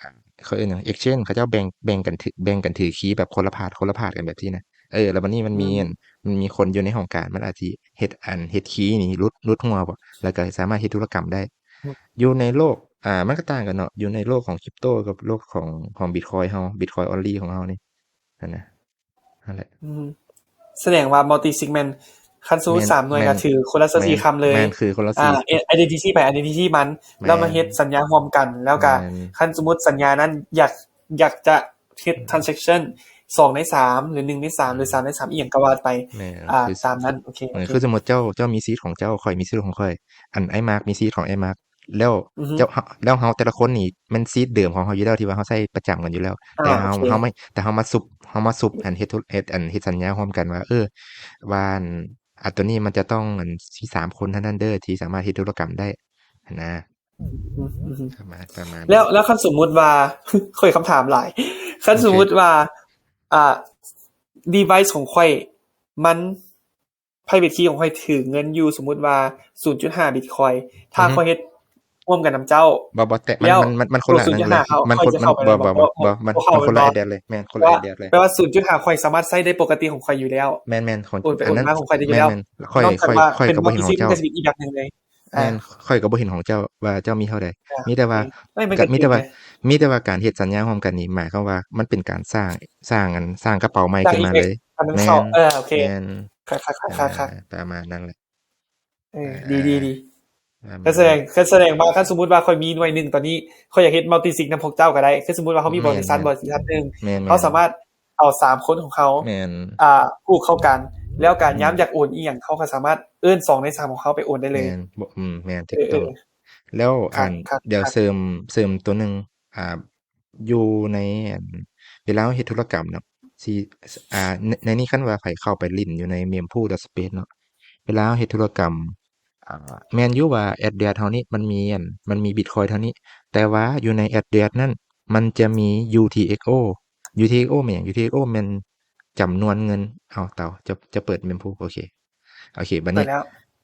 ອ່າ ເຂົາເອີ້ນຫຍັງ exchange ເຂົາເຈົ້າແບ່ງ ແບ່ງກັນຖື ແບ່ງກັນຖືຄີແບບຄົນລະພາດ ຄົນລະພາດກັນແບບຊີ້ນະ. ເອີ ແລ້ວບັດນີ້ມັນມີ ອືມ ອັນ ມັນມີຄົນຢູ່ໃນຫ້ອງການ ມັນອາດຊິເຮັດ ອັນ ເຮັດຄີນີ້ຫຼຸດ ຫຼຸດຮົ່ວບໍ່ ແລ້ວກໍສາມາດເຮັດທຸລະກຳໄດ້. ອືມ ຢູ່ໃນໂລກ ອ່າ ມັນກໍຕ່າງກັນເນາະ ຢູ່ໃນໂລກຂອງ crypto ກັບໂລກຂອງ ຂອງ Bitcoin ເຮົາ Bitcoin only ຂອງເຮົານີ້ຫັ້ນນະ. ນັ້ນແຫຼະ ອືມ ສະແດງວ່າ multi sig ແມ່ນ ຄັນສົມມຸດ ແມ່ນ ສາມໜ່ວຍ ແມ່ນ ກໍຖືຄົນລະຊາວສີ່ຄຳເລີຍ. ແມ່ນ ຄືຄົນລະ ອ່າ ສີ່ identity ໃຜ identity ມັນ ແລ້ວມາເຮັດສັນຍາຮ່ວມກັນ ແລ້ວກະ ແມ່ນ ຄັນສົມມຸດສັນຍານັ້ນຢາກ ຢາກຈະເຮັດ transaction ສອງໃນສາມ ຫຼື ໜຶ່ງໃນສາມ ຫຼື ສາມໃນສາມ ອີ່ຫຍັງກໍວ່າໄປ ແມ່ນ ອ່າ ຄື ຕາມນັ້ນ. ໂອເຄ ເອີ ໂອເຄ ຄືສົມມຸດເຈົ້າ ເຈົ້າມີ seed ຂອງເຈົ້າ ຂ້ອຍມີ seed ຂອງຂ້ອຍ ອັນ ອ້າຍມາກມີ seed ຂອງອ້າຍມາກ ແລ້ວ ອືຮຶ ເຈົ້າ ເຮົາ ແລ້ວເຮົາແຕ່ລະຄົນນີ້ແມ່ນ seed ເດີມຂອງເຮົາຢູ່ແລ້ວ ທີ່ວ່າເຮົາໃຊ້ປະຈຳກັນຢູ່ແລ້ວ ອ່າ ແຕ່ເຮົາ ໂອເຄ ເຮົາມາ ແຕ່ເຮົາມາຊຸບ ເຮົາມາຊຸບ ອັນ ເຮັດທຸ ເຮັດ ອັນ ເຮັດສັນຍາຮ່ວມກັນວ່າ ເອີ ວ່າ ອັນ ອັນໂຕນີ້ມັນຈະຕ້ອງ ອັນ ມີສາມຄົນເທົ່ານັ້ນເດີ ທີ່ສາມາດເຮັດທຸລະກຳໄດ້ຫັ້ນນະ. ອືມ ປະມານ ປະມານ ແລ້ວ ແລ້ວຄັນສົມມຸດວ່າ ຂ້ອຍຄຳຖາມຫຼາຍ ຄັນ ໂອເຄ ສົມມຸດວ່າ ອ່າ device ຂອງຂ້ອຍມັນ private key ຂອງຂ້ອຍຖືເງິນຢູ່ ສົມມຸດວ່າ ສູນຈຸດຫ້າ Bitcoin ຖ້າ ອືຮຶ ຂ້ອຍເຮັດຮ່ວມກັນນຳເຈົ້າ ບໍ່ ບໍ່ແຕະ ມັນ ມັນ ມັນຄົນລະອັນນັ້ນເລີຍ ມັນຄົນ ມັນ ບໍ່ ບໍ່ ບໍ່ ບໍ່ ມັນ ບໍ່ເຂົ້າ ມັນຄົນລະ ແມ່ນບໍ່? address ເລີຍ ແມ່ນ ຄົນລະ ແມ່ນ address ເລີຍ. ແປວ່າ ສູນຈຸດຫ້າ ຂ້ອຍສາມາດໃຊ້ໄດ້ປົກກະຕິຂອງຂ້ອຍຢູ່ແລ້ວ ແມ່ນໆ ໂອນໄປໂອນມາຂອງຂ້ອຍໄດ້ຢູ່ແລ້ວ ແມ່ນໆ ຂ້ອຍ ຂ້ອຍ ຂ້ອຍກໍບໍ່ເຫັນຂອງເຈົ້າ ແມ່ນ ຂ້ອຍກໍບໍ່ເຫັນຂອງເຈົ້າວ່າເຈົ້າມີເທົ່າໃດ ມີແຕ່ວ່າ ມີແຕ່ວ່າ ມີແຕ່ວ່າການເຮັດສັນຍາຮ່ວມກັນນີ້ ໝາຍຄວາມວ່າມັນເປັນການສ້າງ ສ້າງອັນ ສ້າງກະເປົາໃໝ່ຂຶ້ນມາເລີຍ ແມ່ນ ເອີ ໂອເຄ ແມ່ນ ປະມານນັ້ນແຫຼະ ເອີ ດີໆໆ ກໍສະແດງ ກໍສະແດງວ່າ ຄັນສົມມຸດວ່າຂ້ອຍມີໜ່ວຍໜຶ່ງຕອນນີ້ ຂ້ອຍຢາກເຮັດ multi sig ນຳພວກເຈົ້າກໍໄດ້ ຄືສົມມຸດວ່າເຮົາມີບໍລິສັດ ບໍລິສັດໜຶ່ງ ເຮົາສາມາດ ເອົາສາມຄົນຂອງເຮົາ ແມ່ນ ອ່າ ຜູກເຂົ້າກັນ ແລ້ວກະ ອືມ ຍາມຢາກໂອນອີ່ຫຍັງ ເຮົາກໍສາມາດເອີ້ນສອງໃນສາມຂອງເຮົາໄປໂອນໄດ້ເລີຍ ແມ່ນ ອືມ ແມ່ນ ຖືກຕ້ອງ ເອີ ແລ້ວ ຄັກ ອັນ ຄັກ ດຽວເສີມ ເສີມຕົວໜຶ່ງ ອ່າ ຢູ່ໃນ ອັນ ເວລາເຮົາເຮັດທຸລະກຳເນາະ ຊິ ອ່າ ໃນ ໃນນີ້ຄັນວ່າໃຜເຂົ້າໄປຫຼິ້ນຢູ່ໃນ mempool.space ເນາະ ເວລາເຮົາເຮັດທຸລະກຳ ອ່າ ແມ່ນຢູ່ວ່າ address ເຮົານີ້ມັນມີອັນ ມັນມີ Bitcoin ເທົ່ານີ້ ແຕ່ວ່າຢູ່ໃນ address ນັ້ນ ມັນຈະມີ UTXO UTXO ແມ່ນຫຍັງ? UTXO ແມ່ນຈຳນວນເງິນ ເອົາ ເຕົາ ຈະ ຈະເປີດ mempool ໂອເຄ ໂອເຄ ບັດນີ້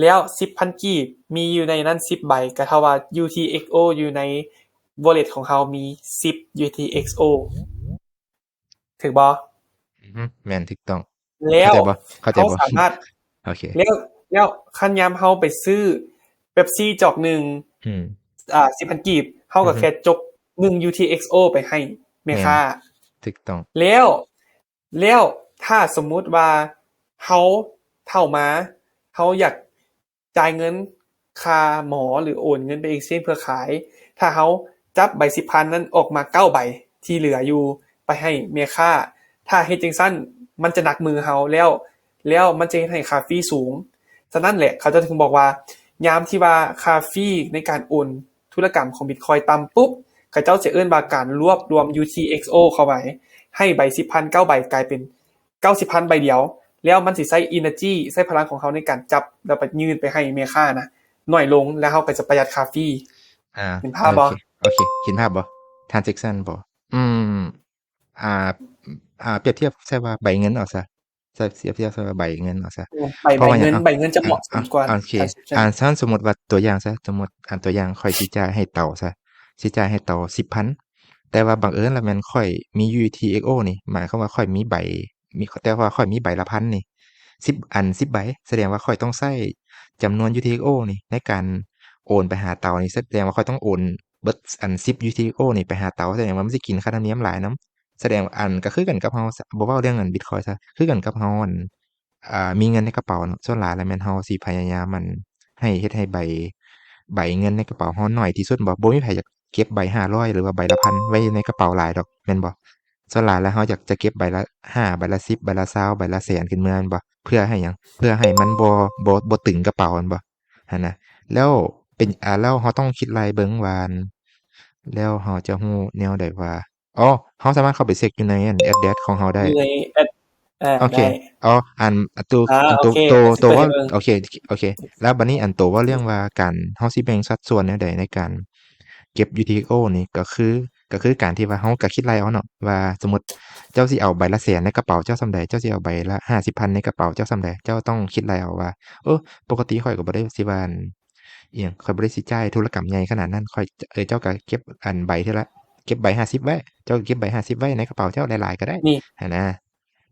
ແລ້ວສິບພັນກີບ ມີຢູ່ໃນນັ້ນສິບໃບ ກໍເທົ່າວ່າ UTXO ຢູ່ໃນ wallet ຂອງເຮົາມີສິບ UTXO ຖືກບໍ່? ອືຮຶ ແມ່ນ ຖືກຕ້ອງ. ແລ້ວ ເຂົ້າໃຈບໍ່? ເຂົ້າໃຈບໍ່? ເຮົາສາມາດ ໂອເຄ ແລ້ວ ແລ້ວຄັນຍາມເຮົາໄປຊື້ເປັບຊີຈອກໜຶ່ງ ອືມ ອ່າ ສິບພັນກີບ ເຮົາກໍ ອືຮຶ ແຄ່ຈົກໜຶ່ງ UTXO ໄປໃຫ້ແມ່ຄ້າ ແມ່ນ ຖືກຕ້ອງ. ແລ້ວ ແລ້ວຖ້າສົມມຸດວ່າເຮົາເຖົ້າມາ ເຮົາຢາກ ຈ່າຍເງິນຄ່າໝໍ ຫຼື ໂອນເງິນໄປ exchange ເພື່ອຂາຍ, ຖ້າເຮົາຈັບໃບສິບພັນນັ້ນອອກມາເກົ້າໃບທີ່ເຫຼືອຢູ່ ໄປໃຫ້ແມ່ຄ້າ, ຖ້າເຮັດຈັ່ງຊັ້ນ ມັນຈະໜັກມືເຮົາແລ້ວ ແລ້ວມັນຈະເຮັດໃຫ້ຄ່າຟີສູງ. ສະນັ້ນແຫຼະ ເຂົາເຈົ້າຈຶ່ງບອກວ່າ ຍາມທີ່ວ່າຄ່າຟີໃນການໂອນທຸລະກຳຂອງ Bitcoin ຕ່ຳປຸບ, ເຂົາເຈົ້າຈະເອີ້ນວ່າການລວບລວມ UTXO ເຂົ້າໄປ, ໃຫ້ໃບສິບພັນເກົ້າໃບກາຍເປັນ ເກົ້າສິບພັນໃບດຽວ ແລ້ວມັນຊິໃຊ້ energy ໃຊ້ພະລັງຂອງເຮົາໃນການຈັບ ແລ້ວໄປຍື່ນໄປໃຫ້ແມ່ຄ້ານະ ໜ້ອຍລົງ ແລ້ວເຮົາກໍຈະປະຢັດຄ່າຟີ. ອ່າ ເຫັນພາບບໍ່? ໂອເຄ ໂອເຄ ເຫັນພາບບໍ່? transaction ບໍ່? ອືມ ອ່າ ອ່າ ປຽບທຽບໃສ່ວ່າໃບເງິນເອົາຊະ ໃສ່ ປຽບທຽບໃສ່ວ່າໃບເງິນເອົາຊະ ເອີ ໃບ ເພາະວ່າຫຍັງ? ໃບເງິນ ໃບເງິນຈະເໝາະສົມກວ່າ ໂອເຄ transaction. ອ່າ ຊັ້ນສົມມຸດວ່າຕົວຢ່າງຊະ ສົມມຸດ ອ່າ ຕົວຢ່າງ ຂ້ອຍຊິຈ່າຍໃຫ້ເຕົາຊະ ຊິຈ່າຍໃຫ້ເຕົາສິບພັນ ແຕ່ວ່າບັງເອີນລະແມ່ນຂ້ອຍມີ UTXO ນີ້ ໝາຍຄວາມວ່າຂ້ອຍມີໃບ ມີ ແຕ່ວ່າຂ້ອຍມີໃບລະພັນນີ້ ສິບ ອັນ ສິບໃບ ສະແດງວ່າຂ້ອຍຕ້ອງໃຊ້ຈຳນວນ UTXO ນີ້ໃນການໂອນໄປຫາເຕົານີ້ ສະແດງວ່າຂ້ອຍຕ້ອງໂອນເບິດ ອັນ ສິບ UTXO ນີ້ໄປຫາເຕົາ ສະແດງວ່າມັນຊິກິນຄ່າທຳນຽມຫຼາຍນຳ ສະແດງ ອັນ ກໍຄືກັນກັບເຮົາ ບໍ່ເວົ້າເລື່ອງ ອັນ Bitcoin ຊະ ຄືກັນກັບເຮົາ ອັນ ອ່າ ມີເງິນໃນກະເປົາເນາະ ສ່ວນຫຼາຍແລ້ວແມ່ນເຮົາຊິພະຍາຍາມ ອັນ ໃຫ້ ເຮັດໃຫ້ໃບ ໃບເງິນໃນກະເປົາເຮົາໜ້ອຍທີ່ສຸດ ບໍ່ ບໍ່ມີໃຜຢາກເກັບໃບຫ້າຮ້ອຍ ຫຼືວ່າໃບລະພັນໄວ້ໃນກະເປົາຫຼາຍດອກ ແມ່ນບໍ່? ສ່ວນຫຼາຍແລ້ວເຮົາຢາກຈະເກັບໃບລະຫ້າ ໃບລະສິບ ໃບລະຊາວ ໃບລະແສນຂຶ້ນເມືອ ແມ່ນບໍ່? ເພື່ອໃຫ້ຫຍັງ? ເພື່ອໃຫ້ມັນບໍ່ ບໍ່ ບໍ່ຕຶງກະເປົາ ແມ່ນບໍ່? ຫັ້ນນະ ແລ້ວເປັນ ອ່າ ແລ້ວເຮົາຕ້ອງຄິດໄລ່ເບິ່ງວ່າ ແລ້ວເຮົາຈະຮູ້ແນວໃດວ່າ ອໍ ເຮົາສາມາດເຂົ້າໄປເຊັກຢູ່ໃນ ອັນ Address ຂອງເຮົາໄດ້ ຢູ່ໃນ Add ອ່າ ໂອເຄ ໄດ້ ອໍ ອັນ ໂຕ ອ່າ ອັນ ໂຕ ໂອເຄ ໂຕ ໂຕ ຊິເປີດໃຫ້ເບິ່ງ ໂອເຄ ໂອເຄ ແລ້ວບັດນີ້ ອັນ ໂຕເວົ້າເລື່ອງວ່າການ ເຮົາຊິແບ່ງສັດສ່ວນແນວໃດໃນການເກັບ UTXO ນີ້ ກໍຄື ກໍຄືການທີ່ວ່າເຮົາກໍຄິດໄລ່ເອົາເນາະ ວ່າສົມມຸດເຈົ້າຊິເອົາໃບລະແສນໃນກະເປົາເຈົ້າສ່ຳໃດ ເຈົ້າຊິເອົາໃບລະຫ້າສິບພັນໃນກະເປົາເຈົ້າສ່ຳໃດ ເຈົ້າຕ້ອງຄິດໄລ່ເອົາວ່າ ເອີ ປົກກະຕິຂ້ອຍກໍບໍ່ໄດ້ຊິວ່າ ອັນ ອີ່ຫຍັງ ຂ້ອຍບໍ່ໄດ້ຊິຈ່າຍທຸລະກຳໃຫຍ່ຂະໜາດນັ້ນ ຂ້ອຍ ເອີ ເຈົ້າກໍເກັບ ອັນ ໃບເທື່ອລະ ເກັບໃບຫ້າສິບໄວ້ ເຈົ້າເກັບໃບຫ້າສິບໄວ້ໃນກະເປົາເຈົ້າຫຼາຍໆກໍໄດ້ ນີ້ ຫັ້ນນະ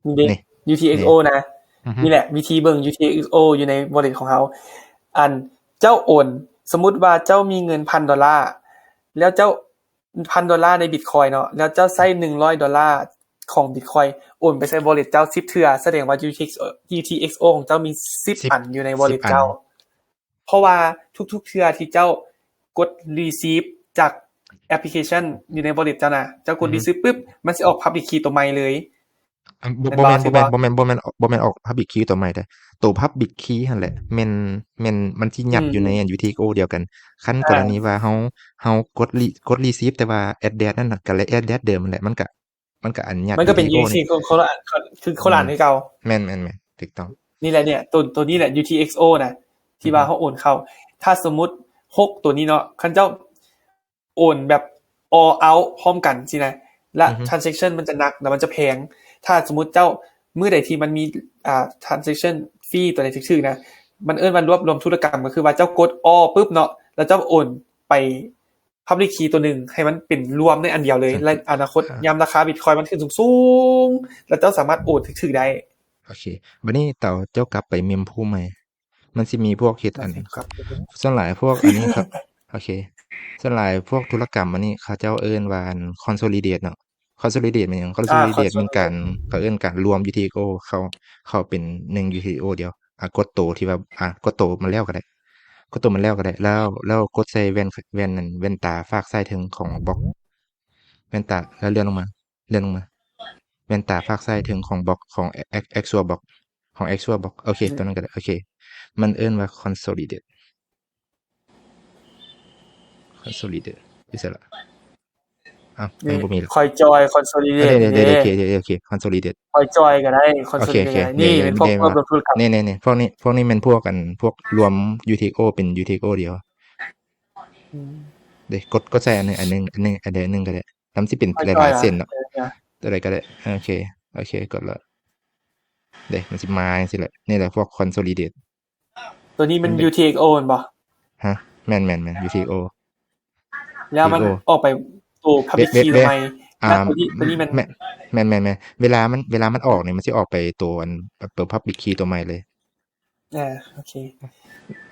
ນີ້ເດ້ ນີ້ UTXO ນີ້ ນະ ອືຮຶ ນີ້ແຫຼະ ວິທີເບິ່ງ UTXO ຢູ່ໃນ wallet ຂອງເຮົາ ອັນ ເຈົ້າໂອນ ສົມມຸດວ່າເຈົ້າມີເງິນພັນໂດລາ ແລ້ວເຈົ້າ ພັນໂດລາໃນ Bitcoin ເນາະ ແລ້ວເຈົ້າໃຊ້ໜຶ່ງຮ້ອຍໂດລາຂອງ Bitcoin ໂອນໄປໃສ່ wallet ເຈົ້າສິບເທື່ອ ສະແດງວ່າ UTXO ຂອງເຈົ້າມີສິບອັນຢູ່ໃນ wallet ເຈົ້າ ເພາະວ່າທຸກໆເທື່ອທີ່ເຈົ້າກົດ receive ຈາກແອັບພລິເຄຊັນຢູ່ໃນ wallet ເຈົ້ານະ ເຈົ້າກົດ receive ປຶບ ມັນຊິອອກ public key ຕົວໃໝ່ເລີຍ ບໍ່ ບໍ່ແມ່ນ ບໍ່ແມ່ນ ບໍ່ແມ່ນ ບໍ່ແມ່ນ ບໍ່ແມ່ນອອກ public key ຕົວໃໝ່ເດ້ ໂຕ public key ຫັ້ນແຫຼະ ແມ່ນ ແມ່ນ ມັນຊິຍັດຢູ່ໃນ UTXO ດຽວກັນ ຄັນກໍລະນີວ່າເຮົາ ເຮົາກົດ receive ແຕ່ວ່າ address ນັ້ນກໍ address ເດີມຫັ້ນແຫຼະ ມັນກໍ ມັນກໍອັນຍັດ ມັນກໍເປັນ UTXO ນີ້ ຄືຄົນລະ ຄືຄົນລະອັນຄືເກົ່າ ແມ່ນໆໆ ຖືກຕ້ອງ ນີ້ແຫຼະ ນີ້ໂຕ ໂຕນີ້ແຫຼະ UTXO ນະ ທີ່ວ່າເຮົາໂອນເຂົ້າ ຖ້າສົມມຸດຫົກໂຕນີ້ເນາະ ຄັນເຈົ້າໂອນແບບ all out ພ້ອມກັນຊີ້ນະ ລະ transaction ມັນຈະໜັກ ລະມັນຈະແພງ ຖ້າສົມມຸດເຈົ້າ ມື້ໃດທີ່ມັນມີ ອ່າ transaction fee ໂຕໃດຖືກໆນະ ມັນເອີ້ນວ່າລວບລວມທຸລະກຳ ກໍຄືວ່າເຈົ້າກົດ all ປຶບເນາະ ລະເຈົ້າໂອນໄປ public key ໂຕໜຶ່ງ ໃຫ້ມັນເປັນລວມໃນອັນດຽວເລີຍ ແລະ ອະນາຄົດ ຍາມລາຄາ Bitcoin ມັນຂຶ້ນສູງໆ ແລ້ວເຈົ້າສາມາດໂອນຖືກໆໄດ້ ໂອເຄ ບັດນີ້ເຕົາເຈົ້າກັບໄປ mempool ໃໝ່ ມັນຊິມີພວກເຮັດອັນ ສ່ວນຫຼາຍພວກອັນນີ້ ໂອເຄ ສ່ວນຫຼາຍພວກທຸລະກຳອັນນີ້ ເຂົາເຈົ້າເອີ້ນວ່າ consolidate ເນາະ consolidate ແມ່ນຫຍັງ? consolidate ແມ່ນການ ເຂົາເອີ້ນການລວມ UTXO ເຂົ້າ ເຂົ້າເປັນໜຶ່ງ UTXO ດຽວ ອ່າ ກົດໂຕທີ່ວ່າ ອ່າ ກົດໂຕມັນແລ້ວກໍໄດ້ ກົດໂຕມັນແລ້ວກໍໄດ້ ແລ້ວ ແລ້ວກົດໃສ່ແວ່ນ ແວ່ນ ແວ່ນຕາຟາກຊ້າຍເທິງຂອງບລັອກ ແວ່ນຕາ ແລ້ວເລື່ອນລົງມາ ເລື່ອນລົງມາ ແວ່ນຕາຟາກຊ້າຍເທິງຂອງບລັອກ ຂອງ Ax- Axwall Block ຂອງ Axwall Block ໂອເຄ ຕົວນັ້ນກໍໄດ້ ໂອເຄ ມັນເອີ້ນວ່າ consolidate consolidate ຢູ່ໃສລະ? ອ້າວ ຍັງບໍ່ມີລະ CoinJoy consolidate ເດ້ ໂອເຄ ໂອເຄ consolidate CoinJoy ກໍໄດ້ consolidate ນີ້ແມ່ນພວກລວມທຸລະກຳ ນີ້ ນີ້ ພວກນີ້ ພວກນີ້ແມ່ນພວກ ອັນ ພວກລວມ UTXO ເປັນ UTXO ດຽວ ເດ້ ກົດ ກົດໃສ່ອັນໜຶ່ງ ອັນໜຶ່ງ ອັນໜຶ່ງ ອັນໃດອັນໜຶ່ງກໍໄດ້ ນຳຊິເປັນຫຼາຍໆເສັ້ນເນາະ ຕົວໃດກໍໄດ້ ໂອເຄ ໂອເຄ ກົດແລ້ວ ເດ້ ມັນຊິມາຈັ່ງຊີ້ແຫຼະ ນີ້ແຫຼະພວກ consolidate ຕົວນີ້ມັນ ມັນເປັນ UTXO ແມ່ນບໍ່? ຮະ ແມ່ນໆໆ UTXO ແລ້ວມັນ UTXO ອອກໄປໂຕ Public ເວ Key ເວ ໂຕໃໝ່ ອ່າ ແລ້ວຕົວນີ້ ຕົວນີ້ມັນ ແມ່ນ ແມ່ນໆໆ ເວລາມັນ ເວລາມັນອອກນີ້ ມັນຊິອອກໄປໂຕອັນ Public Key ໂຕໃໝ່ເລີຍ. ອ່າ ໂອເຄ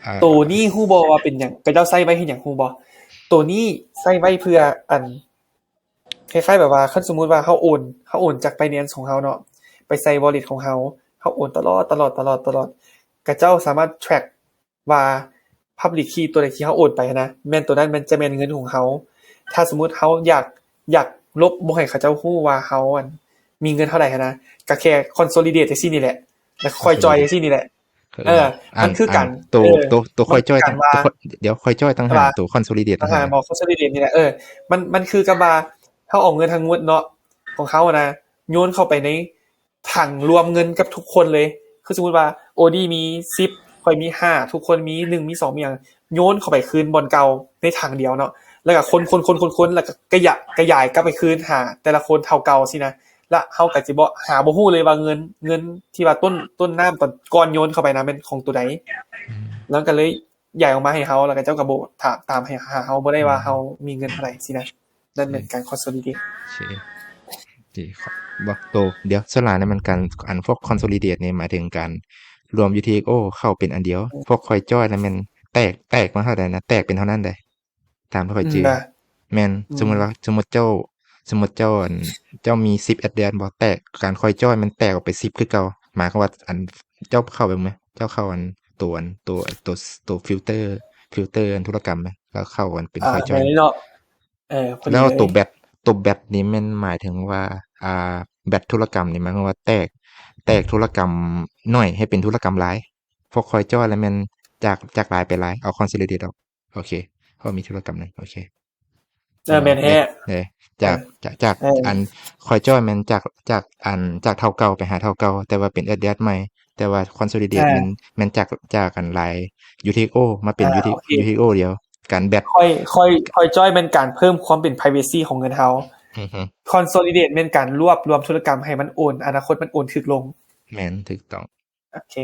ອ່າ ໂຕນີ້ຮູ້ບໍ່ວ່າເປັນຫຍັງ ເຂົາເຈົ້າໃຊ້ໄວ້ເຮັດຫຍັງຮູ້ບໍ່? ໂຕນີ້ໃຊ້ໄວ້ເພື່ອອັນ ຄ້າຍໆແບບວ່າ ຄັນສົມມຸດວ່າເຮົາໂອນ ເຮົາໂອນຈາກ Binance ຂອງເຮົາເນາະ ໄປໃສ່ Wallet ຂອງເຮົາ ເຮົາໂອນຕະຫຼອດ ຕະຫຼອດ ຕະຫຼອດ ຕະຫຼອດ ເຂົາເຈົ້າສາມາດ track ວ່າ Public Key ຕົວໃດທີ່ເຮົາໂອນໄປຫັ້ນນະ ແມ່ນຕົວນັ້ນແມ່ນ ຈະແມ່ນເງິນຂອງເຮົາ. ຖ້າສົມມຸດເຮົາຢາກ ຢາກລົບບໍ່ໃຫ້ເຂົາເຈົ້າຮູ້ວ່າເຮົາ ອັນ ມີເງິນເທົ່າໃດຫັ້ນນະ ກໍແຄ່ consolidate ຈັ່ງຊີ້ນີ້ແຫຼະ ແລ້ວຄ່ອຍ join ຈັ່ງຊີ້ນີ້ແຫຼະ. ເອີ ມັນຄືກັນ ໂຕ ເອີ ໂຕ ໂຕຄ່ອຍຈ້ອຍ ມັນຄືກັນວ່າ ໂຕ ດຽວຄ່ອຍຈ້ອຍຕ່າງຫາກ ໂຕ consolidate ຕ່າງຫາກ ບໍ່ consolidate ນີ້ແຫຼະ. ເອີ ມັນ ມັນຄືກັບວ່າເຮົາເອົາເງິນທັງໝົດເນາະ ຂອງເຮົານະ ໂຍນເຂົ້າໄປໃນຖັງລວມເງິນກັບທຸກຄົນເລີຍ. ຄືສົມມຸດວ່າ ໂອດີ ມີສິບ ຂ້ອຍມີຫ້າ ທຸກຄົນມີໜຶ່ງ ມີສອງ ມີຫຍັງ ໂຍນເຂົ້າໄປຄືນບ່ອນເກົ່າໃນຖັງດຽວເນາະ ແລ້ວກໍຄົນໆໆໆ ແລ້ວກໍຂະຫຍາຍ ຂະຫຍາຍກັບໄປຄືນຫາແຕ່ລະຄົນເທົ່າເກົ່າຊີ້ນະ. ແລ້ວເຮົາກໍຊິບໍ່ ຫາບໍ່ຮູ້ເລີຍວ່າເງິນ ເງິນທີ່ວ່າຕົ້ນ ຕົ້ນນ້ຳຕອນກ່ອນໂຍນເຂົ້າໄປນະແມ່ນຂອງຕົວໃດ. ອືມ ແລ້ວກໍເລີຍຢາຍອອກມາໃຫ້ເຮົາ ແລ້ວກໍເຈົ້າກໍບໍ່ຖາມ ຕາມໃຫ້ ຫາເຮົາບໍ່ໄດ້ວ່າເຮົາມີເງິນເທົ່າໃດຊີ້ນະ. ນັ້ນແມ່ນການ consolidate ໂອເຄ ບໍ່ ໂຕ ດຽວ ສ່ວນຫຼາຍນັ້ນມັນການ ອັນ ພວກ consolidate ນີ້ໝາຍເຖິງການລວມ UTXO ເຂົ້າເປັນອັນດຽວ. ພວກ coin join ນັ້ນແມ່ນແຕກ ແຕກມາເທົ່າໃດນະ ແຕກເປັນເທົ່ານັ້ນໃດ ຕາມທີ່ຂ້ອຍຈື່ ແມ່ນ ສົມມຸດວ່າ ສົມມຸດເຈົ້າ ສົມມຸດເຈົ້າ ອັນ ເຈົ້າມີສິບ address ບໍ່ ແຕກ ການ coin join ມັນແຕກອອກເປັນສິບຄືເກົ່າ. ໝາຍຄວາມວ່າ ອັນ ເຈົ້າເຂົ້າໄປເບິ່ງ ເຈົ້າເຂົ້າ ອັນ ໂຕ ອັນ ໂຕ ໂຕ filter filter ອັນ ທຸລະກຳ ແລ້ວເຂົ້າ ອັນ ເປັນ coin join ເນາະ. ເອີ ແລ້ວໂຕ batch ໂຕ batch ນີ້ແມ່ນໝາຍເຖິງວ່າ ອ່າ batch ທຸລະກຳນີ້ໝາຍຄວາມວ່າແຕກ ແຕກທຸລະກຳໜ້ອຍໃຫ້ເປັນທຸລະກຳຫຼາຍ. ພວກ coin join ແລ້ວແມ່ນຈາກ ຈາກຫຼາຍໄປຫຼາຍ ເອົາ consolidate ອອກ. ໂອເຄ ເພາະມີທຸລະກຳໜຶ່ງ. ໂອເຄ ເອີ ແມ່ນແທ້ ເອີ ຈາກ ຈາກ ຈາກ ເອີ ອັນ coin join ແມ່ນຈາກ ຈາກ ອັນ ຈາກເທົ່າເກົ່າໄປຫາເທົ່າເກົ່າ ແຕ່ວ່າເປັນ address ໃໝ່. ແຕ່ວ່າ consolidate ແມ່ນ ແມ່ນຈາກ ຈາກ ອັນ ຫຼາຍ UTXO ມາເປັນ UTXO ດຽວ. ການ batch coin coin coin join ແມ່ນການເພີ່ມຄວາມເປັນ privacy ຂອງເງິນເຮົາ. ອືຮຶ consolidate ແມ່ນການລວບລວມທຸລະກຳໃຫ້ມັນໂອນ ອະນາຄົດມັນໂອນຖືກລົງ. ແມ່ນ ຖືກຕ້ອງ. ໂອເຄ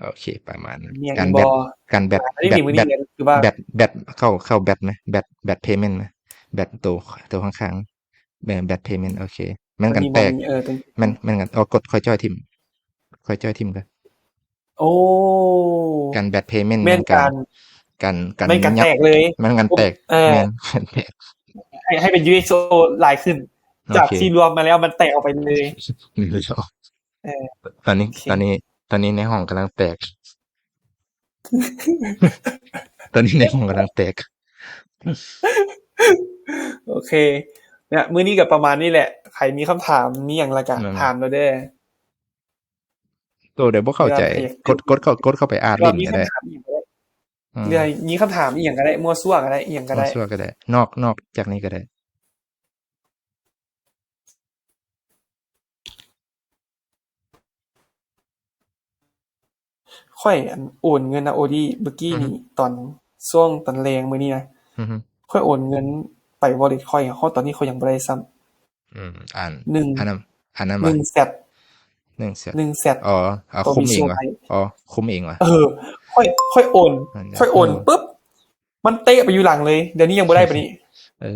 ໂອເຄ ປະມານນັ້ນ. ການ batch ການ batch ອັນນີ້ batch ມື້ນີ້ batch ຄືວ່າ batch batch ເຂົ້າ ເຂົ້າ batch ນະ batch batch payment ນະ batch ໂຕ ໂຕຂ້າງໆ ແບບ batch payment. ໂອເຄ ແມ່ນການແຕກ ເອີ ແມ່ນ ແມ່ນການ ເອົາກົດ coin join ຖິ້ມ coin join ຖິ້ມກ່ອນ. ໂອ້ ການ batch payment ແມ່ນການ ການ ການ ແມ່ນການແຕກເລີຍ ແມ່ນການແຕກ. ເອີ ແມ່ນການແຕກ ໃຫ້ ໃຫ້ເປັນ UTXO ຫຼາຍຂຶ້ນ ຈາກທີ່ລວມມາແລ້ວມັນແຕກອອກໄປເລີຍ. ເອີ ຕອນນີ້ ຕອນນີ້ ຕອນນີ້ໃນຫ້ອງກຳລັງແຕກ ຕອນນີ້ໃນຫ້ອງກຳລັງແຕກ. ໂອເຄ ນະ ມື້ນີ້ກໍປະມານນີ້ແຫຼະ. ໃຜມີຄຳຖາມ ມີຫຍັງລະກະຖາມໂລດເດີ. ໂຕໃດບໍ່ເຂົ້າໃຈ ກົດ ກົດເຂົ້າ ກົດເຂົ້າໄປອ່ານຫຼິ້ນກໍໄດ້. ຫຼືມີຄຳຖາມອີ່ຫຍັງກໍໄດ້ ໝ່ວດຊົ່ວກໍໄດ້ ອີ່ຫຍັງກໍໄດ້ ໝ່ວດຊົ່ວກໍໄດ້ ນອກ ນອກຈາກນີ້ກໍໄດ້. ຂ້ອຍ ອັນ ໂອນເງິນນະ ໂອດີ ເມື່ອກີ້ນີ້ ຕອນ ຊ່ວງຕອນແລງມື້ນີ້ນະ ຂ້ອຍໂອນເງິນໄປ wallet ຂ້ອຍ ຮອດຕອນນີ້ຂ້ອຍຍັງບໍ່ໄດ້ຊ້ຳ. ອືມ ອັນ ອັນນັ້ນ ອັນນັ້ນຫວາ ໜຶ່ງແຊັດ ໜຶ່ງແຊັດ ໜຶ່ງແຊັດ. ອໍ ເອົາຄຸມເອງຫວາ? ອໍ ຄຸມເອງຫວາ? ເອີ ຂ້ອຍ ຂ້ອຍໂອນ ຂ້ອຍໂອນປຶບ ມັນເຕະໄປຢູ່ຫຼັງເລີຍ. ດຽວນີ້ຍັງບໍ່ໄດ້ປານນີ້. ເອີ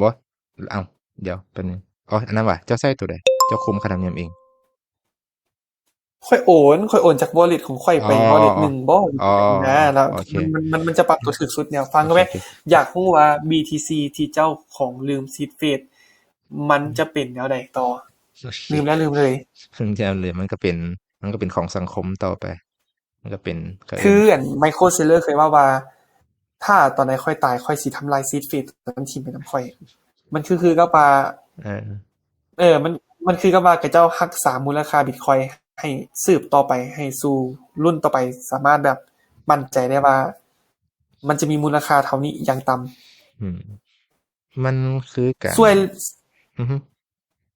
ບໍ່ ເອົ້າ ດຽວແປັບໜຶ່ງ. ອໍ ອັນນັ້ນຫວາ? ເຈົ້າໃຊ້ໂຕໃດ? ເຈົ້າຄຸມຄ່າທຳນຽມເອງ? ຂ້ອຍໂອນ ຂ້ອຍໂອນຈາກ wallet ຂອງຂ້ອຍໄປ wallet ໜຶ່ງບໍ ນະ ແລ້ວມັນ ມັນ ມັນຈະປັບຕົວຖືກສຸດແນວ. ຟັງເບິ່ງ ຢາກຮູ້ວ່າ BTC ທີ່ເຈົ້າຂອງລືມ seed phrase ມັນຈະເປັນແນວໃດຕໍ່? ລືມແລ້ວລືມເລີຍ ລືມແລ້ວເລີຍ. ມັນກໍເປັນ ມັນກໍເປັນຂອງສັງຄົມຕໍ່ໄປ. ມັນກໍເປັນ ຄືອັນ Michael Saylor ເຄີຍເວົ້າວ່າ ຖ້າຕອນໃດຂ້ອຍຕາຍ ຂ້ອຍຊິທຳລາຍ seed phrase ນັ້ນຖິ້ມໄປນຳຂ້ອຍ. ມັນຄື ຄືກັບວ່າ ເອີ ເອີ ມັນ ມັນຄືກັບວ່າເຂົາເຈົ້າຮັກສາມູນລະຄ່າ Bitcoin ໃຫ້ສືບຕໍ່ໄປ ໃຫ້ສູ່ລຸ້ນຕໍ່ໄປ ສາມາດແບບໝັ້ນໃຈໄດ້ວ່າ ມັນຈະມີມູນລະຄ່າເທົ່ານີ້ຢ່າງຕ່ຳ. ອືມ ມັນຄືການ ຊ່ວຍ ອືຮຶ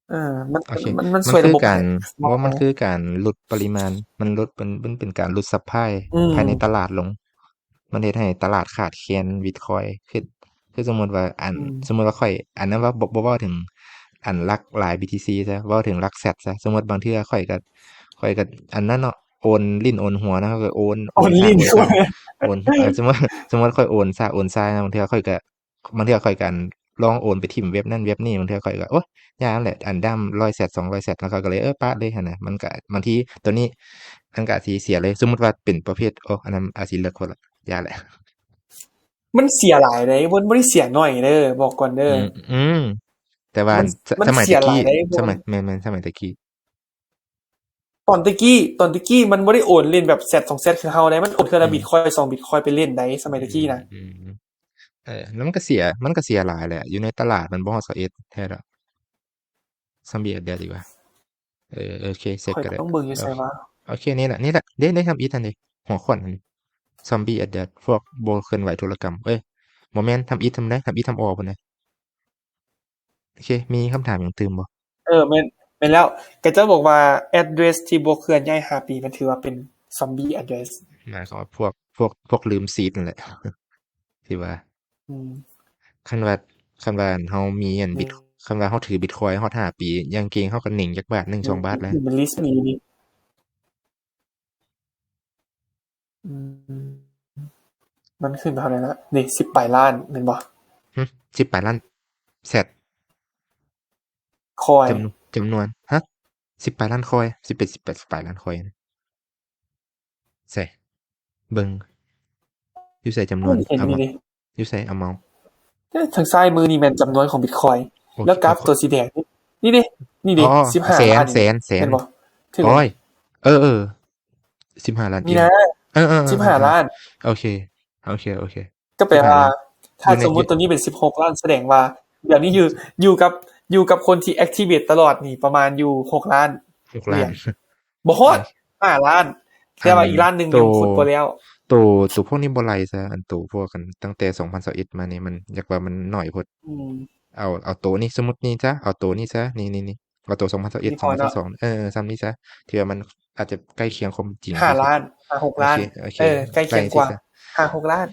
ເອີ ມັນ ໂອເຄ ມັນ ມັນຊ່ວຍລະບົບ ມັນຄືການ ບໍ່ ມັນຄືການຫຼຸດປະລິມານ ມັນຫຼຸດ ມັນ ມັນເປັນການຫຼຸດ supply ອືມ ພາຍໃນຕະຫຼາດລົງ. ມັນເຮັດໃຫ້ຕະຫຼາດຂາດແຄນ Bitcoin ຄື ຄືສົມມຸດວ່າ ອັນ ອືມ ສົມມຸດວ່າຂ້ອຍ ອັນນັ້ນວ່າ ບໍ່ ບໍ່ເວົ້າເຖິງ ອັນ ຫຼັກຫຼາຍ BTC ຊະ ເວົ້າເຖິງຫຼັກ sat ຊະ. ສົມມຸດບາງເທື່ອຂ້ອຍກໍ ຂ້ອຍກໍ ອັນນັ້ນເນາະ ໂອນ ຫຼິ້ນໂອນຫົວນະ ເຮົາກໍໂອນ ໂອນ ໂອນ ເອີ ສົມມຸດ ສົມມຸດຂ້ອຍໂອນຊ້າ ໂອນຊ້ານະ ບາງເທື່ອຂ້ອຍກໍ ບາງເທື່ອຂ້ອຍກໍ ອັນ ລອງໂອນໄປຖິ້ມເວັບນັ້ນເວັບນີ້ ບາງເທື່ອຂ້ອຍກໍ ໂອ້ຍ ຢ່າແຫຼະ ອັນດຳ ຮ້ອຍແຊັດ ສອງຮ້ອຍແຊັດ ແລ້ວຂ້ອຍກໍເລີຍ ເອີ ປະເລີຍຫັ້ນນະ ມັນກໍ ບາງທີໂຕນີ້ ມັນກໍອາດຊິເສຍເລີຍ ສົມມຸດວ່າເປັນປະເພດ ໂອ້ ອັນນັ້ນອາດຊິເລິກໂພດລະ ຢ່າແຫຼະ. ມັນເສຍຫຼາຍເດ້ ມັນບໍ່ໄດ້ເສຍໜ້ອຍເດີ ບອກກ່ອນເດີ. ອືມ ອືມ ແຕ່ວ່າ ມັນ ສະ ມັນ ສະໄໝ ເສຍຫຼາຍເດ້ ສະໄໝ ແມ່ນໆ ສະໄໝແຕ່ກີ້ ຕອນແຕ່ກີ້ ຕອນແຕ່ກີ້ມັນບໍ່ໄດ້ໂອນຫຼິ້ນແບບແຊັດສອງແຊັດຄືເຮົາໄດ໋ ມັນໂອນເທື່ອລະ ອືມ ບິດຄອຍສອງບິດຄອຍໄປຫຼິ້ນໄດ໋ ສະໄໝແຕ່ກີ້ນະ. ອືມ ເອີ ແລ້ວມັນກໍເສຍ ມັນກໍເສຍຫຼາຍແຫຼະ ຢູ່ໃນຕະຫຼາດມັນບໍ່ຮອດຊາວເອັດແທ້ດອກ ຊອມບີ Undead ດີກວ່າ. ເອີ ໂອເຄ ເຊັກກໍໄດ້ ຂ້ອຍກໍຕ້ອງເບິ່ງຢູ່ໃສວະ? ໂອເຄ ນີ້ແຫຼະ ນີ້ແຫຼະ ເດ້ ເດ້ ທຳອິດຫັ້ນເດ້ ຫົວຂວັນຫັ້ນ ຊອມບີ Undead ພວກບໍ່ເຄື່ອນໄຫວທຸລະກຳ ເອີຍ ບໍ່ແມ່ນ ທຳອິດທຳໃດ ທຳອິດທຳອໍພຸ້ນນະ. ໂອເຄ ມີຄຳຖາມຫຍັງຕື່ມບໍ່? ເອີ ແມ່ນ ແມ່ນແລ້ວ ຂະເຈົ້າບອກວ່າ address ທີ່ບໍ່ເຄື່ອນຍ້າຍຫ້າປີ ມັນຖືວ່າເປັນ zombie address ໝາຍຄວາມວ່າພວກ ພວກ ພວກລືມ seed ນັ້ນແຫຼະ ທີ່ວ່າ ອືມ ຄັນວ່າ ຄັນວ່າເຮົາມີອັນ ອືມ Bit ຄັນວ່າເຮົາຖື Bitcoin ຮອດຫ້າປີ ຢ່າງເກັ່ງເຮົາກໍໜິງຈັກບາດ ໜຶ່ງສອງບາດແລ້ວ ມັນ list ມັນຢູ່ນີ້. ອືມ ມັນຂຶ້ນເທົ່າໃດລະ? ນີ້ ສິບປາຍລ້ານແມ່ນບໍ່? ຫຶ ສິບປາຍລ້ານແຊັດ ຄອຍ ຈຳນວນ ຈຳນວນ ຮະ ສິບປາຍລ້ານຄອຍ ສິບເປັດ ສິບປາຍລ້ານຄອຍ ໃສ ເບິ່ງ ຢູ່ໃສຈຳນວນ ເຫັນນີ້ເດ້ ຢູ່ໃສ amount ເອີ ທາງຊ້າຍມືນີ້ແມ່ນຈຳນວນຂອງ Bitcoin ໂອເຄ ແລ້ວກຣາຟຕົວສີແດງນີ້ເດ້ ນີ້ເດ້ ອໍ ສິບຫ້າ ແສນ ລ້ານ ແສນ ແສນ ເຫັນບໍ່? ໂອ້ຍ ເອີໆ ສິບຫ້າລ້ານ ນີ້ນະ ເອີໆ ສິບຫ້າລ້ານ ໂອເຄ ໂອເຄ ໂອເຄ ກໍແປວ່າ ສິບຫ້າລ້ານ ຖ້າສົມມຸດຕົວນີ້ເປັນສິບຫົກລ້ານ ສະແດງວ່າດຽວນີ້ຢູ່ ຢູ່ກັບ ຢູ່ກັບຄົນທີ່ activate ຕະຫຼອດນີ້ປະມານຢູ່ຫົກລ້ານ ຫົກລ້ານ ບໍ່ຮອດ ຫ້າລ້ານ ແຕ່ວ່າອີກລ້ານໜຶ່ງຍັງຂຸດບໍ່ແລ້ວ. ໂຕ ໂຕພວກນີ້ບໍ່ໄລ່ຊະ ອັນໂຕພວກກັນຕັ້ງແຕ່ສອງພັນຊາວເອັດມານີ້ ມັນຢາກວ່າມັນໜ້ອຍໂພດ ອືມ ເອົາ ເອົາໂຕນີ້ ສົມມຸດນີ້ຊະ ເອົາໂຕນີ້ຊະ ນີ້ໆ ເອົາໂຕສອງພັນຊາວເອັດ ສອງພັນຊາວສອງ ເອີ ສ່ຳນີ້ຊະ ທີ່ວ່າມັນອາດຈະໃກ້ຄຽງຄວາມຈິງ ຫ້າລ້ານ ຫ້າຫົກລ້ານ ໂອເຄ ເອີ ໃກ້ຄຽງກວ່າ ຫ້າຫົກລ້ານ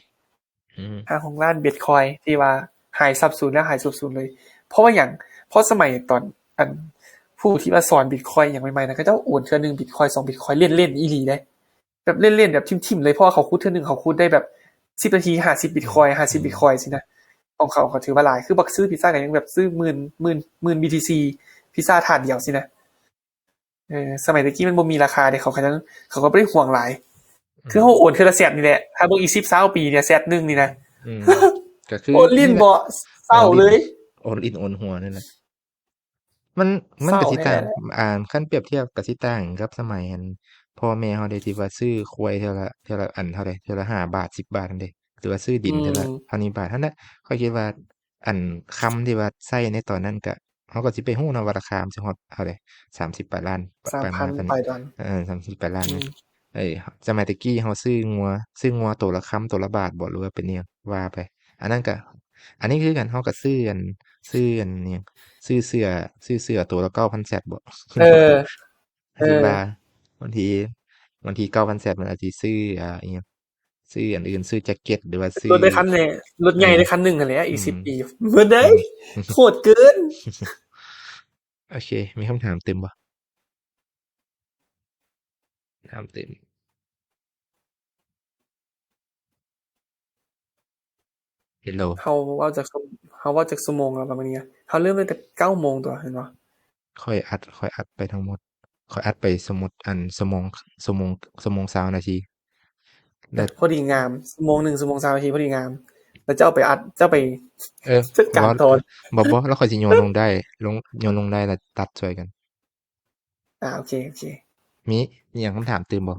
ອືມ ຫ້າຫົກລ້ານ Bitcoin ທີ່ວ່າຫາຍສາບສູນແລ້ວ ຫາຍສາບສູນເລີຍ. ເພາະວ່າຫຍັງ? ເພາະສະໄໝຕອນ ອັນ ຜູ້ທີ່ວ່າສອນ Bitcoin ຫຍັງໃໝ່ໆນະ ເຂົາເຈົ້າໂອນເທື່ອໜຶ່ງ Bitcoin ສອງ Bitcoin ເລ່ນໆ ອີ່ຫຼີເດ້ ແບບເລ່ນໆ ແບບຖິ້ມໆ ເລີຍ ເພາະວ່າເຂົາຂຸດເທື່ອໜຶ່ງ ເຂົາຂຸດໄດ້ແບບສິບນາທີ ຫ້າສິບ Bitcoin ຫ້າສິບ ອືມ Bitcoin ຊີ້ນະ ຂອງເຂົາກໍຖືວ່າຫຼາຍ ຄືບັກຊື້ພິຊາກໍຍັງແບບຊື້ໝື່ນ ໝື່ນ ໝື່ນ BTC ພິຊາຖາດດຽວຊີ້ນະ. ເອີ ສະໄໝແຕ່ກີ້ມັນບໍ່ມີລາຄາເດ້ ເຂົາ ເຂົາ ເຂົາກໍບໍ່ໄດ້ຫວງຫຼາຍ ອືມ ຄືເຮົາໂອນເທື່ອລະແສນນີ້ແຫຼະ ຖ້າເບິ່ງອີກສິບ ຊາວປີນີ້ ແສນໜຶ່ງນີ້ນະ ອືມ ກໍຄືໂອນຫຼິ້ນບໍ່ເຊົາເລີຍ ໂອນຫຼິ້ນ ໂອນຫຼິ້ນ ໂອນຫົວນີ້ແຫຼະ. ມັນ ມັນກໍຊິຕ່າງ ເຊົານີ້ແຫຼະ ອ່າ ຄັນປຽບທຽບກໍຊິຕ່າງກັບສະໄໝອັນພໍ່ແມ່ເຮົາເດ້ ທີ່ວ່າຊື້ຄວາຍເທື່ອລະ ເທື່ອລະອັນເທົ່າໃດ ເທື່ອລະຫ້າບາດ ສິບບາດຫັ້ນເດ້ ຫຼືວ່າຊື້ດິນເທື່ອລະເທົ່ານີ້ບາດຫັ້ນນະ. ຂ້ອຍຄິດວ່າ ອັນຄຳທີ່ວ່າໃຊ້ໃນຕອນນັ້ນກະ ເຮົາກໍຊິໄປຮູ້ເນາະວ່າລາຄາມັນຊິຮອດເທົ່າໃດ ສາມສິບປາຍລ້ານ ປະມານນັ້ນ ເອີ ສາມສິບປາຍລ້ານ ອືມ ເອີ ສະໄໝແຕ່ກີ້ເຮົາຊື້ງົວ ຊື້ງົວໂຕລະຄຳ ໂຕລະບາດບໍ ຫຼືວ່າເປັນຫຍັງວ່າໄປ ອັນນັ້ນກະ ອັນນີ້ຄືກັນ ເຮົາກະຊື້ອັນ ຊື້ອັນຫຍັງ ຊື້ເສື້ອ ຊື້ເສື້ອໂຕລະເກົ້າພັນແຊັດບໍ ເອີ ເອີ ຄິດວ່າ ບາງທີ ບາງທີເກົ້າພັນແຊັດມັນອາດຊິຊື້ ອ່າ ອີ່ຫຍັງ ຊື້ອັນອື່ນ ຊື້ແຈັກເກັດ ຫຼືວ່າຊື້ລົດໄດ້ຄັນແຫຼະ ລົດໃຫຍ່ໄດ້ຄັນໜຶ່ງຫັ້ນແຫຼະ ອີກສິບປີ ອືມ ເບິດເດ້ ອືມ ໂຫດເກີນ. ໂອເຄ ມີຄຳຖາມຕື່ມບໍ່? ຖາມຕື່ມ. Hello ເຮົາເວົ້າຈັກ ເຮົາເວົ້າຈັກຊົ່ວໂມງແລ້ວບາດນີ້? ເຮົາເລີ່ມຕັ້ງແຕ່ເກົ້າໂມງຕົວະ ແມ່ນບໍ່? ຂ້ອຍອັດ ຂ້ອຍອັດໄປທັງໝົດ ຂ້ອຍອັດໄປສົມມຸດ ອັນ ຊົ່ວໂມງ ຊົ່ວໂມງ ຊົ່ວໂມງຊາວນາທີ ແລ້ວ ພໍດີງາມ ຊົ່ວໂມງໜຶ່ງ ຊົ່ວໂມງຊາວນາທີ ພໍດີງາມ ແລ້ວເຈົ້າໄປອັດ ເຈົ້າໄປ ເອີ ຈັດການຕອນ ບໍ່ ບໍ່ ແລ້ວຂ້ອຍຊິໂຍນລົງໄດ້ ລົງ ໂຍນລົງໄດ້ ແລ້ວຕັດຊ່ວຍກັນ. ອ່າ ໂອເຄ ໂອເຄ ມີອີ່ຫຍັງຄຳຖາມຕື່ມບໍ່?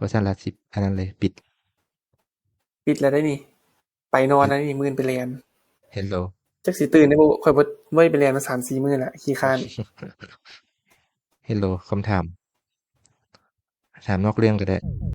ບໍ່ຊັ້ນລະຊິ ອັນນັ້ນເລີຍ ປິດ ປິດແລ້ວໄດ໋ນີ້ ໄປນອນແລ້ວນີ້ ມື້ອື່ນໄປແລ່ນ. Hello ຈັກຊິຕື່ນໄດ້ບໍ່? ຂ້ອຍບໍ່ ບໍ່ໄດ້ໄປແລ່ນມາສາມສີ່ມື້ລະ ຂີ້ຄ້ານ. Hello ຄຳຖາມ ຖາມນອກເລື່ອງກໍໄດ້.